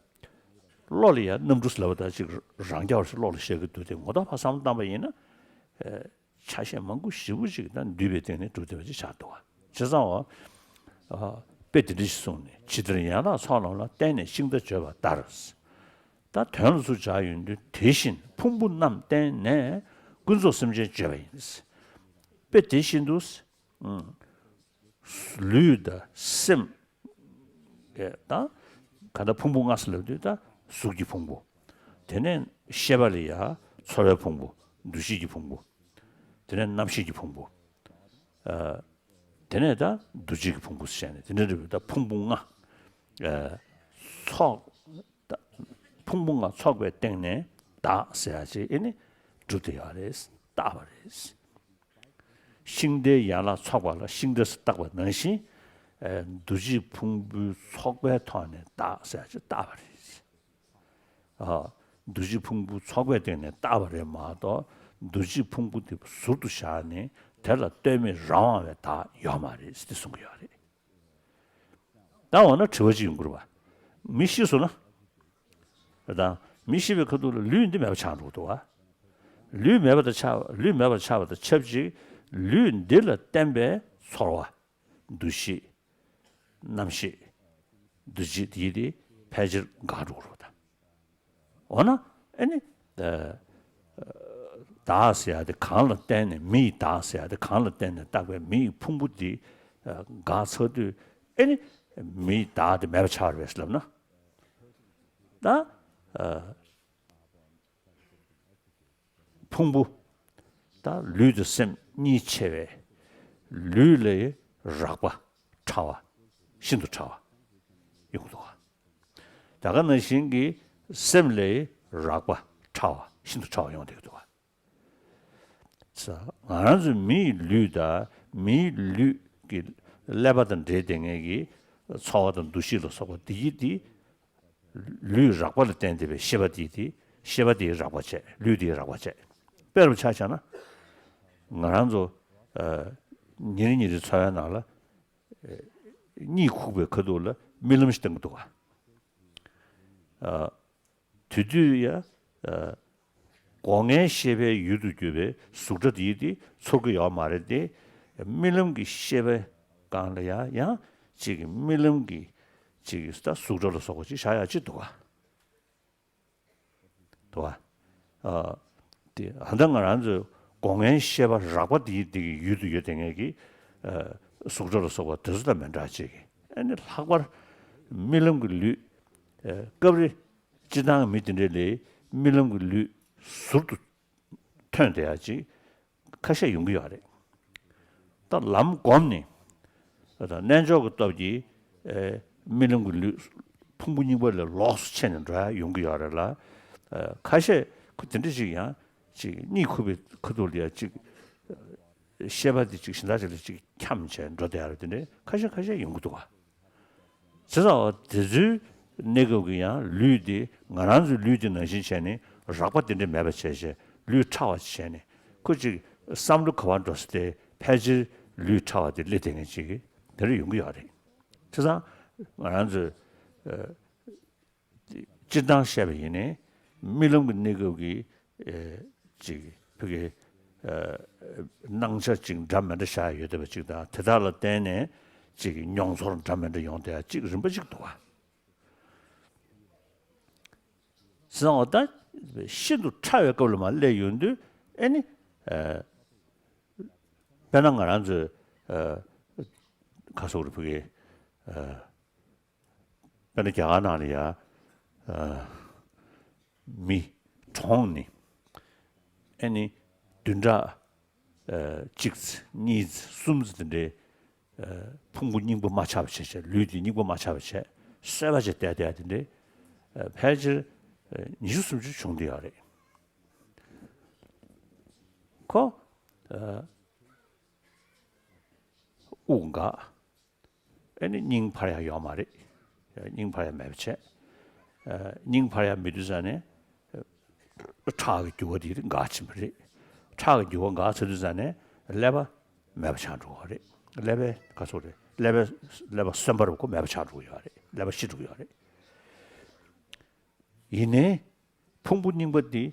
བློ་ལ་ཡང་གནམ་གྲུ་ཟེར་ལབ་པ་དང་གཅིག་རང་རྐྱ་བ་ཞིག་བློ་ལ་ཤར་གྱི་འདུག་སྟེ། ངོ་ཐོག་ཕར་བསམ་བློ་བཏང་པ་ཡིན་ན། ཨ། ཆ་ཤས་མང་པོ་ཞེ་པོ་ཅིག་དང་འདུས་པའི་སྟེང་ནས་གྲུབ་བསྡད་པ་ཅིག་ཆགས་འདུག་པ། བྱས་ཙང་། ཨ། དཔེ་དེ་འདྲ་ཞིག་གསུངས་ནས། ཇི་ལྟར་ཡན་ལག་ཚོགས་རྣམས་ལ། བརྟེན་ནས་ཤིང་རྟ་བརྗོད་པ་ལྟར། ད་དོན་ལ་ཚུར་སྦྱར་ཡོང་དུས། དེ་བཞིན་ཕུང་པོ་རྣམས་བརྟེན་ནས་ཀུན་རྫོབ་སེམས་ཅན་བརྗོད་པ་ཡིན། དཔེ་དེ་བཞིན་དུ། ཨང་། ལུས་དང་སེམས། ཨེ། དང་། གང་ལྟར་ཕུང་པོ་ལྔ་ཟེར་ལབ་དུས་ད་གཟུགས་ཀྱི་ཕུང་པོ། དེ་ནས་ཤེས་པ་ལ་ཡ་ཚོར་བའི་ཕུང་པོ། འདུ་ཤེས་ཀྱི་ཕུང་པོ། དེ་ནས་རྣམ་ཤེས་ཀྱི་ཕུང་པོ། ཨ། དེ་ནས་ད་འདུ་བྱེད་ཀྱི་ཕུང་པོ་ཟེར་ནས་དེ་འདྲ་རེད་པ། ད་ཕུང་པོ་ལྔ། ཨ། ཚོགས། ད་ཕུང་པོ་ལྔ་ཚོགས་པའི་སྟེང་ནས་བདག་ཟེར་ཡ་ཅིག་ཨེ་ནི་གྲུབ་བསྡད་ཡོད་རེད། བཏགས་པ་རེད། ཤིང་རྟའི་ཡན་ལག་ཚོགས་པ་ལ་ཤིང་རྟ་ཟེར་བཏགས་པ་ནང་བཞིན། ཨེ། འདུ་བྱེད་ཕུང་པོའི་ཚོགས་པའི་ཐོག་ནས་བདག་ཟེར་ཡ་ཅིག་བཏགས་པ་རེད། ཨ། འདུ་བྱེད་ཕུང་པོའི་ཚོགས་པའི་སྟེང་ནས་བཏགས་པ་རེད་མ་གཏོགས། འདུ་བྱེད་ཕུང་པོ་དེ་ཟུར་དུ་བཞག་ནས་དེ་ལ་ལྟོས་མེད་རང་དབང་བའི་བདག་ཡོད་མ་རེད་ཟེར་ཏེ་གསུང་གི་ཡོད་རེད། ད་འོ་ན་དྲི་བ་ཅིག་ཡོང་གི་རེད་པ། མི་ཤི་སོང་ན། ད་མི་ཤི་བའི་ཁ་ཐུག་ལ་ལུས་འདི་མེད་པ་ཆགས་འགྲོ་གི་འདུག་པ། ལུས་མེད་པ་དང་ཆགས། ལུས་མེད་པར་ཆགས་པ་དང་ཆབས་ཅིག་ལུས་འདི་ལ་བརྟེན་པའི་ཚོར་བ། འདུ་ཤེས། རྣམ་ཤེས། འདུ་བྱེད་དེ་དེ་ཕལ་ཆེར་འགག་འགྲོ་གི་རེད་པ། ད་འོ་ན་ཨེ་ནི། ཨ། བདག་ཟེར་ཡ་དེ་གང་ལ་བརྟེན་ནས། མི་ཡི་བདག་ཟེར་ཡ་དེ་གང་ལ་བརྟེན་ནས་བཏགས་པའི་མི་ཡི་ཕུང་པོ་དེ། ཨ། འགག་ཚར་དུས་ཨེ་ནི་མི་ཡི་བདག་དེ་མེད་པ་ཆགས་པ་རེད་ཟེར་ལབ་ན། ད། ཨ། ཕུང་པོ། ད་ལུས་དང་སེམས་གཉིས་ཕྱེ་བས། ལུས་ལས་རགས་པ་ཕྲ་བ། ཤིན་ཏུ་ཕྲ་བ་ཡོང་གི་འདུག་པ། ད་ག་ནང་བཞིན་གྱི་སེམས་ལས་རགས་པ་ཕྲ་བ། ཤིན་ཏུ་ཕྲ་བ་ཡོང་བསྡད་ཀྱི་འདུག་པ། ས། ང་རང་ཚོའི་མི་ཡི་ལུས་དང་མི་ཡི་ལུས་ཀྱི་ཀླད་པ་དང་འབྲེལ་བསྡད་མཁན་གྱི་ཚོར་བ་དང་འདུ་ཤེས་ལ་སོགས་པ་འདི་ཡི་འདི། ལུས་རགས་པ་ལ་བརྟེན་བསྡད་པའི་ཤེས་པ་དེ་དེ། ཤེས་པ་དེའི་རགས་པ་བྱས། ལུས་དེའི་རགས་པ་བྱས། དཔེར་བཞག་བྱས་ན། ང་རང་ཚོ། ཨ། ཉིན་རེ་ཉིན་རེའི་འཚོ་བའི་ནང་ལ། ཨ། གཉིད་ཁུག་པའི་ཁ་ཐུག་ལ་རྨི་ལམ་ཞིག་བཏང་གི་འདུག་ག་ཨ། དེ་དུས་ཡ། ཨ། སྒོ་ལྔའི་ཤེས་པའི་ཡུལ་དུ་གྱུར་པའི་གཟུགས་སྒྲ་དེ་དེ་ཚོར་གྱི་ཡོད་མ་རེད་དེ། རྨི་ལམ་གྱི་ཤེས་པའི་སྒང་ལ་ཡ་ཡང་ཅིག་རྨི་ལམ་གྱི་ཅིག་ད་གཟུགས་སྒྲ་ལ་སོགས་པ་ཅིག་བཞག་ཡ་ཅིག་འདུག་ག་འདུག་པ། ཨ། དེ་ད་ལྟ་ང་རང་ཚོའི་སྒོ་ལྔའི་ཤེས་པ་རགས་པ་འདི་འདི་གི་ཡུལ་དུ་ཡོད་དེ་ངེད་ཀྱི། ཨ། གཟུགས་སྒྲ་ལ་སོགས་པ་དེ་ཚོ་དང་མི་འདྲ་བ་ཅིག་གི། ཨ་ནི་ལྷག་པར་རྨི་ལམ་གྱི་ལུས། ཨ། སྐབས་རེ་སྤྱིར་བཏང་གི་མི་དེ་འདྲ་ལ་རྨི་ལམ་གྱི་ལུས་ཟུར་དུ་ཐོན་བསྡད་ཡ་ཅིག་ཁ་ཤས་ཡོང་གི་ཡོད་རེད། ད་ལམ་བསྒོམས་ནས། ད་རྣལ་འབྱོར་གྱི་སྟོབས་ཀྱིས། ཨེ། རྨི་ལམ་གྱི་ལུས་ཕུང་པོ་རྙིང་པ་ལས་ལོགས་སུ་ཕྱེ་ནས་འགྲོ་ཡ་ཡོང་གི་ཡོད་རེད་ལ། ཨ། ཁ་ཤས་ཁོ་དེ་འདྲ་ཞིག་ཡང་ཅིག་གཉིད་ཁུག་པའི་ཁ་ཐུག་ལ་ཡ་ཅིག་ཤེས་པ་དེ་ཅིག་གཞན་དག་ཅིག་ལ་ཅིག་འཁྱམས་བྱས་འགྲོ་བསྡད་ཡ་རེད། དེ་འདྲ་ཁ་ཤས་ཁ་ཤས་ཡོང་གི་འདུག་ག་བྱས་ཙང་དེ་ཚོའི་གནས་སྐབས་ཀྱི་ཡང་ལུས་དེ་ང་རང་ཚོའི་ལུས་དེ་ནང་བཞིན་བྱས་ནས་རགས་པ་དེ་འདྲ་མེད་པ་བྱས་བྱས་ལུས་ཕྲ་བ་བྱས་ནས་ཁོ་ཅིག་བསམ་བློ་ག་པར་འགྲོ་ས་དེ་ཕལ་ཆེར་ལུས་ཕྲ་བ་དེ་སླེབས་བསྡད་མཁན་ཅིག་དེ་འདྲ་ཡོང་གི་ཡོད་རེད། བྱས་ཙང་ང་རང་ཚོས། ཨ། སྤྱིར་བཏང་བཤད་པ་ཡིན་ནའི་རྨི་ལམ་གྱི་གནས་སྐབས་ཀྱི། ཨེ། ཅིག་ཕ་གི། ཨ། སྣང་ཆ་ཅིག་འདྲ་མི་འདྲ་བཞག་ཡོད་བསྡད་པ་ཅིག་དང་། དེ་དག་ལ་བརྟེན་ནས་ཅིག་མྱོང་ཚོར་འདྲ་མི་འདྲ་ཡོང་བསྡད་ཡ་ཅིག་རིམ་པ་ཅིག་འདུག་ག་བྱས་ཙང་འོ་ད་ཤིན་ཏུ་ཕྲ་བའི་སྐབས་ལ་མར་སླེབས་ཡོང་དུས་ཨེ་ནི། ཨ། དཔེར་ན་ང་རང་ཚོའི། ཨ། ག་རེ་ཟེར་དགོས་རེད། ཕ་གི། ཨ། དཔེར་ན་རྒྱ་གར་ནང་ལ་ཡ། ཨ། མི་གྲོངས་ནས་ཨེ་ནི་བདུན་ཕྲག། ཨ། གཅིག་ཙམ་གཉིས་ཙམ་གསུམ་ཙམ་དེ་འདྲའི། ཨ། ཕུང་པོ་རྙིང་པ་མ་ཆགས་པ་བྱས་བྱས། ལུས་དེ་རྙིང་པ་མ་ཆགས་པ་བྱས་གསོལ་བ་བྱས་བསྡད་བསྡད་དེ་འདྲའི། ཨ། ཕལ་ཆེར། ཨ། ཉི་ཤུ་སུམ་ཅུ་བྱུང་བསྡད་ཡོད་རེད། ཁོ། ཨ། དབུགས་འགག་ཨེ་ནི་སྙིང་འཕར་ཡག་ཡོད་མ་རེད། སྙིང་འཕར་ཡག་མེད་པ་བྱས། སྙིང་འཕར་ཡག་མེད་དུས་ཙ་ནས་ཁྲག་གི་རྒྱུ་བ་དེ་འགག་ཕྱིན་པ་རེད། ཁྲག་གི་རྒྱུ་བ་འགག་ཚར་དུས་ཙ་ནས་ཀླད་པ་མེད་པ་ཆགས་འགྲོ་གི་རེད། ཀླད་པའི་ག་ཚོད་རེད། ཀླད་པའི་ཀླད་པ་གསོན་པོ་རུ་ཁོ་མེད་པ་ཆགས་འགྲོ་གི་ཡོད་རེད། ཀླད་པ་ཤི་འགྲོ་གི་ཡོད་རེད། ཡིན་ནའི་ཕུང་པོ་རྙིང་པ་འདི་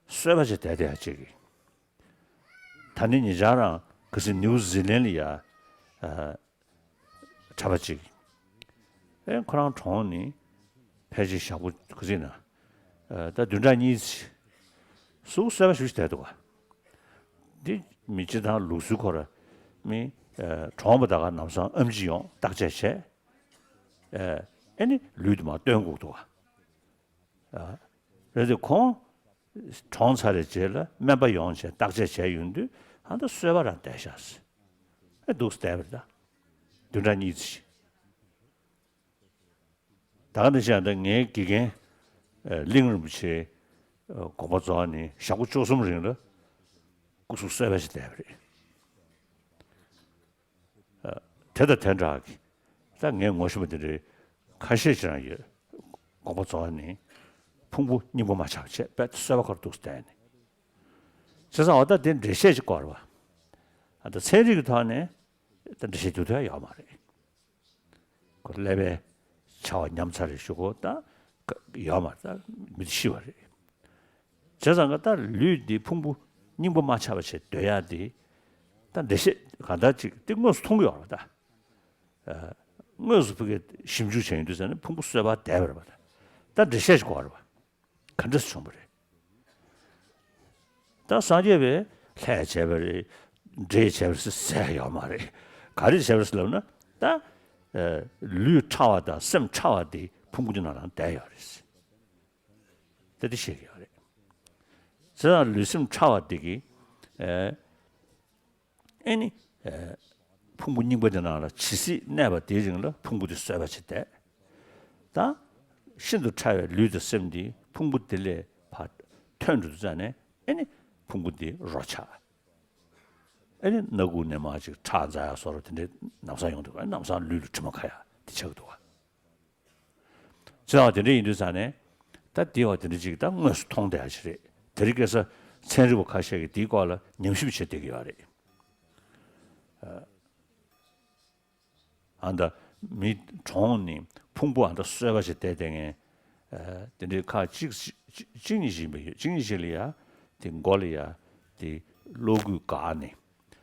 གསོས་པ་ཅིག་བསྡད་བསྡད་ཡ་ཅིག་གིས། ད་ནི་ཉེ་ཆར་རང་ག་ཚོད་ནིའུ་ཛི་ལན་ལ་ཡ་གྲྭ་པ་ཅིག་ཨེ་ཁོ་རང་གྲོངས་ནི་ཕལ་ཆེར་ཞག་པོ་ག་ཚོད་ན་ད་བདུན་ཕྲག་གཉིས་ཙམ་ཟུག་གསོས་པ་ཞུ་ཞིག་བསྡད་འདུག་ག་འདི་མི་སྤྱིར་བཏང་ལུགས་སྲོལ་ཁོ་ར་མི་གྲོངས་པ་ད་ག་ནམ་སང་ཨེམ་ཆི་ཡོང་བརྟག་དཔྱད་བྱས། ཨེ་ནི་ལུས་དེ་མར་བཏོན་དགོས་འདུག་ག་རེད་དེ་ཁོང་གྲོངས་ཚར་བའི་རྗེས་ལ་སྨན་པ་ཡོང་བྱས་བརྟག་དཔྱད་བྱས་ཡོང་དུས་ཨ་ད་གསོས་པ་རང་བསྡད་ཤག་ཟེར། ཨེ་འདུག་བསྡད་པ་རེད་ད། བདུན་ཕྲག་གཉིས་ཙམ་ཞིག་ད་ག་ནང་བཞིན་ད་ངའི་དགེ་རྒན་གླིང་རིན་པོ་ཆེའི་དགོངས་པ་རྫོགས་ནས་ཞག་པོ་བཅུ་གསུམ་རིང་ལ་སྐུ་གཟུགས་གསོས་པ་ཞིག་བསྡད་པ་རེད། དེ་དང་དེ་འདྲ་གི་ད་ངས་ངོ་ཤེས་པ་དེ་འདྲའི་ཁ་ཤས་ཅིག་རང་ཡོད། དགོངས་པ་རྫོགས་ནས་ཕུང་པོ་རྙིང་པ་མ་ཆགས་པ་བྱས་དཔེ་གསོས་པ་ཁར་འདུག་བསྡད་ནས། བྱས་ཙང་འོ་ད་དེ་འགྲེལ་བཤད་ཅིག་དགོས་རེད་བ། ཨ་ད་ཚན་རིག་གི་ཐོག་ནས་ད་འགྲེལ་བཤད་རྒྱུ་ཐོག་ཡོད་མ་རེད། ཁོ་ཀླད་པའི་ཆ་བ་ཉམས་ཚར་རེད་ཞུ་གོ་ད་ཡོད་མ་རེད། ད་མི་དེ་ཤི་བ་རེད། བྱས་ཙང་ག་ད་ལུས་འདི་ཕུང་པོ་རྙིང་པ་མ་ཆགས་པ་བྱས་སྡོད་ཡག་འདི་ད་འགྲེལ་བཤད་གང་ལྟར་ཅིག་འདི་དངོས་སུ་མཐོང་གི་ཡོད་རེད་ད། དངོས་སུ་ཕ་གི་ཞིབ་འཇུག་བྱས་ཡོང་དུས་ཙ་ནས་ཕུང་པོ་གསོས་པ་བསྡད་པ་རེད་པ། ད་འགྲེལ་བཤད་ཅིག་དགོས་རེད་པ། ག་འདྲས་བྱུང་བ་རེད། ད་སངས་རྒྱས་པས་ལྷས་བྱས་པ་རེད། འདྲེས་བྱས་པ་རེད་ཟེར་ཡོད་མ་རེད། ག་རེ་བྱས་པ་རེད་ལབ་ན་ད་ལུས་ཕྲ་བ་དང་སེམས་ཕྲ་བ་དེ་ཕུང་པོ་དེ་ནང་ལ་བསྡད་ཡོད་རེད། ད་དེ་བཤད་ཀྱི་ཡོད་རེད། བྱས་ཙང་ལུས་སེམས་ཕྲ་བ་དེ་གི་ཨེ་ནི་ཕུང་པོ་རྙིང་པ་དེ་ནང་ལ་ཇི་སྲིད་གནས་པ་དེའི་རིང་ལ་ཕུང་པོ་དེ་གསོས་པ་བྱེད་བསྡད། ད་ཤིན་ཏུ་ཕྲ་བའི་ལུས་དང་སེམས་དེ་ཕུང་པོ་དེ་ལས་ཕར་ཐོན་འགྲོ་དུས་ཙ་ནས་ཨེ་ནི་ཕུང་པོ་དེ་རོ་ཆགས། ཨེ་ནི་སྣ་ཁུག་ནས་མར་ཅིག་ཁྲག་འཛག་ཡག་བཟོ་འདྲ་དེ་འདྲའི་ལམ་སང་ཡོང་འདུག་ཨེ་ལམ་སང་ལུས་ལ་དྲི་མ་ཁ་ཡག་དེ་ཆགས་ཀྱི་འདུག་ག་བྱས་ཙང་དེ་འདྲ་ཡིན་དུས་ཙང་ནས་ད་དེ་བ་དེ་འདྲ་ཅིག་ད་དངོས་སུ་མཐོང་བསྡད་ཡག་ཅིག་རེད། དེ་རིང་ཁ་སང་ཚན་རིག་པ་ཁ་ཤས་ཀྱིས་དེའི་སྐོར་ལ་ཉམས་ཞིབ་བྱེད་བསྡད་ཀྱི་ཡོད་རེད། ཨ་ད་མི་གྲོངས་ནས་ཕུང་པོ་ཨ་ད་གསོས་པ་ཞིག་བསྡད་བསྡད་མཁན་དེ་འདྲའི་ཁག་གཅིག་གཅིག་གཉིས་ཤིག་ཡིན་པ་ཡོད། གཅིག་གཉིས་ཤིག་ལ་ཡ་དེ་མགོ་ལ་ཡ་དེ་གློག་སྐུད་བཀག་ནས་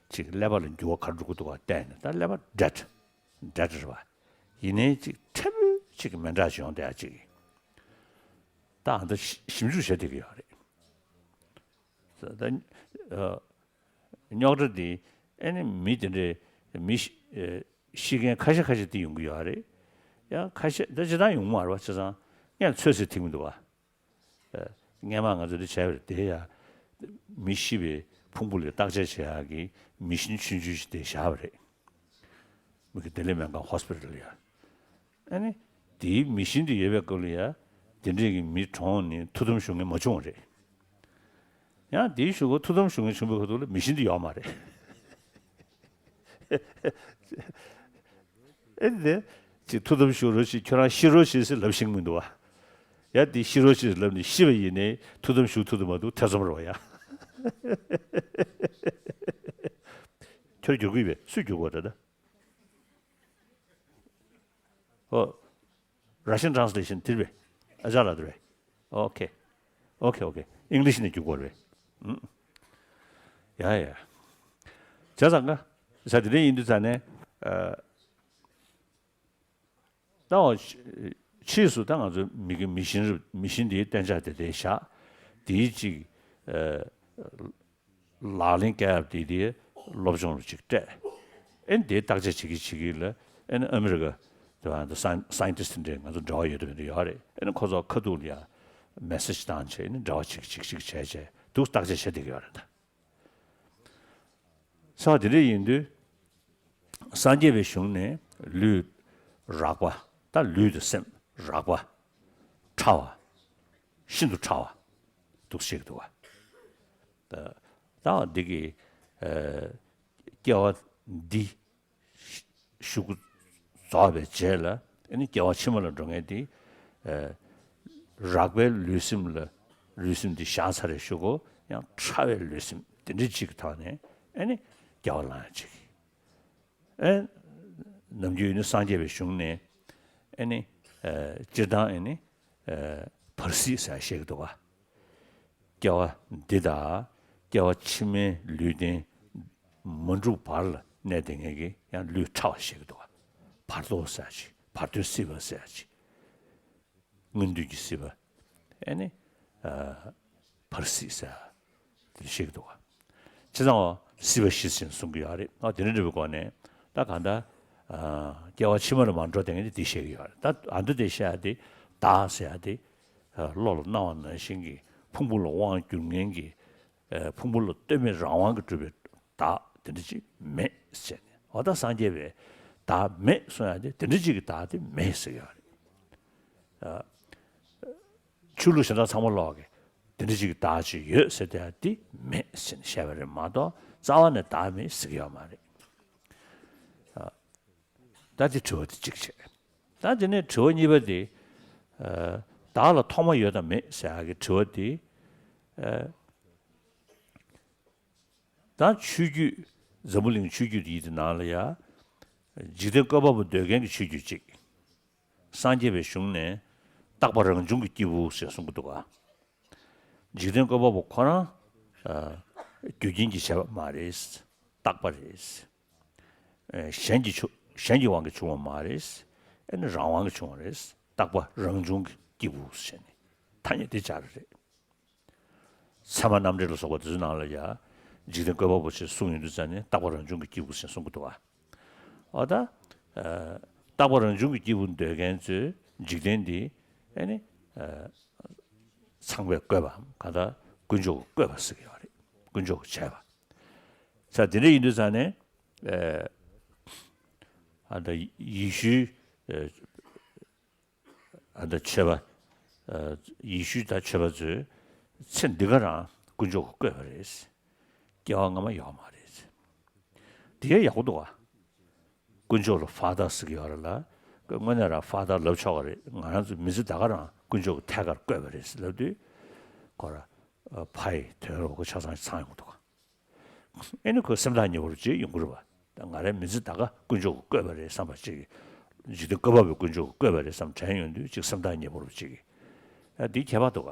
ཅིག་ཀླད་པ་ལ་འགྱུར་བ་ག་རེ་འགྲོ་གི་འདུག་ག་བལྟས་ནས་ད་ཀླད་པ་འདྲ་འདྲ་འདྲ་རེད་བ། ཡིན་ནའི་ཅིག་ཕྲན་བུ་ཅིག་མི་འདྲ་ཅིག་ཡོང་བསྡད་ཡག་ཅིག་ད་ཨ་ད་ཞིབ་འཇུག་བྱེད་བསྡད་ཀྱི་ཡོད་རེད། ད་རྙོག་དྲ་འདི་ཨེ་ནི་མི་དེ་འདྲའི་མི་ཤི་ཨེ་ཤི་མཁན་ཁ་ཤས་ཁ་ཤས་དེ་ཡོང་གི་ཡོད་རེད། ཡང་ཁ་ཤས་ད་ཇི་ལྟར་ཡོང་མ་རེད་བ། བྱས་ཙང་ངས་ཚོད་ཟེར་ཐིག་མི་འདུག་བ། ཨེ་སྔན་མ་ང་ཚོ་འདི་བྱས་པ་རེད་དེ་ཡ། མི་ཤི་བའི་ཕུང་པོ་ལ་བརྟག་དཔྱད་བྱེད་ཡག་གི་མི་ཤིན་ཆུང་ཆུང་ཞིག་དེ་བཞག་པ་རེད། མི་གི་ལྡི་ལི་སྨན་ཁང་ཧོ་སི་པི་ཊལ་ལ་ཡ། ཨ་ནི། དེའི་མི་ཤིན་དེ་ཡོད་པའི་སྐབས་ལ་ཡ། དེ་འདྲས་ཀྱི་མི་གྲོངས་ནས་ཐུགས་དམ་བཞུགས་མཁན་མ་བྱུང་བ་རེད། ཡང་དེའི་གཞུག་གུ་ཐུགས་དམ་བཞུགས་མཁན་བྱུང་བའི་ཁ་ཐུག་ལ་མི་ཤིན་དེ་ཡོད་མ་རེད། ཨེ་དེ། ཅིག་ཐུགས་དམ་བཞུགས་རོགས་བྱེད། ཁྱོད་རང་ཤི་རོགས་བྱེད་ཟེར་ལབ་ཤེས་མི་འདུག་བ། ཡ་དེ་ཤི་རོགས་བྱེད་ཟེར་ལབ་ནས་ཤི་བ་ཡིན་ནའི་ཐུགས་དམ་བཞུགས་ཐུབ་ཐུབ་མ་འདུག་ཐེ་ཚོམ་རེད་བ་ཡ། ཁྱོད་བསྒྱུར་གི་ཡོད་པས། སུས་བསྒྱུར་དགོས་ད་ལྟ། ཨོ། Russian translation དེ་རེད་པས། ཨ་ཅག་ལགས་དེ་རེད། ཨོ་ཁེ། ཨོ་ཁེ་ཨོ་ཁེ། ཨིང་ལིཤ་ནས་བསྒྱུར་དགོས་རེད། ཨུམ། ཡ་ཡ། བྱས་ཙང་ཀ། ས་དེ་འདྲ་ཡིན་དུས་ཙང་ནས། ཨ། ད་འོ། ཕྱིས་སུ་ད་ང་ཚོ་མི་གི་མི་ཤིན་རིབ་མི་ཤིན་དེའི་གཏན་འཇགས་དེ་དེ་བཞག་དེའི་གཅིག་ཨ། ལག་ལེན་བཀལ་ཡག་དེ་དེ་སློབ་སྦྱོང་རུ་ཅིག་སྤྲད། ཨེ་ནི་དེའི་བརྟག་དཔྱད་བྱེད་ཀྱི་བྱེད་ཀྱི་ལ་ཨེ་ནི་ཨ་མི་རི་ཀ་དེ་བ་འདི་སའེན་སའེན་ཊིསི་ཊི་འདྲས་ང་ཚོ་འབྲེལ་བ་ཡོད་དུ་མི་འདུག་ཡོད་རེད། ཨེ་ནི་ཁོ་ཚོ་ཁ་ཐུག་ལ་ཡ་མེ་སེ་ཇི་བཏང་བྱས་ཨེ་ནི་འབྲེལ་བ་ཅིག་ཅིག་ཅིག་བྱས་བྱས་འདུག་བརྟག་དཔྱད་བྱེད་བསྡད་ཀྱི་ཡོད་རེད་ད། ས་དེ་འདྲ་ཡིན་དུས། སངས་རྒྱས་པའི་གཞུང་ནས་ལུས་རགས་པ། ད་ལུས་དང་སེམས་རགས་པ། ཕྲ་བ། ཤིན་ཏུ་ཕྲ་བ། འདུག་བཤད་ཀྱི་འདུག་བ། ད་ད་འདི་གི་ཨ་སྐྱེ་བ་འདི་ གཞུག་གུ་རྫོགས་པའི་རྗེས་ལ་ཨ་ནི་སྐྱེ་བ་ཕྱི་མ་ལ་འགྲོ་མཁན་དེ། ཨ། རགས་པའི་ལུས་སེམས་ལ་ལུས་སེམས་དེ་བཞག་ཚར་བའི་གཞུག་གུ་ཡང་ཕྲ་བའི་ལུས་སེམས་དེ་འདྲ་ཅིག་གི་ཐོག་ནས་ཨ་ནི་སྐྱེ་བ་བླངས་ཡ་ཅིག་ཨེ། ནམ་རྒྱུན་ནི་སངས་རྒྱས་པའི་གཞུང་ནས་ཨེ་ནི། ཨེ། སྤྱིར་བཏང་ཨེ་ནི། ཨེ། བར་སྲིད་ཟེར་བཤད་ཀྱི་འདུག་ག་སྐྱེ་བ་འདི་དང་སྐྱེ་བ་ཕྱི་མའི་ལུས་རྟེན་མ་འགྲུབ་བར་ལ་གནས་བསྡད་མཁན་གྱི་ཡང་ལུས་ཕྲ་བ་བཤད་ཀྱི་འདུག་ག་བར་དོ་ཟེར་ཡ་ཅིག་བར་དོའི་སྲིད་པ་ཟེར་ཡ་ཅིག་སྔོན་དུས་ཀྱི་སྲིད་པ། ཨེ་ནི། ཨ། བར་སྲིད་ཟེར། དེ་བཤད་ཀྱི་འདུག་ག་བྱས་ཙང་སྲིད་པ་བཞི་ཟེར་གསུང་གི་ཡོད་རེད། ཨ། དེ་འདྲ་འདྲ་བའི་སྒོ་ནས་ད་གང་ལྟར། ཨ། སྐྱེ་བ་ཕྱི་མ་ལ་མ་འགྲོ་བསྡད་མཁན་དེ་དེ་བཤད་ཀྱི་ཡོད་རེད། ད་ཨ་མདོ་དེ་བཤད་ཡ་དེ་བདག་ཟེར་ཡ་དེ། ཨ། བློ་ལ་སྣང་བ་ནང་བཞིན་གྱི་ཕུང་པོ་ལ་དབང་བསྒྱུར་མཁན་གྱི། ཨ། ཕུང་པོ་ལ་ལྟོས་མེད་རང་དབང་གིས་གྲུབ་པའི་བདག་དེ་འདྲ་ཅིག་མེད་ཟེར་ནས། འོ་ད་སངས་རྒྱས་པའི་བདག་མེད་གསུང་ཡ་དེ་དེ་འདྲ་ཅིག་གི་བདག་དེ་མེད་ཟེར་གྱི་ཡོད་རེད། ཨ། ཆོས་ལུགས་གཞན་དག་ཚང་མ་ལོག་གི་དེ་འདྲ་ཅིག་གི་བདག་ཅིག་ཡོད་ཟེར་དེ་ཡང་དེ་མེད་ཟེར་ནས་བཤད་པ་རེད་མ་གཏོགས་རྩ་བ་ནས་བདག་མེད་ཟེར་གྱི་ཡོད་མ་རེད། ཨ། ད་དེ་དྲི་བ་དེ་གཅིག་བྱས། ད་དེ་ནས་དྲི་བ་གཉིས་པ་དེ། ཨ། བདག་ལ་ཐོག་མ་ཡོད་དམ་མེད་ཟེར་ཡག་གི་དྲི་བ་དེ། ཨ། ད་ཆོས་བརྒྱུད། འཛམ་བུ་གླིང་ཆོས་བརྒྱུད་ཡིན་དེ་ནང་ལ་ཡ། འཇིག་རྟེན་བཀོད་པ་པོ་འདོད་མཁན་གྱི་ཆོས་བརྒྱུད་གཅིག་སངས་རྒྱས་པའི་གཞུང་ནས་རྟག་པ་རང་བྱུང་གི་སྐྱེས་བུ་ཞེས་གསུང་གི་འདུག་ག་འཇིག་རྟེན་བཀོད་པ་པོ་ཁོ་རང་། ཨ། རྒྱུ་རྐྱེན་གྱིས་བྱས་པ་མ་རེད། རྟག་པ་རེད། ཨ། གཞན་གྱི་ཆོ་གཞན་གྱི་དབང་གིས་བྱུང་བ་མ་རེད། ཨ་ནི་རང་དབང་གིས་བྱུང་བ་རེད། རྟག་པ་རང་བྱུང་གི་སྐྱེས་བུ་ཟེར་ནས་ཐ་སྙད་དེ་སྦྱར་རེད། ཚད་མ་རྣམ་འགྲེལ་ལ་སོགས་པ་དེ་ཚོའི་ནང་ལ་ཡ། འཇིག་རྟེན་བཀོད་པ་པོ་ཞེས་གསུངས་ཡོང་དུས་ཙ་ནས་རྟག་པ་རང་བྱུང་གི་སྐྱེས་བུ་ཞེས་གསུང་གི་འདུག་ག་འོ་ད། ཨ། རྟག་པ་རང་བྱུང་གི་སྐྱེས་བུ་འདོད་མཁན་ཚོས་འཇིག་རྟེན་འདི་ཨེ་ནི། ཨ། ཚངས་པས་བཀོད་པའམ་གང་ལྟར་དཀོན་མཆོག་གིས་བཀོད་པ་ཟེར་གྱི་ཡོད་རེད། དཀོན་མཆོག་གིས་བྱས་པ། ས་དེ་འདྲ་ཡིན་དུས་ཙ་ནས། ཨ། ཨ། ད་ཡེ་ཤུའི། ཨ། ཨ། ད་ཆོས་པ། ཨ། ཡེ་ཤུ་དང་ཆོས་པ་ཚོས་ཚེ་འདི་ག་རང་དཀོན་མཆོག་གིས་བཀོད་པ་རེད། སྐྱེ་བ་སྔ་མ་ཡོད་མ་རེད། དེ་ཡང་ཡག་པོ་འདུག་ག་དཀོན་མཆོག་ལ་ཕ་དར་ཟེར་གྱི་ཡོད་རེད་ལ། དངོས་གནས་རང་ཕ་དར་ལབ་ཆོག་གི་རེད། ང་རང་ཚོ་མི་ཚེ་ད་ག་རང་དཀོན་མཆོག་གིས་ཐད་ཀར་བཀོད་པ་རེད་ལབ་དུས། ཁོ་ར། ཨ། ཕ་ཡི་དོན་རུ་ཁོ་ཆ་ཚང་ཚང་ཡོང་གི་འདུག་ག་ཨེ་ནི་ཁོ་སེམས་ཐག་ཉེ་པོ་རུ་ཅིག་ཡོང་གི་རེད་པ། ད་ང་རའི་མི་ཚེ་ད་ག་དཀོན་མཆོག་གིས་བཀོད་པ་རེད་བསམ་པ་ཅིག་འཇིག་རྟེན་བཀོད་པ་པོས་དཀོན་མཆོག་གིས་བཀོད་པ་རེད་བསམ་དྲན་ཡོང་དུས་ཅིག་སེམས་ཐག་ཉེ་པོ་རུ་ཅིག་ཨ། འདི་ཁྱད་པར་འདུག་ག་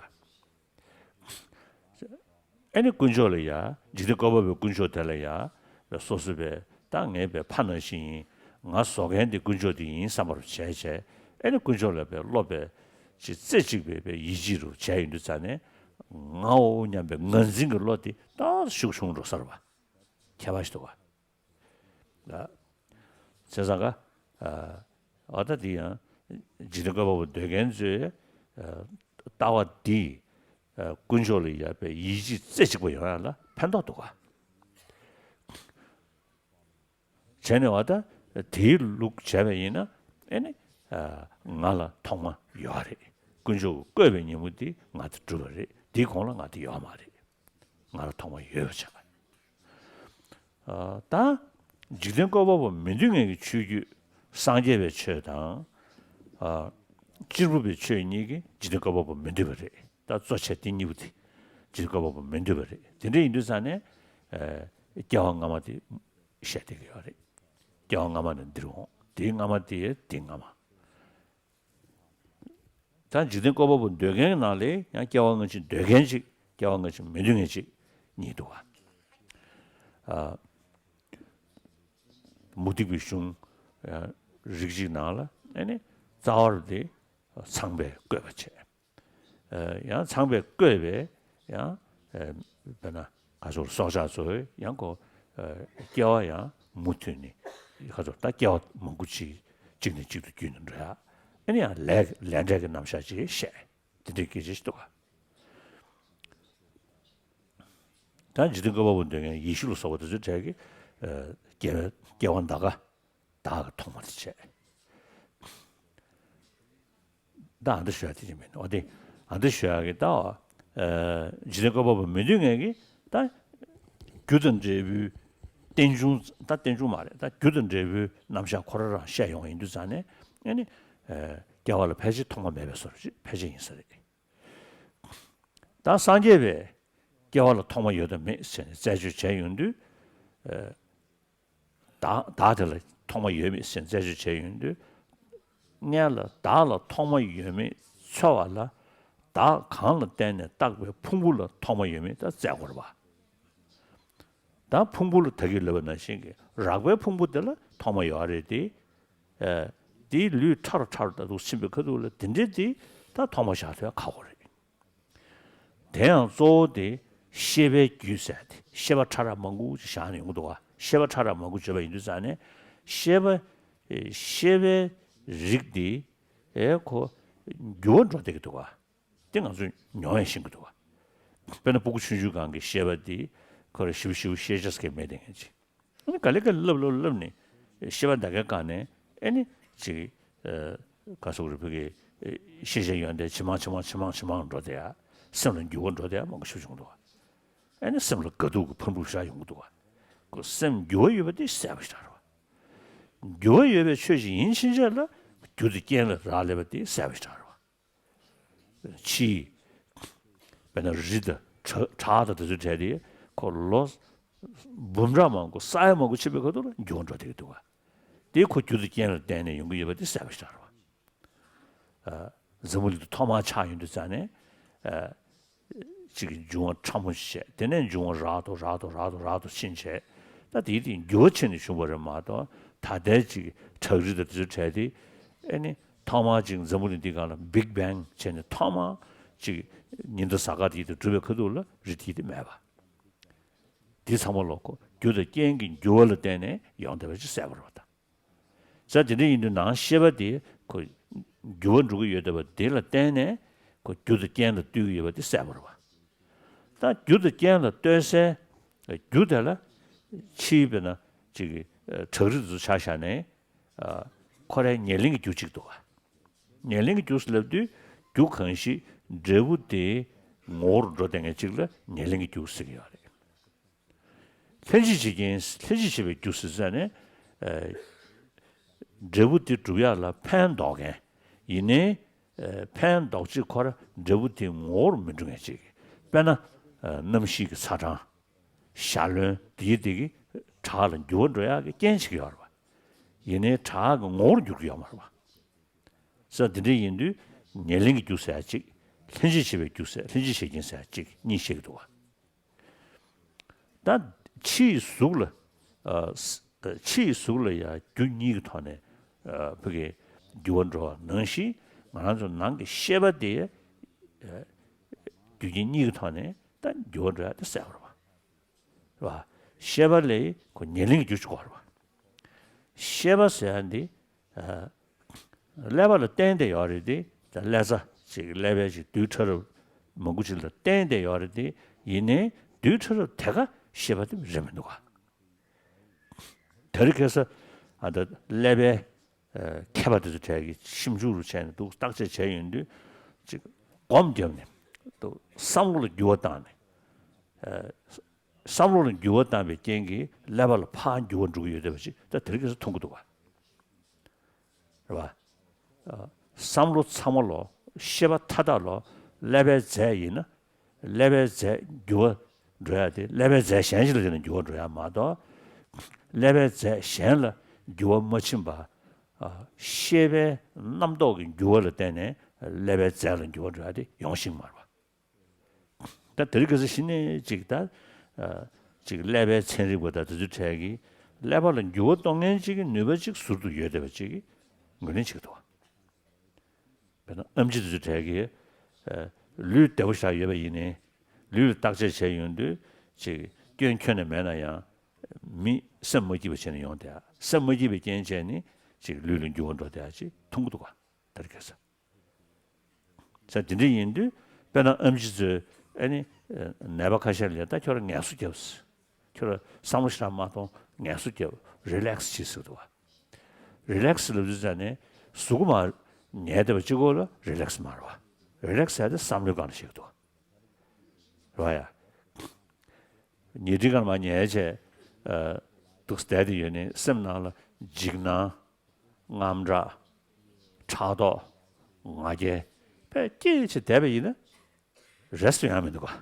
ཨེ་ནི་དཀོན་མཆོག་ལ་ཡ། འཇིག་རྟེན་བཀོད་པ་པོའི་དཀོན་མཆོག་དེ་ལ་ཡ། སོ་སོ་པས་ད་ངའི་པའི་ཕ་ནང་བཞིན་ཡིན། ང་བཟོ་མཁན་དེ་དཀོན་མཆོག་དེ་ཡིན་བསམ་པ་རུ་བྱས་བྱས། ཨེ་ནི་དཀོན་མཆོག་ལ་པའི་བློ་པའི་ཅིག་རྩེ་གཅིག་པའི་པའི་ཡིད་ཆེས་རུ་བྱས་ཡོང་དུས་ཙ་ནས། ངའོ་སྙམ་པའི་ངར་འཛིན་གྱི་བློ་དེ་ཏོག་ཙམ་ཤུགས་ཆུང་འགྲོ་ས་རེད་པ། ཁྱད་པར་ཞིག་འདུག་ག་ལ། བྱས་ཙང་ཀ། ཨ། འོ་ད་དེ་ཡང་། འཇིག་རྟེན་བཀོད་པ་པོ་འདོད་མཁན་ཚོས། ཨ། ལྟ་བ་འདིས། ཨ། དཀོན་མཆོག་ལ་ཡ་པའི་ཡིད་ཆེས་རྩེ་གཅིག་པ་ཡོང་ཡ་ལ་ཕན་ཐོགས་འདུག་ག་བྱས་ནས་འོ་ད་དེའི་ལུགས་བྱས་པ་ཡིན་ན། ཨེ་ནི། ཨ། ང་ལ་ཐོག་མ་ཡོད་རེད། དཀོན་མཆོག་གིས་བཀོད་པའི་ཉིན་མོ་འདི་ང་དང་གྲུབ་པ་རེད། དེའི་གོང་ལ་ང་དང་ཡོད་མ་རེད། ང་ལ་ཐོག་མ་ཡོད་པ་བྱས་པ། ཨ། ད་འཇིག་རྟེན་བཀོད་པ་པོ་མི་འདུལ་མཁན་གྱི་ཆོས་བརྒྱུད་སངས་རྒྱས་པའི་ཆོས་དང་། ཨ། གཅེར་བུ་པའི་ཆོས་གཉིས་ཀྱིས་འཇིག་རྟེན་བཀོད་པ་པོ་མི་འདུལ་བ་རེད། ད་གཙོ་ཆེ་དེ་གཉིས་པོ་དེ་འཇིག་རྟེན་བཀོད་པ་པོ་མི་འདུལ་བ་རེད། དེ་འདྲ་ཡིན་དུས་ཙང་ནས། ཨ། སྐྱེ་བ་སྔ་མ་དེ་བཤད་བསྡད་ཀྱི་ཡོད་རེད། སྐྱེ་བ་སྔ་མ་ནས་འདིར་འོང་། དེའི་སྔ་མ་དེ་དེའི་སྔ་མ། ད་འཇིག་རྟེན་བཀོད་པ་པོ་འདོད་མཁན་གྱི་ནང་ལ་ཡང་སྐྱེ་བ་སྔ་ཕྱི་འདོད་མཁན་གཅིག་སྐྱེ་བ་སྔ་ཕྱི་མི་འདོད་མཁན་གཅིག་གཉིས་འདུག་ག་ཨ། མུ་སྟེགས་པའི་གཞུང་། ཨ། རིགས་གཅིག་ནང་ལ་ཨེ་ནི་རྩ་བ་རུ་དེ་ཚངས་པས་བཀོད་པ་བྱས། ཨ། ཡང་ཚངས་པས་བཀོད་པའི་ཡང་། ཨ། དཔེར་ན་ག་ཚོད་སྲོག་ཆགས་ཚོ་ཡང་ཁོ། ཨ། སྐྱེ་བ་ཡང་མུ་མཐུད་ནས་ག་ཚོད་ད་སྐྱེ་བ་མང་པོ་ཅིག་གཅིག་ནས་གཅིག་ཏུ་བརྒྱུད་ནས་འགྲོ་ཡ། ཨེ་ནི་ཡང་ལས་ལས་འབྲས་ཀྱི་རྣམ་གཞག་ཅིག་བཤད། དེ་འདྲའི་སྐད་ཆ་ཞིག་འདུག་ག་ད་འཇིག་རྟེན་བཀོད་པ་པོ་འདོད་མཁན་ཡེ་ཤུ་ལ་སོགས་པ་དེ་ཚོའི་གྲས་ཀྱིས། ཨ། སྐྱེ་བ་སྐྱེ་བ་འདི་ག་བདག་གི་ཐོག་མ་དེ་བྱས། ད་ཨ་འདྲ་ཞུ་ཡ་དེ་ཅིག་མིན། འོ་དེ་ཨ་འདྲ་ཞུ་ཡ་གི་ད། ཨ། འཇིག་རྟེན་བཀོད་པ་པོ་མི་འདོད་མཁན་གྱིས་ད་རྒྱུ་དང་འབྲས་བུའི་ རྟེན་འབྱུང་ད་རྟེན་འབྱུང་མ་རེད། ད་རྒྱུ་དང་འབྲས་བུའི་རྣམ་གཞག་ཁོ་རང་རང་བཤད་ཡོང་བ་ཡིན་དུས་ཙང་ནས་ཨ་ནི། སྐྱེ་བ་ལ་ཕལ་ཆེར་ཐོག་མ་མེད་པའི་བཟོ་འདྲ་ཅིག་ཕལ་ཆེར་ཡིན་ས་རེད། ད་སངས་རྒྱས་པས་སྐྱེ་བ་ལ་ཐོག་མ་ཡོད་དམ་མེད་ཟེར་ནས་རྩད་གཅོད་བྱས་ཡོང་དུས། བདག་བདག་དེ་ལ་ཐོག་མ་ཡོད་མེད་ཟེར་ནས་རྩད་གཅོད་བྱས་ཡོང་དུས། སྔོན་ལ་བདག་ལ་ཐོག་མ་ཡོད་མེད་འཚོལ་བ་ལ། བདག་གང་ལ་བརྟེན་ནས་བཏགས་པའི་ཕུང་པོ་ལ་ཐོག་མ་ཡོད་མེད་ད་བཙལ་དགོས་རེད་པ། ད་ཕུང་པོ་ལ་ད་གིན་ལབ་པ་ནང་བཞིན་གྱི་རགས་པའི་ཕུང་པོ་དེ་ལ་ཐོག་མ་ཡོད་རེད་དེ། ཨ། དེའི་ལུས་ཕྲ་རུ་ཕྲ་རུ་ད་དུང་ཕྱིན་པའི་ཁ་ཐུག་ལ་དེ་འདྲའི་དེ་ད་ཐོག་མ་བཞག་ཐུབ་ཡ་ཁག་པོ་རེད། དེ་ཡང་གཙོ་བོ་དེ་ཤེས་པའི་རྒྱུད་ཟེར་ཏེ་ཤེས་པ་ཕྲ་རགས་མང་པོ་ཅིག་བཞག་ནས་ཡོང་གི་འདུག་ག་ཤེས་པ་ཕྲ་རགས་མང་པོ་བརྗོད་པ་ཡིན་དུས་ཙང་ནས་ཤེས་པ། ཨེ། ཤེས་པའི་རིགས་དེ། ཨེ། ཁོ་འགྱུར་བ་འགྲོ་བསྡད་ཀྱི་འདུག་ག་དེ་ང་ཚོས་མྱོང་བས་ཤེས་ཀྱི་འདུག་ག་དཔེར་ན་སྤུ་གུ་ཆུང་ཆུང་སྒང་གི་ཤེས་པ་དེ་ཁོ་རང་ཞིབ་ཞིབ་ཤེས་བྱ་སྐད་མེད་དེ་ངན་ཅིག་ཨ་ནི་ག་ལེ་ག་ལེ་བསླབ་བསླབ་བསླབ་ནས་ཤེས་པ་འདི་གའི་སྒང་ནས་ཨ་ནི་ཅིག་ཨ། ག་སོག་རི་ཕུ་གི་ཤེས་བྱའི་ཡོན་ཏན་ཇེ་མང་ཇེ་མང་ཇེ་མང་ཇེ་མང་འགྲོ་དེ་ཡ། སེམས་ལ་འགྱུར་བ་འགྲོ་དེ་ཡ་མང་པོ་ཞིག་བྱུང་འདུག་ཨ་ནི་སེམས་ལ་དགའ་སྡུག་གི་ཕུང་པོ་ཞིག་ཡོང་གི་འདུག་ཁོ་སེམས་འགྱུར་བ་ཡོད་པ་དེ་གསལ་པོ་ཞིག་རེད་བ། འགྱུར་བ་ཡོད་པའི་ཆོས་ཤིག་ཡིན་ཕྱིན་ཆད་ལ་རྒྱུ་དང་རྐྱེན་ལ་རག་ལས་པ་དེ་གསལ་པོ་ཞིག་རེད་བ། ཕྱིའི། དཔེར་ན་རི་དང་བྲག་བྲག་དང་དེ་ཚོའི་གྲས་དེ་ཁོ་ལོ་འབུམ་ཕྲག་མང་པོ་ས་ཡ་མང་པོ་ཕྱིན་པའི་ཁ་ཐུག་ལ་འགྱུར་བ་འགྲོ་བསྡད་ཀྱི་འདུག་ག་དེ་ཁོ་རྒྱུ་དང་རྐྱེན་ལ་བརྟེན་ནས་ཡོང་གི་ཡོད་པ་དེ་གསལ་པོ་ཞིག་རེད་བ། འཛམ་བུ་གླིང་དུ་ཐོག་མར་ཆགས་ཡོང་དུས་ཙང་ནས། ཅིག་འབྱུང་བ་ཕྲ་མོ་བྱས། དེ་ནས་འབྱུང་བ་རགས་ཏོ་རགས་ཏོ་རགས་ཏོ་རགས་ཏོ་ཕྱིན་བྱས། ད་དེའི་སྟེང་འགྱུར་བ་ཕྱིན་ནས་བྱུང་བ་རེད་མ་གཏོགས་ད་ལྟའི་ཅིག་བྲག་རི་དང་དེ་ཚོའི་གྲས་དེ་ཨེ་ནི་ཐོག་མར་ཅིག་འཛམ་བུ་གླིང་འདི་སྒང་ལ་བིག་བེང་བྱས་ནས་ཐོག་མར་ཅིག་ཉི་ཟླ་གཟའ་སྐར་དེ་དང་གྲུབ་པའི་ཁ་ཐུག་ལ་རི་དེ་དེ་མེད་པ། དེ་ཚང་མ་ལོ་ཁོ་རྒྱུ་དང་རྐྱེན་གྱི་འགྱུར་བ་ལ་བརྟེན་ནས་ཡོང་བསྡད་པ་ཅིག་གསལ་པོ་རེད་བ་ད། ས་དེ་འདྲ་ཡིན་དུས་ནང་ཤེས་པ་དེ་ཁོ་འགྱུར་བ་འགྲོ་གི་ཡོད་བསྡད་པ་དེ་ལ་བརྟེན་ནས་ཁོ་རྒྱུ་དང་རྐྱེན་དང་བསྟུན་གྱི་ཡོད་པ་དེ་གསལ་པོ་རེད་བ། ད་རྒྱུ་དང་རྐྱེན་ལ་ལྟོས་སའི་རྒྱུ་དེ་ལ་ཕྱིའི་དཔེར་ན་ཅིག་གི་བྲག་རི་དེ་ཚོ་ཆ་བཞག་ནས་ཁོ་རའི་ཉེར་ལེན་གྱི་རྒྱུ་གཅིག་འདུག་བ། ཉེར་ལེན་གྱི་རྒྱུ་ཟེར་ལབ་དུས་རྒྱུ་གང་ཞིག་འབྲས་བུ་དེའི་ངོ་བོར་འགྲོ་བསྡད་མཁན་གཅིག་ལ་ཉེར་ལེན་གྱི་རྒྱུ་ཟེར་གྱི་ཡོད་རེད། ལྷན་ཅིག་བྱེད་རྐྱེན་ལྷན་ཅིག་བྱེད་པའི་རྒྱུ་ཟེར་ཙང་ནས། འབྲས་བུ་དེ་སྒྲུབ་ཡག་ལ་ཕན་འདོགས་མཁན། ཡིན་ནའི། ཕན་འདོགས་བྱེད་ཁོ་ར་འབྲས་བུ་དེ་ངོ་བོར་མི་འགྲོ་མཁན་ཅིག་དཔེར་ན། གནམ་གཤིས་ཀྱི་ཚ་གྲང་། ཞལ་རློན་དེའི་དེ་གི་བྲག་ལ་འགྱུར་བ་འགྲོ་ཡག་གི་རྐྱེན་བྱེད་ཀྱི་ཡོད་རེད་བ། ཡིན་ནའི་བྲག་གི་ངོ་བོར་འགྱུར་གྱི་ཡོད་མ་རེད་བ། ས་འདི་འདྲ་ཡིན་དུས་ཉེར་ལེན་གྱི་རྒྱུ་ཟེར་ཡག་གཅིག་ལྷན་ཅིག་བྱེད་པའི་རྒྱུ་ཟེར་ལྷན་ཅིག་བྱེད་རྐྱེན་ཟེར་ཡག་གཅིག་གཉིས་བཤད་ཀྱི་འདུག་བ། ད་ཕྱིའི་གཟུགས་ལ། ཨ། ཕྱིའི་གཟུགས་ལ་ཡང་རྒྱུ་གཉིས་ཀྱི་ཐོག་ནས། ཨ། ཕ་གི་འགྱུར་བ་འགྲོ་བ་ནང་བཞིན་ང་རང་ཚོ་ནང་གི་ཤེས་པ་དེ། ཨ། རྒྱུ་རྐྱེན་གཉིས་ཀྱི་ཐོག་ནས་ད་འགྱུར་བ་འགྲོ་ཡག་དེ་གསལ་པོ་རེད་བ། རེད་བ། ཤེས་པ་ལ་ཁོ་ཉེར་ལེན་གྱི་རྒྱུ་ཅིག་དགོས་རེད་བ། ཤེས་པ་ཟེར་ཡག་འདི། ཨ། ཀླད་པ་ལ་བརྟེན་བསྡད་ཡོད་རེད་དེ། ད་ཀླད་རྩ་ཅིག་ཀླད་པའི་ཅིག་རྡུལ་ཕྲ་རབ་མང་པོ་ཅིག་ལ་བརྟེན་བསྡད་ཡོད་རེད་དེ། ཡིན་ནའི་རྡུལ་ཕྲ་རབ་དེ་ག་ཤེས་པ་དེ་རེད་མི་འདུག་ག་དེ་རིང་ཁ་སང་ཨ་ད་ཀླད་པའི་ཨ་མཁས་པ་དེ་ཚོ་གྲས་ཀྱིས་ཞིབ་འཇུག་རུ་བྱས་ནས་འདུག་བརྟག་དཔྱད་བྱས་ཡོང་དུས་ཅིག་སྒོམ་བརྒྱབ་ནས་འདུག་བསམ་བློ་ལ་འགྱུར་བ་བཏང་ནས། ཨ། བསམ་བློ་ལ་འགྱུར་བ་བཏང་བའི་རྐྱེན་གྱིས་ཀླད་པ་ལ་ཕར་འགྱུར་བ་འགྲོ་གི་ཡོད་བསྡད་པ་ཅིག་ད་དེ་རིང་ཁ་སང་མཐོང་གི་འདུག་ག་རེད་བ། ཨ། བསམ་བློ་ཚང་མ་ལོ། ཤེས་པ་མཐའ་དག་ལོ། ཀླད་པའི་རྫས་ཡིན་ན། ཀླད་པའི་རྫས་འགྱུར་བ་འགྲོ་ཡག་དེ་ཀླད་པའི་རྫས་གཞན་ཞིག་ལ་བརྟེན་ནས་འགྱུར་བ་འགྲོ་ཡག་མ་གཏོགས། ཀླད་པའི་རྫས་གཞན་ལ་འགྱུར་བ་མ་ཕྱིན་པ། ཨ། ཤེས་པའི་རྣམ་རྟོག་གི་འགྱུར་བ་ལ་བརྟེན་ནས་ཀླད་པའི་རྫས་ལ་འགྱུར་བ་འགྲོ་ཡག་དེ་ཡོང་ཤེས་མ་རེད་བ། ད་དེ་རིང་ཁ་སང་གཞི་ནས་ཅིག་ད། ཨ། ཅིག་ཀླད་པའི་ཚན་རིག་པ་དང་དེ་ཚོའི་གྲས་ཀྱིས་ཀླད་པ་ལ་འགྱུར་བ་གཏོང་མཁན་ཅིག་གི་ནུས་པ་ཅིག་ཟུར་དུ་ཡོད་བསྡད་པ་ཅིག་གི་ངོས་ལེན་བྱེད་ཀྱི་འདུག་བ། དཔེར་ན་ཨེམ་ཆི་དེ་ཚོའི་གྲས་ཀྱིས། ཨ། ལུས་བདེ་པོ་ཞིག་ཡོད་པ་ཡིན་ནའི། ལུས་ལ་བརྟག་དཔྱད་བྱས་ཡོང་དུས་ཅིག་སྐྱོན་ཁྱོན་ནས་མེད་ན་ཡང་། མི་སེམས་མ་སྐྱིད་པ་བྱས་ནས་ཡོང་བསྡད་ཡག་སེམས་མ་སྐྱིད་པའི་རྐྱེན་བྱས་ནས་ཅིག་ལུས་ལ་འགྱུར་བ་འགྲོ་བསྡད་ཡག་ཅིག་མཐོང་གི་འདུག་ག་དེ་རིང་ཁ་སང་། ས་དེ་འདྲ་ཡིན་དུས་དཔེར་ན་ཨེམ་ཆི་ཚོས་ཨ་ནི་ནད་པ་ཁ་ཤས་ལ་ད་ཁྱོད་རང་ངལ་གསོ་རྒྱབ། ཁྱོད་རང་བསམ་བློ་ཞེ་དྲག་མ་གཏོང་། ངལ་གསོ་རྒྱབ། རི་ལེག་སི་བྱེད་ཟེར་འདུག་བ། རི་ལེག་སི་ལབ་དུས་ཙང་ནས་གཟུགས་པོ་མར་ཉལ་བསྡད་པ་གཅིག་པོ་ལ་རི་ལེག་སི་མ་རེད་བ། རི་ལེག་སི་ཟེར་ཡག་དེ་བསམ་བློའི་སྒང་ལ་བཤད་ཀྱི་འདུག་བ། རེད་བ་ཡ། ཉལ་ཁྲིའི་སྒང་ལ་མར་ཉལ་བྱས། ཨ། འདུག་བསྡད་དེ་ཡོད་ནས་སེམས་ནང་ལ་འཇིགས་སྣང་། དངངས་སྐྲག་ཕྲག་དོག་ང་རྒྱལ་དཔེ་སྐྱེས་བྱས་བསྡད་པ་ཡིན་ན་རེ་སི་ཊི་ཡང་མི་འདུག་ག་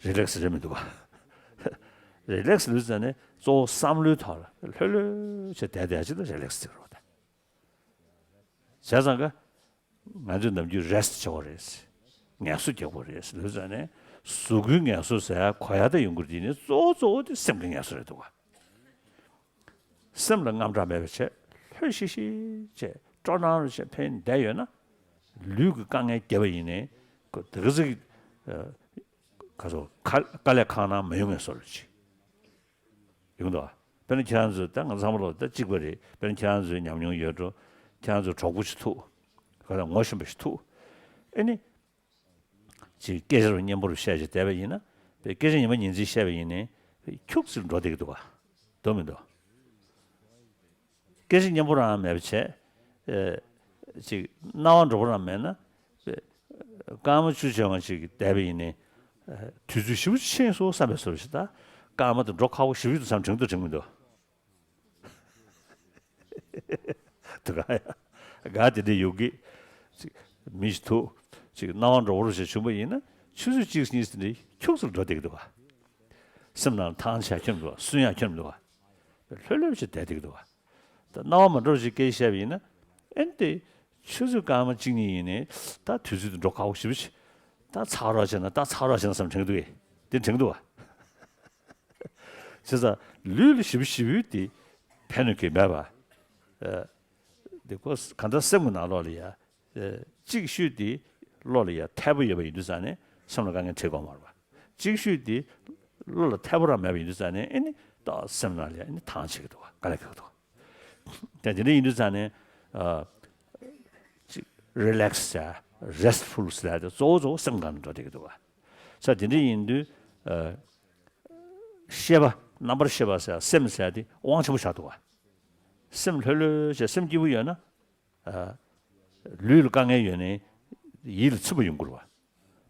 རི་ལེག་སི་རེད་མི་འདུག་ག་རི་ལེག་སི་ལུས་ཙང་ནས་གཙོ་བོ་བསམ་བློའི་ཐོག་ལ་ལྷོད་ལྷོད་བྱས་བསྡད་བསྡད་ཅིག་ལ་རི་ལེག་སི་ཟེར་བ་དང་། བྱས་ཙང་ཀ་ང་ཚོས་ནམ་རྒྱུན་རེ་སི་ཊི་བྱེད་དགོས་རེད། ངལ་གསོ་རྒྱག་དགོས་རེད་ལུས་ཙང་ནས་གཟུགས་པོའི་ངལ་གསོ་ཟེར་གོ་ཡ་ད་ཡོང་གི་རེད། དེ་ནི་གཙོ་བོ་གཙོ་བོ་དེ་སེམས་ཀྱི་ངལ་གསོ་རེད་འདུག་ག་སེམས་ལ་དངངས་སྐྲག་མེད་པ་བྱས་ལྷོད་ཤིག་ཤིག་བྱས་སྤྲོ་སྣང་རུ་བྱས་ཕན་བསྡད་ཡོད་ན། ལུས་ཀྱི་དཀའ་ངལ་བརྒྱབ་པ་ཡིན་ནའི་ཁོ་དེ་ག་ཚོད་ཀྱི་ཁ་སོ་དཀའ་ལས་ཁག་ན་མ་ཡོང་ངེས་སོ་རུ་ཅི་ཡོང་འདུག་དཔེར་ན་ཁྱེད་རང་ཚོ་ད་ང་ཚང་མ་ལོ་ད་གཅིག་པ་རེད། དཔེར་ན་ཁྱེད་རང་ཚོའི་ཉམས་མྱོང་ཡོད་འགྲོ། ཁྱེད་རང་ཚོ་གྲོགས་པོ་ཅིག་ཐུག་ཁ་ད་ངོ་ཤེས་པ་ཞིག་ཐུག་ཨེ་ནི། ཅིག་སྐད་ཆ་རུ་སྙན་པོ་རུ་བཤད་ཅིག་བསྡད་པ་ཡིན་ན། པའི་སྐད་ཆ་ཉི་མ་ཉིན་མཚན་བཤད་པ་ཡིན་ནའི། པའི་ཁྱུག་ཙམ་འགྲོ་བསྡད་ཀྱི་འདུག་ག་འདུག་མི་འདུག་སྐད་ཆ་སྙན་པོ་རང་མེད་པ་བྱས། ཨེ། ཅིག་རྣ་བ་འགྲོ་པོ་རང་མེད་ན། པའི་སྐར་མ་བཅུ་བྱས་མ་ཅིག་བསྡད་པ་ཡིན་ནའི། ཨེ། དུས་ཚོད་ཞེ་པོ་ཅིག་ཕྱིན་སོང་བསམ་པའི་བཟོ་འདྲ་ཞིག་ད། སྐར་མ་དེ་འགྲོ་ཁག་པོ་ཞེ་པོ་ཅིག་འདུག་བསམ་དྲན་འདུག་དྲན་མི་འདུག་དུ་ག་ཡ། ག་དེ་འདྲ་ཡོད་གི་ཅིག་མི་ཞིག་ཐུག་ཅིག་སྣང་བ་འགྲོ་བོར་ཞིག་བྱུང་པ་ཡིན་ན་ཆུ་ཚོད་གཅིག་གཉིས་དེ་འདྲ་ཁྱུག་ཙམ་འགྲོ་བསྡད་ཀྱི་འདུག་ག་སེམས་ནང་ཐང་ཆད་ཁྱོད་མི་འདུག་ག་སུན་ཡང་ཁྱོད་མི་འདུག་ག་ལྷོད་ལྷོད་ཞིག་བསྡད་བསྡད་ཀྱི་འདུག་ག་ད་སྣང་བ་མ་འགྲོ་ཞིག་སྐད་བཤད་པ་ཡིན་ན་ཨེན་ཏེ་ཆུ་ཚོད་སྐར་མ་གཅིག་གཉིས་ཡིན་ནའི་ད་དུས་ཚོད་དེ་འགྲོ་ཁག་པོ་ཞེ་པོ་ཅིག་ད་ཚག་རོགས་བྱས་ན་ད་ཚག་རོགས་བྱས་ན་བསམ་དྲན་གྱི་འདུག་གས། དེ་དྲན་གྱི་འདུག་ག་བྱས་ཙང་ལུས་ལ་ཞེ་པོ་ཞེ་པོའི་དེ་ཕན་གནོད་གང་ཡང་མེད་པ། ཨ། དེ་ཁོ་གང་ལྟར་སེམས་ཀྱི་ནང་ལོགས་ལ་ཡ། ཨ། གཅིག་ཤོས་དེ་བློ་ལ་ཡ་འཐད་པོ་ཡོད་པ་ཡིན་དུས་ཙང་ནས་སེམས་ལ་དཀའ་ངལ་འཕྲད་དགོས་མ་རེད་པ། གཅིག་ཤོས་དེ་བློ་ལ་འཐད་པོ་རང་མེད་པ་ཡིན་དུས་ཙང་ནས་ཨེ་ནི་ཏོག་སེམས་ནང་ལ་ཡ་ཨེ་ནི་ཐང་ཆད་ཀྱི་འདུག་ག་དཀའ་ལས་ཁག་གི་འདུག་ག་དེ་དེ་འདྲ་ཡིན་དུས་ཙང་ནས། ཨ། ཅིག་རི་ལེག་སི་ཟེར་རེ་སི་ཊི་ཕུལ་ཟེར་དེ་གཙོ་བོ་གཙོ་བོ་སེམས་སྒང་ནས་འགྲོ་བསྡད་ཀྱི་འདུག་ག་ས་དེ་འདྲ་ཡིན་དུས། ཨ། ཤེས་པ་རྣམ་པར་ཤེས་པ་ཟེར་སེམས་ཟེར་དེ་དབང་ཆེན་པོ་ཆགས་འདུག་ག་སེམས་ལྷོད་ལྷོད་བྱས་སེམས་སྐྱིད་པོ་ཡོད་ན། ཨ། ལུས་ལ་དཀའ་ངལ་ཡོད་ནའི་ཡིད་ལ་ཚིམ་པ་ཡོང་གི་རེད་པ།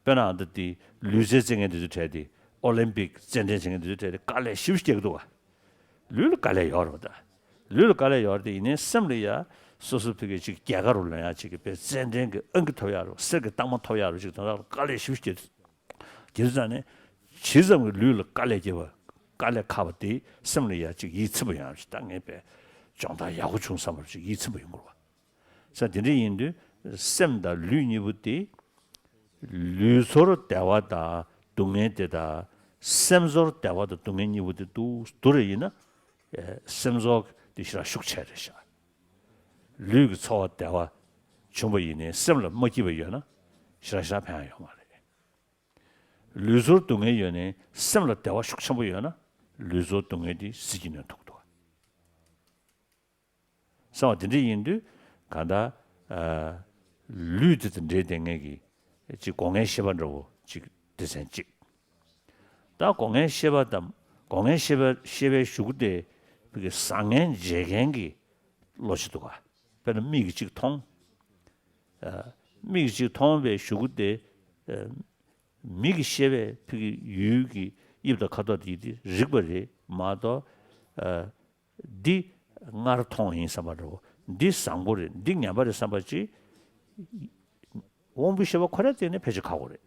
དཔེར་ན་ཨ་མདའ་དེ་ལུས་རྩལ་རྩེད་མཁན་དེ་ཚོའི་གྲས་དེ་ཨོ་ལིམ་པིག་རྩེད་འགྲན་བྱེད་མཁན་དེ་ཚོའི་གྲས་དེ་དཀའ་ལས་ཞེ་པོ་ཅིག་རྒྱག་གི་འདུག་ག་ལུས་ལ་དཀའ་ལས་ཡོད་རེད་པ་ད། ལུས་ལ་དཀའ་ལས་ཡོད་རེད་དེ་ཡིན་ནའི་སེམས་ལ་ཡ། སོ་སོ་ཕ་གི་ཅིག་རྒྱལ་ཁ་རུ་ལེན་ཡ་ཅིག་གི་པའི་རྩེད་འགྲན་གྱི་ཨང་ཀི་ཐོབ་ཡ་རུ་གསེར་གྱི་རྟགས་མ་ཐོབ་ཡ་རུ་ཅིག་དོན་དག་ལ་དཀའ་ལས་ཞེ་པོ་ཅིག་རྒྱག་དུས་ཙང་ནས། ཇི་ཙམ་གྱི་ལུས་ལ་དཀའ་ལས་རྒྱབ་པ། དཀའ་ལས་ཁག་པ་དེ་སེམས་ལ་ཡ་ཅིག་ཡིད་ཚིམ་པ་ཡོང་ཡ་ཅིག་ད་ངས་པའི་སྦྱོང་བརྡར་ཡག་པོ་བྱུང་བསམ་པ་ཅིག་ཡིད་ཚིམ་པ་ཡོང་གི་རེད་པ། ས་དེ་འདྲ་ཡིན་དུས་སེམས་དང་ལུས་གཉིས་པོ་དེ། ལུས་ཚོར་བདེ་བ་དང་སྡུག་བསྔལ་དེ་དང་། སེམས་ཚོར་བདེ་བ་དང་སྡུག་བསྔལ་གཉིས་པོ་དེ་འདུག་འདུག་རེ་ཡིན་ན། ཨེ། སེམས་ཚོར་དེ་ཞེ་དྲག་ཤུགས་ཆེ་རེད་ཤག་ལུས་ཀྱི་ཚོར་བ་བདེ་བ་བྱུང་པ་ཡིན་ནའི་སེམས་ལ་མ་སྐྱིད་པ་ཡོད་ན་ཞེ་དྲག་ཞེ་དྲག་ཕན་ཡོད་མ་རེད། ལུས་ཚོར་སྡུག་བསྔལ་ཡོད་ནའི་སེམས་ལ་བདེ་བ་ཤུགས་ཆེན་པོ་ཡོད་ན་ལུས་ཚོར་སྡུག་བསྔལ་དེ་ཟིལ་གྱིས་གནོན་ཐུབ་འདུག་གསང་བ་དེ་འདྲ་ཡིན་དུས་གང་ལྟར། ཨ། ལུས་དེ་དང་འབྲེལ་བསྡད་མཁན་གྱི་ཅིག་སྒོ་ལྔའི་ཤེས་པ་འདྲ་བོ་ཅིག་སྡེ་ཚན་གཅིག་ད་སྒོ་ལྔའི་ཤེས་པ་དང་སྒོ་ལྔའི་ཤེས་པ་ཤེས་པའི་གཞུག་གུ་དེ་བོད་ཀྱི་བཟང་ངན་འབྱེད་མཁན་གྱི་བློ་ཅིག་འདུག་ག་དཔེར་ན་མིག་གིས་གཅིག་མཐོང་། ཨ། མིག་གིས་གཅིག་མཐོང་བའི་གཞུག་གུ་དེ། ཨ། མིག་གི་ཤེས་པས་ཕ་གི་ཡུལ་གྱི་དབྱིབས་དང་ཁ་དོག་དེ་དེ་རིག་པ་རེད་མ་གཏོགས། ཨ། འདི་སྔར་མཐོང་ཡིན་བསམ་པ་འདྲ་བོ། འདི་བཟང་པོ་རེད། འདི་ངན་པ་རེད་བསམ་པ་ཅིག་དབང་པོའི་ཤེས་པ་ཁོ་རའི་སྟེང་ནས་ཕལ་ཆེར་ཁག་པོ་རེད།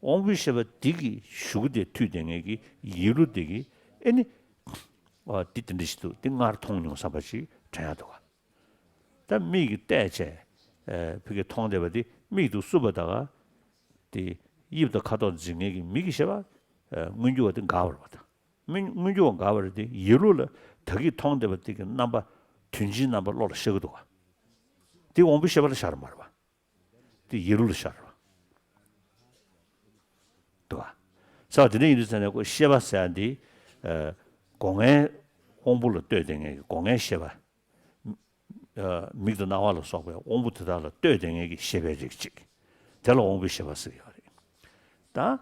དབང་པོའི་ཤེས་པ་འདི་གི་གཞུག་གུ་དེ་མཐུད་བསྡད་མཁན་གྱི་ཡིད་བློ་དེ་གི་ཨེ་ནི། ཨ། འདི་དེ་འདྲ་ཞིག་འདུག་འདི་སྔར་མཐོང་མྱོང་བསམ་པ་ཅིག་དྲན་ཡག་འདུག་ག་ད་མིག་གིས་བལྟས་བྱས། ཨ། ཕ་གི་མཐོང་བསྡད་པ་འདི་མིག་ཏུ་བསུབས་པ་ད་ག་དེ་དབྱིབས་དང་ཁ་དོག་འཛིན་མཁན་གྱི་མིག་གི་ཤེས་པ། ཨ། མངོན་གྱུར་བ་དེ་འགག་པ་རེད་པ་ད། མངོན་མངོན་གྱུར་བ་འགག་པ་རེད་དེ་ཡིད་བློ་ལ་ད་གིན་མཐོང་བསྡད་པ་དེ་གི་རྣམ་པ། དོན་སྤྱིའི་རྣམ་པ་བློ་ལ་ཤར་གྱི་འདུག་ག་དེ་དབང་པོའི་ཤེས་པ་ལ་ཤར་མ་རེད་པ། དེ་ཡིད་བློ་ལ་ཤར་བ། འདུག་ག་ས་བ་དེ་འདྲ་ཡིན་དུས་ཙང་ནས་ཁོ་ཤེས་པ་ཟེར་ཡ་འདི། ཨ། སྒོ་ལྔའི་དབང་པོ་ལ་ལྟོས་བསྡད་མཁན་གྱི་སྒོ་ལྔའི་ཤེས་པ། ཨ། མིག་དང་རྣ་བ་ལ་སོགས་པའི་དབང་པོ་དེ་དག་ལ་ལྟོས་བསྡད་མཁན་གྱི་ཤེས་པའི་རིགས་གཅིག་དེ་ལ་དབང་པོའི་ཤེས་པ་ཟེར་གྱི་ཡོད་རེད། ད།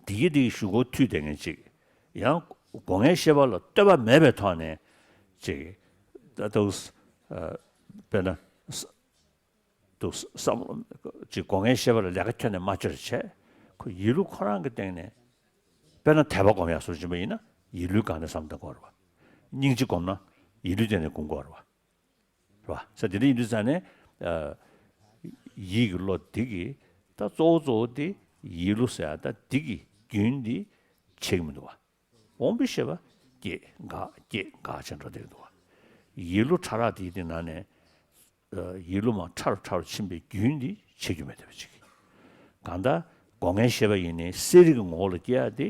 དེ་གི་དེ་གི་གཞུག་གུ་མཐུད་བསྡད་མཁན་གཅིག་ཡང་སྒོ་ལྔའི་ཤེས་པ་ལ་ལྟོས་པ་མེད་པའི་ཐོག་ནས་གཅིག་ད་དུང་། ཨ། དཔེར་ན། དུ་བསམ་བློ་ཅིག་སྒོ་ལྔའི་ཤེས་པ་ལ་ལས་ཀ་ཁྱོན་ནས་མ་བཅོས་བྱས། ཁོ་ཡིད་བློ་ཁོ་རང་གི་སྟེང་ནས། དཔེར་ན་དད་པ་སྒོམ་ཡག་སོགས་ཕྱིན་པ་ཡིན་ན། ཡིད་བློའི་སྒང་ནས་བསམ་བློ་གཏོང་དགོས་རེད་བ། སྙིང་རྗེ་སྒོམ་ན་ཡིད་བློའི་སྟེང་ནས་སྒོམ་དགོས་རེད་བ། རེད་བ། ས་དེ་འདྲ་ཡིན་དུས་ཙང་ནས། ཨ། ཡིད་ཀྱི་བློ་འདི་གིས་ད་གཙོ་བོ་གཙོ་བོ་དེ་ཡིད་བློ་ཟེར་ཡ་ད་འདི་གི་རྒྱུན་འདི་ཆད་ཀྱི་མི་འདུག་བ། འོང་བའི་ཤེས་པ་སྐྱེ་འགག་སྐྱེ་འགག་བྱས་འགྲོ་བསྡད་ཀྱི་འདུག་བ། ཡིད་བློ་ཕྲ་རགས་དེའི་སྟེང་ན་ནས། ཨ། ཡིད་བློ་མར་ཕྲ་རུ་ཕྲ་རུ་ཕྱིན་པའི་རྒྱུན་འདི་ཆད་རྒྱུ་མེད་བསྡད་པ་ཅིག། གང་ལྟར་སྒོ་ལྔའི་ཤེས་པ་ཡིས་ནི་གསལ་རིག་གི་ངོ་བོ་ལ་སྐྱེ་ཡ་དེ་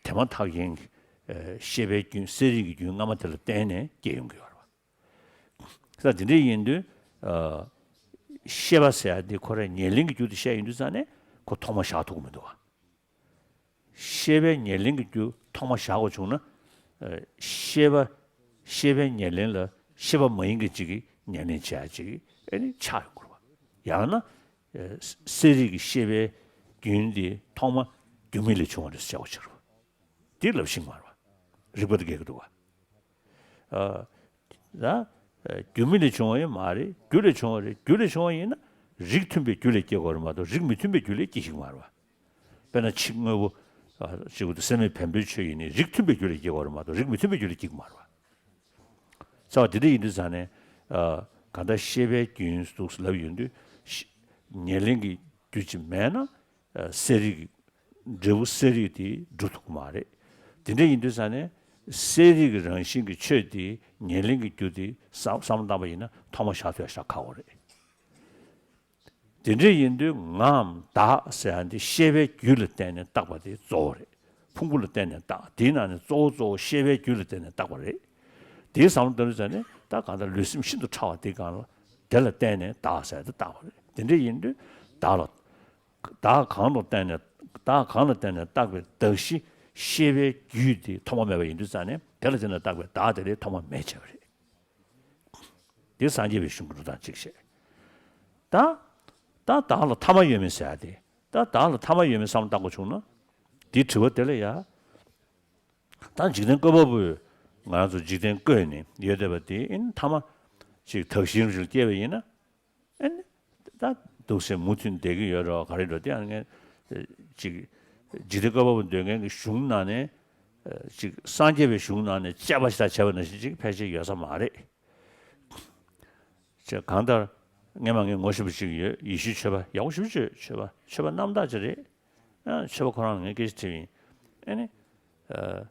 དེ་མ་ཐག་རྐྱེན་གྱིས། ཨ། ཤེས་པའི་རྒྱུན་གསལ་རིག་གི་རྒྱུན་སྔ་མ་དེ་ལ་བརྟེན་ནས་སྐྱེ་ཡོང་གི་ཡོད་རེད་བ། ས་དེ་འདྲ་ཡིན་དུས། ཨ། ཤེས་པ་ཟེར་ཡ་དེ་ཁོ་རང་ཉེར་ལེན་གྱི་རྒྱུ་དེ་བཤད་ཡོང་དུས་ཙང་ནས་ཁོ་ཐོག་མ་བཞག་ཐུབ་ཀྱི་མི་འདུག་བ། ཤེས་པའི་ཉེར་ལེན་གྱི་རྒྱུ་ཐོག་མ་བཞག་དགོས་བྱུང་ན། ཨ། ཤེས་པ། ཤེས་པའི་ཉེར་ལེན་ལ་ཤེས་པ་མ་ཡིན་མཁན་ཅིག་གིས་ཉེར་ལེན་བྱེད་ཡ་ཅིག་ཨ་ནི་ཆགས་ཡོང་གི་རེད་བ། ཡང་ན། ཨ། གསལ་རིག་གི་ཤེས་པའི་རྒྱུན་དེ་ཐོག་མ་རྒྱུ་མེད་ལས་བྱུང་བ་རེད་ཟེར་བ་ཅིག་རེད་བ། འདི་ལབ་ཤེས་ཀྱི་མ་རེད་བ། རིགས་པ་དང་འགལ་གྱི་འདུག་བ། ཨ། ད། ཨ། རྒྱུ་མེད་ལས་བྱུང་བ་ཡང་མ་རེད། རྒྱུ་ལས་བྱུང་བ་རེད། རྒྱུ་ལས་བྱུང་བ་ཡིན་ན་རིགས་མཐུན་པའི་རྒྱུ་ལས་སྐྱེ་དགོས་རེད་མ་གཏོགས་རིགས་མི་མཐུན་པའི་རྒྱུ་ལས་སྐྱེ་ཤེས་ཀྱི་མ་རེད་བ། དཔེར་ན་ཕྱི་དངོས་པོ། ཨ། གཅིག་པུ་དང་སེམས་མེད་བེམ་པོའི་ཆོས་ཡིན་ནའི་རིགས་མཐུན་པའི་རྒྱུ་ལས་སྐྱེ་དགོས་རེད་མ་གཏོགས་རིགས་མི་མཐུན་པའི་རྒྱུ་ལས་སྐྱེ་གི་མ་རེད་བ། རྩ་བ་དེ་འདྲ་ཡིན་དུས་ཙང་ནས། ཨ། གང་ལྟར་ཤེས་པའི་རྒྱུན་འདུག་ལབ་ཡོང་དུས། ཤེ། ཉེར་ལེན་གྱི་རྒྱུ་ཅིག་མེད་ན། ཨ། གསལ་རིག་གི་འབྲས་བུ་གསལ་རིག་དེ་འགྲུབ་ཐུབ་ཀྱི་མ་རེད། དེ་འདྲ་ཡིན་དུས་ཙང་ནས་གསལ་རིག་གི་རང་བཞིན་གྱི་ཆོས་དེ་ཉེར་ལེན་གྱི་རྒྱུ་དེ་བསམ་བསམ་བློ་བཏང་པ་ཡིན་ན་ཐོག་མ་བཞག་ཐུབ་ཡ་ཞིག་ཁག་པོ་རེད། དེ་འདྲ་ཡིན་དུས་ངའམ་བདག་ཟེར་ཡ་འདི་ཤེས་པའི་རྒྱུད་ལ་བརྟེན་ནས་བཏགས་པ་དེ་གཙོ་བོ་རེད། ཕུང་པོ་ལ་བརྟེན་ནས་བཏགས། དེའི་ནང་ནས་གཙོ་བོ་གཙོ་བོ་ཤེས་པའི་རྒྱུད་ལ་བརྟེན་ནས་བཏགས་པ་རེད། དེའི་བསམ་བློ་བཏང་དུས་ཙང་ནས་ད་གང་ལྟར་ལུས་སེམས་ཤིན་ཏུ་ཕྲ་བ་དེ་གང་ལ་དེ་ལ་བརྟེན་ནས་བདག་ཟེར་དེ་བཏགས་པ་རེད། དེ་འདྲ་ཡིན་དུས་བདག་ལ། བདག་གང་ལ་བརྟེན་ནས། བདག་གང་ལ་བརྟེན་ནས་བཏགས་པའི་གདགས་གཞི་ཤེས་པའི་རྒྱུད་དེ་ཐོག་མ་མེད་པ་ཡིན་དུས་ཙང་ནས་དེ་ལ་བརྟེན་ནས་བཏགས་པའི་བདག་དེ་ལས་ཐོག་མ་མེད་བྱས་པ་རེད། འདི་སངས་རྒྱས་པའི་གཞུང་གི་འགྲོ་སྟངས་གཅིག་བཤད། ད། ད་བདག་ལ་ཐ་མ་ཡོད་མེད་ཟེར་ཡ་དེ། ད་བདག་ལ་ཐ་མ་ཡོད་མེད་བསམ་བློ་བཏང་དགོས་བྱུང་ན། འདིའི་དྲི་བ་དེ་ལ་ཡ། ད་འཇིག་རྟེན་བཀོད་པ་པོས་ང་རང་ཚོ་འཇིག་རྟེན་བཀོད་ནས་ཡོད་བསྡད་པ་དེ་ཨེ་ནི་ཐ་མ་ཅིག་དག་ཞིང་རེ་ལ་སྐྱེས་པ་ཡིན་ན། ཨེ་ནི་ད་འདུག་སེ་མུ་མཐུད་བསྡད་ཀྱི་ཡོད་རེད་བ། ག་རེ་འགྲོ་དེ་ཡང་ངས་ཅིག་འཇིག་རྟེན་བཀོད་པ་པོ་འདོད་མཁན་གྱི་གཞུང་ནང་ནས་ཅིག་སངས་རྒྱས་པའི་གཞུང་ནང་ནས་དཔྱད་པ་ཞིག་བྱས་པ་ནང་བཞིན་ཅིག་ཕལ་ཆེར་ཡོད་ས་མ་རེད། ཅེས་གང་ལྟར་སྔས་མ་ངས་ངོ་ཤེས་པ་ཞིག་ཡོད། ཡེ་ཤུའི་ཆོས་པ་ཡག་པོ་ཞེ་པོ་ཅིག་ཡོད། ཆོས་པ་ཆོས་པ་རྣམ་དག་ཅིག་རེད། ཨ། ཆོས་པ་ཁོ་རང་ལ་ངས་སྐད་ཆ་དྲིས་པ་ཡིན། ཨ་ནི། ཨ།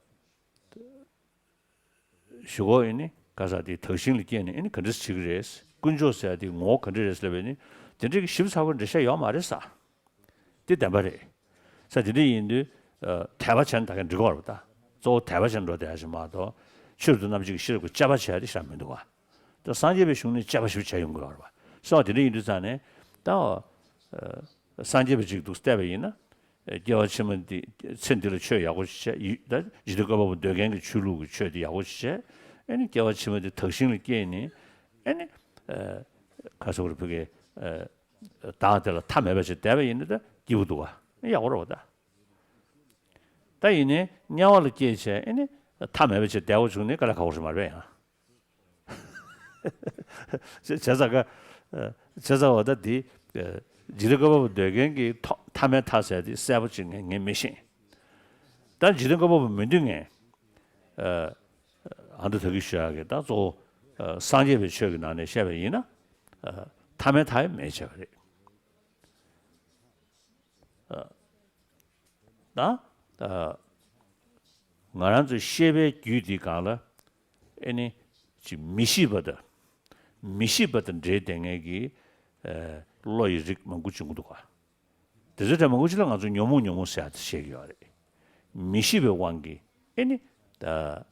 གཞུག་གུ་ཨེ་ནི་ག་ས་དེ་དག་ཞིང་ལ་སྐྱེས་ནས་ཨེ་ནི་ག་འདྲ་བྱེད་ཀྱི་རེད། དཀོན་མཆོག་ཟེར་ཡ་དེ་ངོ་བོ་ག་འདྲ་རེད་ཟེར་ལབ་པ་ཡིན་ན་དེ་འདྲའི་ཞིབ་ཚགས་པོ་འགྲེལ་བཤད་ཡོད་མ་རེད་ས། དེ་བདེན་པ་རེད། ས་དེ་འདྲ་ཡིན་དུས། ཨ། དད་པ་བྱས་ན་ད་གིན་འགྲིག་གི་རེད་པ། ད་གཙོ་བོ་དད་པ་བྱས་ན་འགྲོ་བསྡད་ཡ་ཞིག་མ་གཏོགས་ཆོས་རབ་ཏུ་རྣམ་འབྱེད་ཀྱི་ཤེས་རབ་ཀྱི་དཔྱད་པ་བྱས་ཏེ་བཞག་མི་འདུག་ག་ད་སངས་རྒྱས་པའི་གཞུང་ནས་དཔྱད་པ་ཞིབ་བྱས་ཡོང་གི་རེད་པ། སོ་དེ་འདྲ་ཡིན་དུས་ཙང་ནས་ད། ཨ། སངས་རྒྱས་པ་ཅིག་འདུག་བལྟས་པ་ཡིན་ན། སྐྱེ་བ་ཕྱི་མ་འདི་ཚེ་འདི་ལ་ཆོས་ཡག་པོ་ཞིག་བྱས། ཡུལ་ད་འཇིག་རྟེན་བཀོད་པ་པོ་འདོད་མཁན་གྱི་ཆོས་ལུགས་ཀྱི་ཆོས་འདི་ཡག་པོ་ཞིག་བྱས། ཨེ་ནི་སྐྱེ་བ་ཕྱི་མ་འདི་དག་ཞིང་ལ་སྐྱེས་ནས། ཨེ་ནི། ཨ། ག་ཟེར་དགོས་རེད། བོད་སྐད། ཨ། བདག་དེ་ལ་མཐའ་མེད་པ་ཞིག་བསྡད་པ་ཡིན་ན་ད་སྐྱིད་པོ་འདུག་ག་ཡག་པོ་རེད་པ་ད། ད་ཡིན་ནའི་དམྱལ་བ་ལ་སྐྱེས་བྱས་ཨེ་ནི་མཐའ་མེད་པ་ཞིག་བསྡད་པ་བྱུང་ནས་དཀའ་ལས་ཁག་པོ་ཞིག་མ་རེད་པས་ཡང་། བྱས་ཙང་ཀ། བྱས་ཙང་འོ་ད་འདི། འཇིག་རྟེན་བཀོད་པ་པོ་འདོད་མཁན་གྱི་ཐོག་མཐའ་མའི་མཐའ་ཟེར་དེ་གསལ་པོ་ཅིག་ངས་ངས་མི་ཤེས། ད་འཇིག་རྟེན་བཀོད་པ་པོ་མི་འདོད་མཁན། ཨ། ཨ་འདི་ད་གིན་ཞུ་ཡག་གི་ད་གཙོ་བོ། ཨ། སངས་རྒྱས་པའི་ཆོས་ཀྱི་ནང་ནས་བཤད་པ་ཡིན་ན། ཨ། མཐའ་མའི་མཐའ་ཡང་མེད་བྱས་པ་རེད། ཨ། ད། ཨ། ང་རང་ཚོའི་ཤེས་པའི་རྒྱུད་འདི་སྒང་ལ་ཨེ་ནི་ཅིག་མི་ཤེས་པ་དང་། མི་ཤེས་པ་དང་འབྲེལ་བསྡད་མཁན་གྱི། ཨ། བློ་ཡི་རིགས་མང་པོ་བྱུང་གི་འདུག་ག་དེ་ཚོའི་གྲས་མང་པོ་ཅིག་ལ་ང་ཚོ་ཉོན་མོངས་ཉོན་མོངས་ཟེར་ཡག་དེ་བཤད་ཀྱི་ཡོད་རེད། མི་ཤེས་པའི་དབང་གིས་ཨེ་ནི། ད།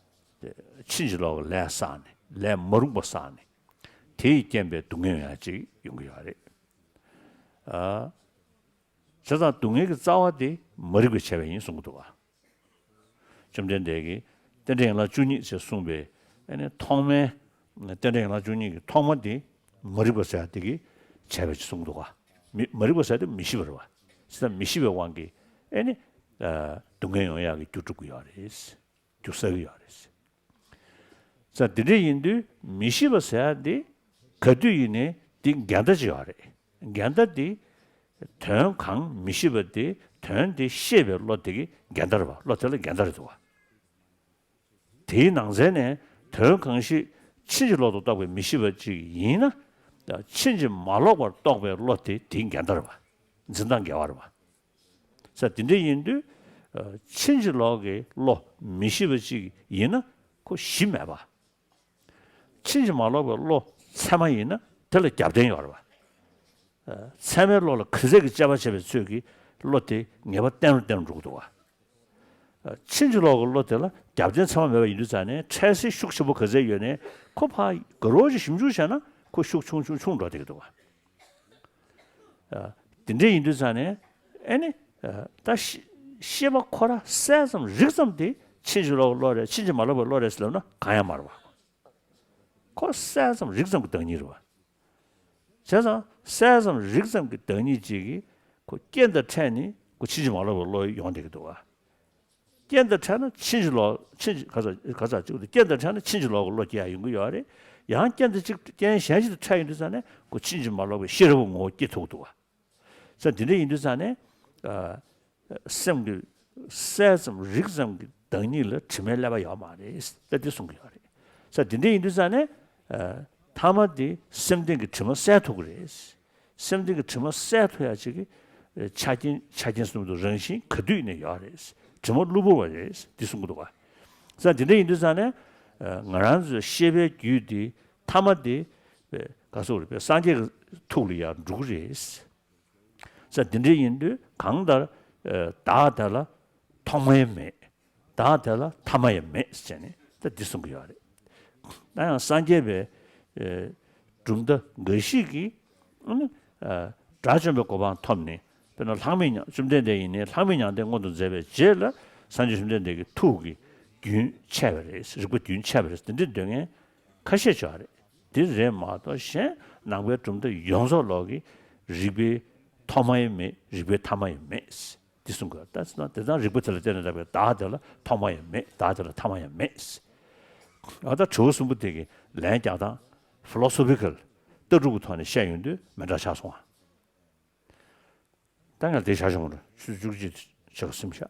ཕྱིན་ཅི་ལོག་གི་ལས་བསགས་ནས་ལས་མ་རུངས་པ་བསགས་ནས། དེ་ཡི་རྐྱེན་པས་སྡུག་བསྔལ་ཡོང་ཡག་ཅིག་ཡོང་གི་ཡོད་རེད། ཨ། བྱས་ཙང་སྡུག་བསྔལ་གྱི་རྩ་བ་དེ་མ་རིག་པས་བྱས་པ་ཡིན་གསུང་གི་འདུག་ག་བཅོམ་ལྡན་འདས་ཀྱིས་རྟེན་འབྲེལ་ཡན་ལག་བཅུ་གཉིས་ཞེས་གསུངས་པའི་ཨ་ནི་ཐོག་མའི་རྟེན་འབྲེལ་ཡན་ལག་བཅུ་གཉིས་ཀྱི་ཐོག་མ་དེ་མ་རིག་པ་ཟེར་ཡག་དེ་གིས་བྱས་པ་ཞིག་གསུངས་འདུག་ག་མི། མ་རིག་པ་ཟེར་ཡག་དེ་མི་ཤེས་པ་རེད་པ། བྱས་ཙང་མི་ཤེས་པའི་དབང་གིས་ཨ་ནི། ཨ། སྡུག་བསྔལ་ཡོང་ཡག་གི་རྒྱུ་སྒྲུབ་ཀྱི་ཡོད་རེད། རྒྱུ་བསགས་ཀྱི་ཡོད་རེད། ས་དེ་འདྲ་ཡིན་དུས་མི་ཤེས་པ་ཟེར་ཡག་འདི་ག་དུས་ཡིན་ནའི་འདི་འགལ་ཟླ་ཅིག་ཡོད་རེད། འགལ་ཟླ་འདི་དོན་གང་མི་ཤེས་པ་དེ་དོན་དེ་ཤེས་པའི་བློ་དེ་གི་འགལ་ཟླ་རེད་པ། བློ་དེ་ལ་འགལ་ཟླ་རེད་འདུག་པ། དེའི་ནང་ཚན་ནས་དོན་གང་ཞིག་ཕྱིན་ཅི་ལོག་ཏུ་རྟོགས་པའི་མི་ཤེས་པ་ཅིག་ཡིན་ན། ཕྱིན་ཅི་མ་ལོག་པར་རྟོགས་པའི་བློ་དེ་དེའི་འགལ་ཟླ་རེད་པ། འཛིན་སྟངས་འགལ་བ་རེད་པ། ས་དེ་འདྲ་ཡིན་དུས། ཕྱིན་ཅི་ལོག་གི་བློ་མི་ཤེས་པ་ཅིག་ཡིན་ན་ཁོ་གཞི་མེད་པ། ཕྱིན་ཅི་མ་ལོག་པའི་བློ་ཚད་མ་ཡིན་ན་དེ་ལ་རྒྱབ་རྟེན་ཡོད་རེད་པ། ཚད་མའི་བློ་ལ་ག་ཚད་ཀྱི་དཔྱད་པ་བྱས་པའི་ཚོད་ཀྱིས་བློ་དེ་ངེས་པ་གཏན་རུ་གཏན་རུ་འགྲོ་གི་འདུག་པ། ཕྱིན་ཅི་ལོག་གི་བློ་དེ་ལ་རྒྱབ་རྟེན་ཚད་མ་མེད་པ་ཡིན་དུས་ཙང་ནས་འཕྲལ་སེལ་ཤུགས་ཆེན་པོ་ག་ཚད་ཡོད་ནའི་ཁོ་ཕར་དགའ་རོགས་ཀྱིས་ཞིབ་འཇུག་བྱས་ན་ཁོ་ཤུགས་ཆུང་ཆུང་ཆུང་འགྲོ་བསྡད་ཀྱི་འདུག་པ། དེ་འདྲ་ཡིན་དུས་ཙང་ནས་ཨེ་ནི། ད་ཤེས་པ་ཁོ་ར་གསལ་ཙམ་རིག་ཙམ་དེ་ཕྱིན་ཅི་ལོག་གི་བློ་རེད། ཕྱིན་ཅི་མ་ལོག་པའི་བློ་རེད་ཟེར་ལབ་ན་གང་ཡང་མ་རེད་པ། ཁོ་གསལ་ཙམ་རིག་ཙམ་གྱི་བདག་ཉིད་རེད་པ། བྱས་ཙང་གསལ་ཙམ་རིག་ཙམ་གྱི་བདག་ཉིད་ཅིག་གིས་ཁོ་རྐྱེན་དང་འཕྲད་ནས་ཁོ་ཕྱིན་ཅི་མ་ལོག་པའི་བློ་ཡོང་བསྡད་ཀྱི་འདུག་པ། རྐྱེན་དང་འཕྲད་ན་ཕྱིན་ཅི་ལོག་ཕྱིན་ཅི་ག་ཚ་ག་ཚ་གཅིག་རྐྱེན་དང་འཕྲད་ན་ཕྱིན་ཅི་ལོག་གི་བློ་སྐྱེ་ཡ་ཡོང་གི་ཡོད་རེད། ཡང་རྐྱེན་དང་གཅིག་རྐྱེན་གཞན་ཞིག་དང་འཕྲད་ཡོང་དུས་ཙང་ནས་ཁོ་ཕྱིན་ཅི་མ་ལོག་པའི་ཤེས་རབ་ཀྱི་ངོ་བོ་སྐྱེ་ཐུབ་ཀྱི་འདུག་པ། ས་འདི་འདྲ་ཡིན་དུས་ཙང་ནས། སེམས་ཀྱི་གསལ་ཙམ་རིག་ཙམ་གྱི་བདག་ཉིད་ལ་དྲི་མའི་ཀླད་པ་ཡོད་མ་རེད་ད་འདི་གསུང་གི་ཡོད་རེད། ས་འདི་འདྲ་ཡིན་དུས་ཙང་ནས། ཐ་མ་དེ་སེམས་ལྡན་གྱི་དྲི་མ་བསལ་ཐུབ་ཀྱི་རེད། སེམས་ལྡན་གྱི་དྲི་མ་བསལ་ཐུབ་ཡ་ཅིག་གི་ཆ་རྐྱེན་ཆ་རྐྱེན་གསུམ་དུ་རང་བཞིན་ག་དུས་ནས་ཡོད་རེད། དྲི་མ་གློ་བུར་བ་རེད་འདི་གསུང་གི་འདུག་ག། ས་འདི་འདྲ་ཡིན་དུས་ཙང་ནས། ང་རང་ཚོའི་ཤེས་པའི་རྒྱུད་དེ་ཐ་མ་དེ། ག་སོགས་རེད་པས་སངས་རྒྱས་ཀྱི་ཐུགས་ལ་ཡར་འགྲོ་གི་རེད། ས་འདི་འདྲ་ཡིན་དུས་གང་ལྟར། བདག་དེ་ལ་ཐོག་མ་ཡང་མེད། བདག་དེ་ལ་ཐ་མ་ཡང་མེད་ཟེར་ནས་ད་འདི་གསུང་གི་ཡོད་རེད། ད་ཡང་སངས་རྒྱས་པའི། གྲུབ་མཐའ་འགའ་ཞིག་གིས། ཨ་ནི། དགྲ་བཅོམ་པའི་གོ་འཕང་ཐོབ་ནས་དཔེར་ན་ལྷག་མེད་མྱང་བཅོམ་ལྡན་འདས་ཡིན་ནའི་ལྷག་མེད་མྱང་འདས་མངོན་དུ་མཛད་པའི་རྗེས་ལ་སངས་རྒྱས་བཅོམ་ལྡན་འདས་ཀྱི་ཐུགས་ཀྱི་རྒྱུན་ཆད་པ་རེད། རིག་པ་རྒྱུན་ཆད་པ་རེད། འདི་འདྲའི་འདོད་མཁན་ཁ་ཤས་ཅིག་ཡོད་རེད། འདི་རེད་མ་གཏོགས་གཞན་ནང་པའི་གྲུབ་མཐའ་ཡོངས་རྫོགས་ལོག་གི་རིག་པའི་ཐོག་མ་ཡང་མེད། རིག་པའི་ཐ་མ་ཡང་མེད། འདི་གསུང་དགོས། ད་ཚེ་ན་དེ་དང་རིག་པ་དེ་ལ་བརྟེན་ནས་ལྟ་བའི་བདག་དེ་ལ་ཐོག་མ་ཡང་མེད། བདག་དེ་ལ་ཐ་མ་ཡང་མེད། ཨ་ད་དྲི་བ་གསུམ་པོ་དེ་གི་ལན་རྒྱག་སྟངས་ཕི་ལོ་སོ་ཕི་ཀལ་ལྟ་གྲུབ་ཀྱི་ཐོག་ནས་བཤད་ཡོང་དུས་མི་འདྲ་ཆགས་སོང་ཨ། ད་ང་དེ་བྱ་བྱུང་རེད། ཆུ་བཅུ་གཅིག་ཆགས་སེམས་ཤག